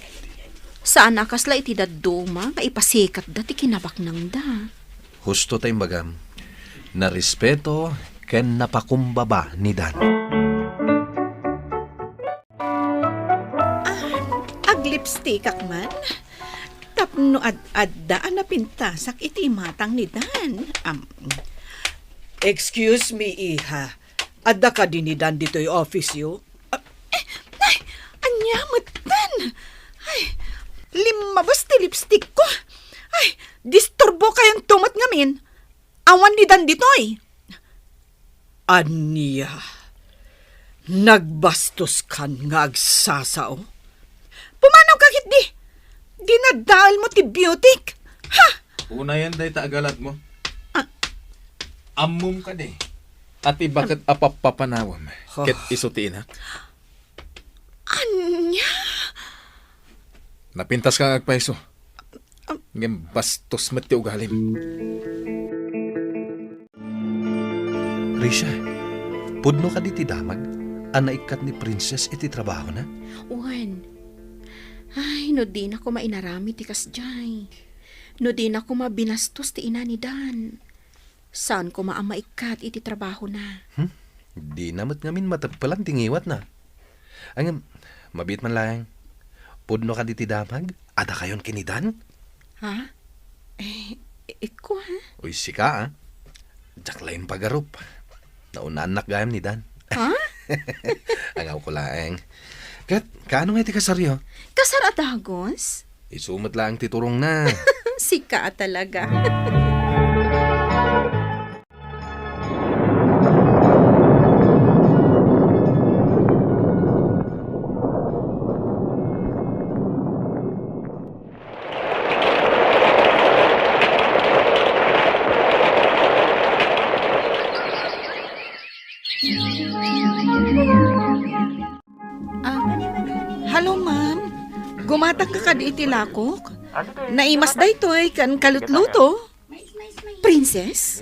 Saan a kasla iti dadduma nga ipasikatda ti kinabaknangda. Husto ta imbagam, narespeto ken napakumbaba ni Dan. Ah, aglipstikak man? Tapno ad-adda a napintasak iti imatang ni Dan. Am, excuse me, iha. Adda kadi ni Dan ditoy office-yo? Ah, eh, ay, ania metten? Ay, limmabes ti lipstick-ko. Ay, disturbo kayonto met ngamin. Awan ni Dan ditoy. Ania? Nagbastoskan nga agsasao? Pumanaw ka ketdi! Dinadaelmo ti beautyk! Ha? Unayen dayta a galatmo. Ah. Ammom kadi a ti baket a pappapanawem ket isu ti inak? Ania? Napintas ka nga agpayso. Ngem bastos met ti ugalim. Risha, pudno kadi ti damag a naikkat ni Princess iti trabahona? Wen. Ay, no dina koma inaramid ti kasdiay. No dina koma binastos ti ina ni Dan. Saan koma a maikkat iti trabahona. Hmm? Dina met ngamin mateppelan ti ngiwatna. Ngem, mabiit man laeng. Pudno kadi ti damag a dakayon ken ni Dan? Ha? Eh, ikko, ha? Uy, sika, ah. Diak laeng pagarup. Naunaannak gayam ni Dan. Ha? Angawko laeng. Ket, kaano nga iti kasaryo? Kasar a dagos? Isu met laeng ti turongna. Sika a talaga. Ah, hello, ma'am. Gumatangka kadi iti lakok? Naimas daytoy ken kalutluto. Princess?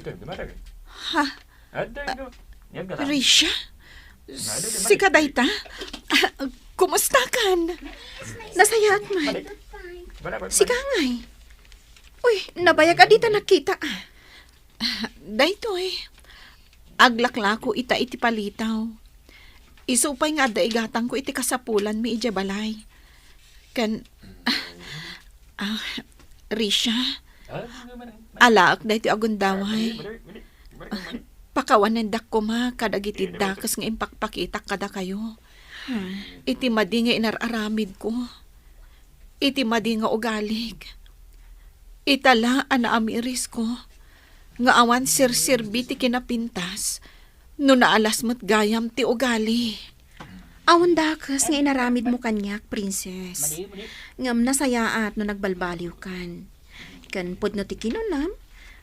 Ha? Risha? Sika dayta? Ah, kumustakan? Nasayaat man. Sika ngay? Uy, nabayag a dita nakita. Ah, daytoy. Aglaklako ita iti palitaw. Isu pay nga adda igatangko iti kasapulanmi idiay balay. Ken, ah, Risha, alaek daytoy a gundaway. Ah, pakawanendak koma kadagiti dakes nga impakpakitak kadakayo. Iti madi nga inar-aramidko. Iti madi nga ugalik. Ita la a naamirisko nga awan serserbi ti kinapintas no naalas met gayam ti ugali. Awan dakes nga inaramidmo kaniak, Princess. Ngem nasayaat no nagbalbaliwkan. Ken pudno ti kinunam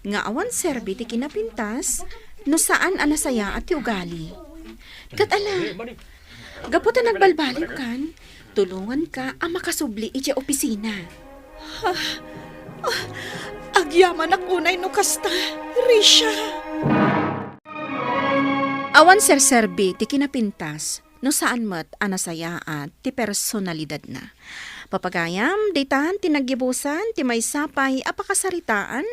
nga awan serbi ti kinapintas no saan a nasayaat ti ugali. Ket ala, gapu ta nagbalbaliwkan, tulonganka a makasubli idiay opisina. Ah, ah, agyamanak unay no kasta, Risha. Awan serserbi ti kinapintas no saan met a nasayaat ti personalidadna. Papagayam, ditan ti naggibusan ti maysa pay a pakasaritaan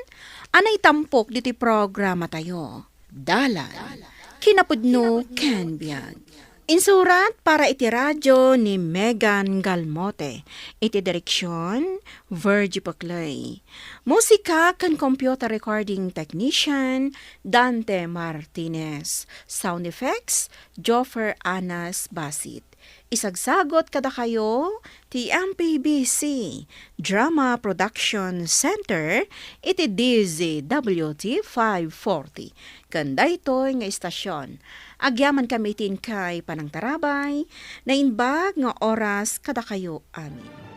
a naitampok ditoy programatayo. Dalan, kinapudno ken biag. Insurat para iti radio ni Megan Galmote. Iti direksyon, Virgie Paclay. Musika ken computer recording technician, Dante Martinez. Sound effects, Joffer Anas Basit. Isagsagot kadakayo ti M P B C Drama Production Center iti D Z W T five forty. Ken daytoy nga istasyon, agyamankami iti inkay panangtarabay, naimbag nga oras kadakayo amin.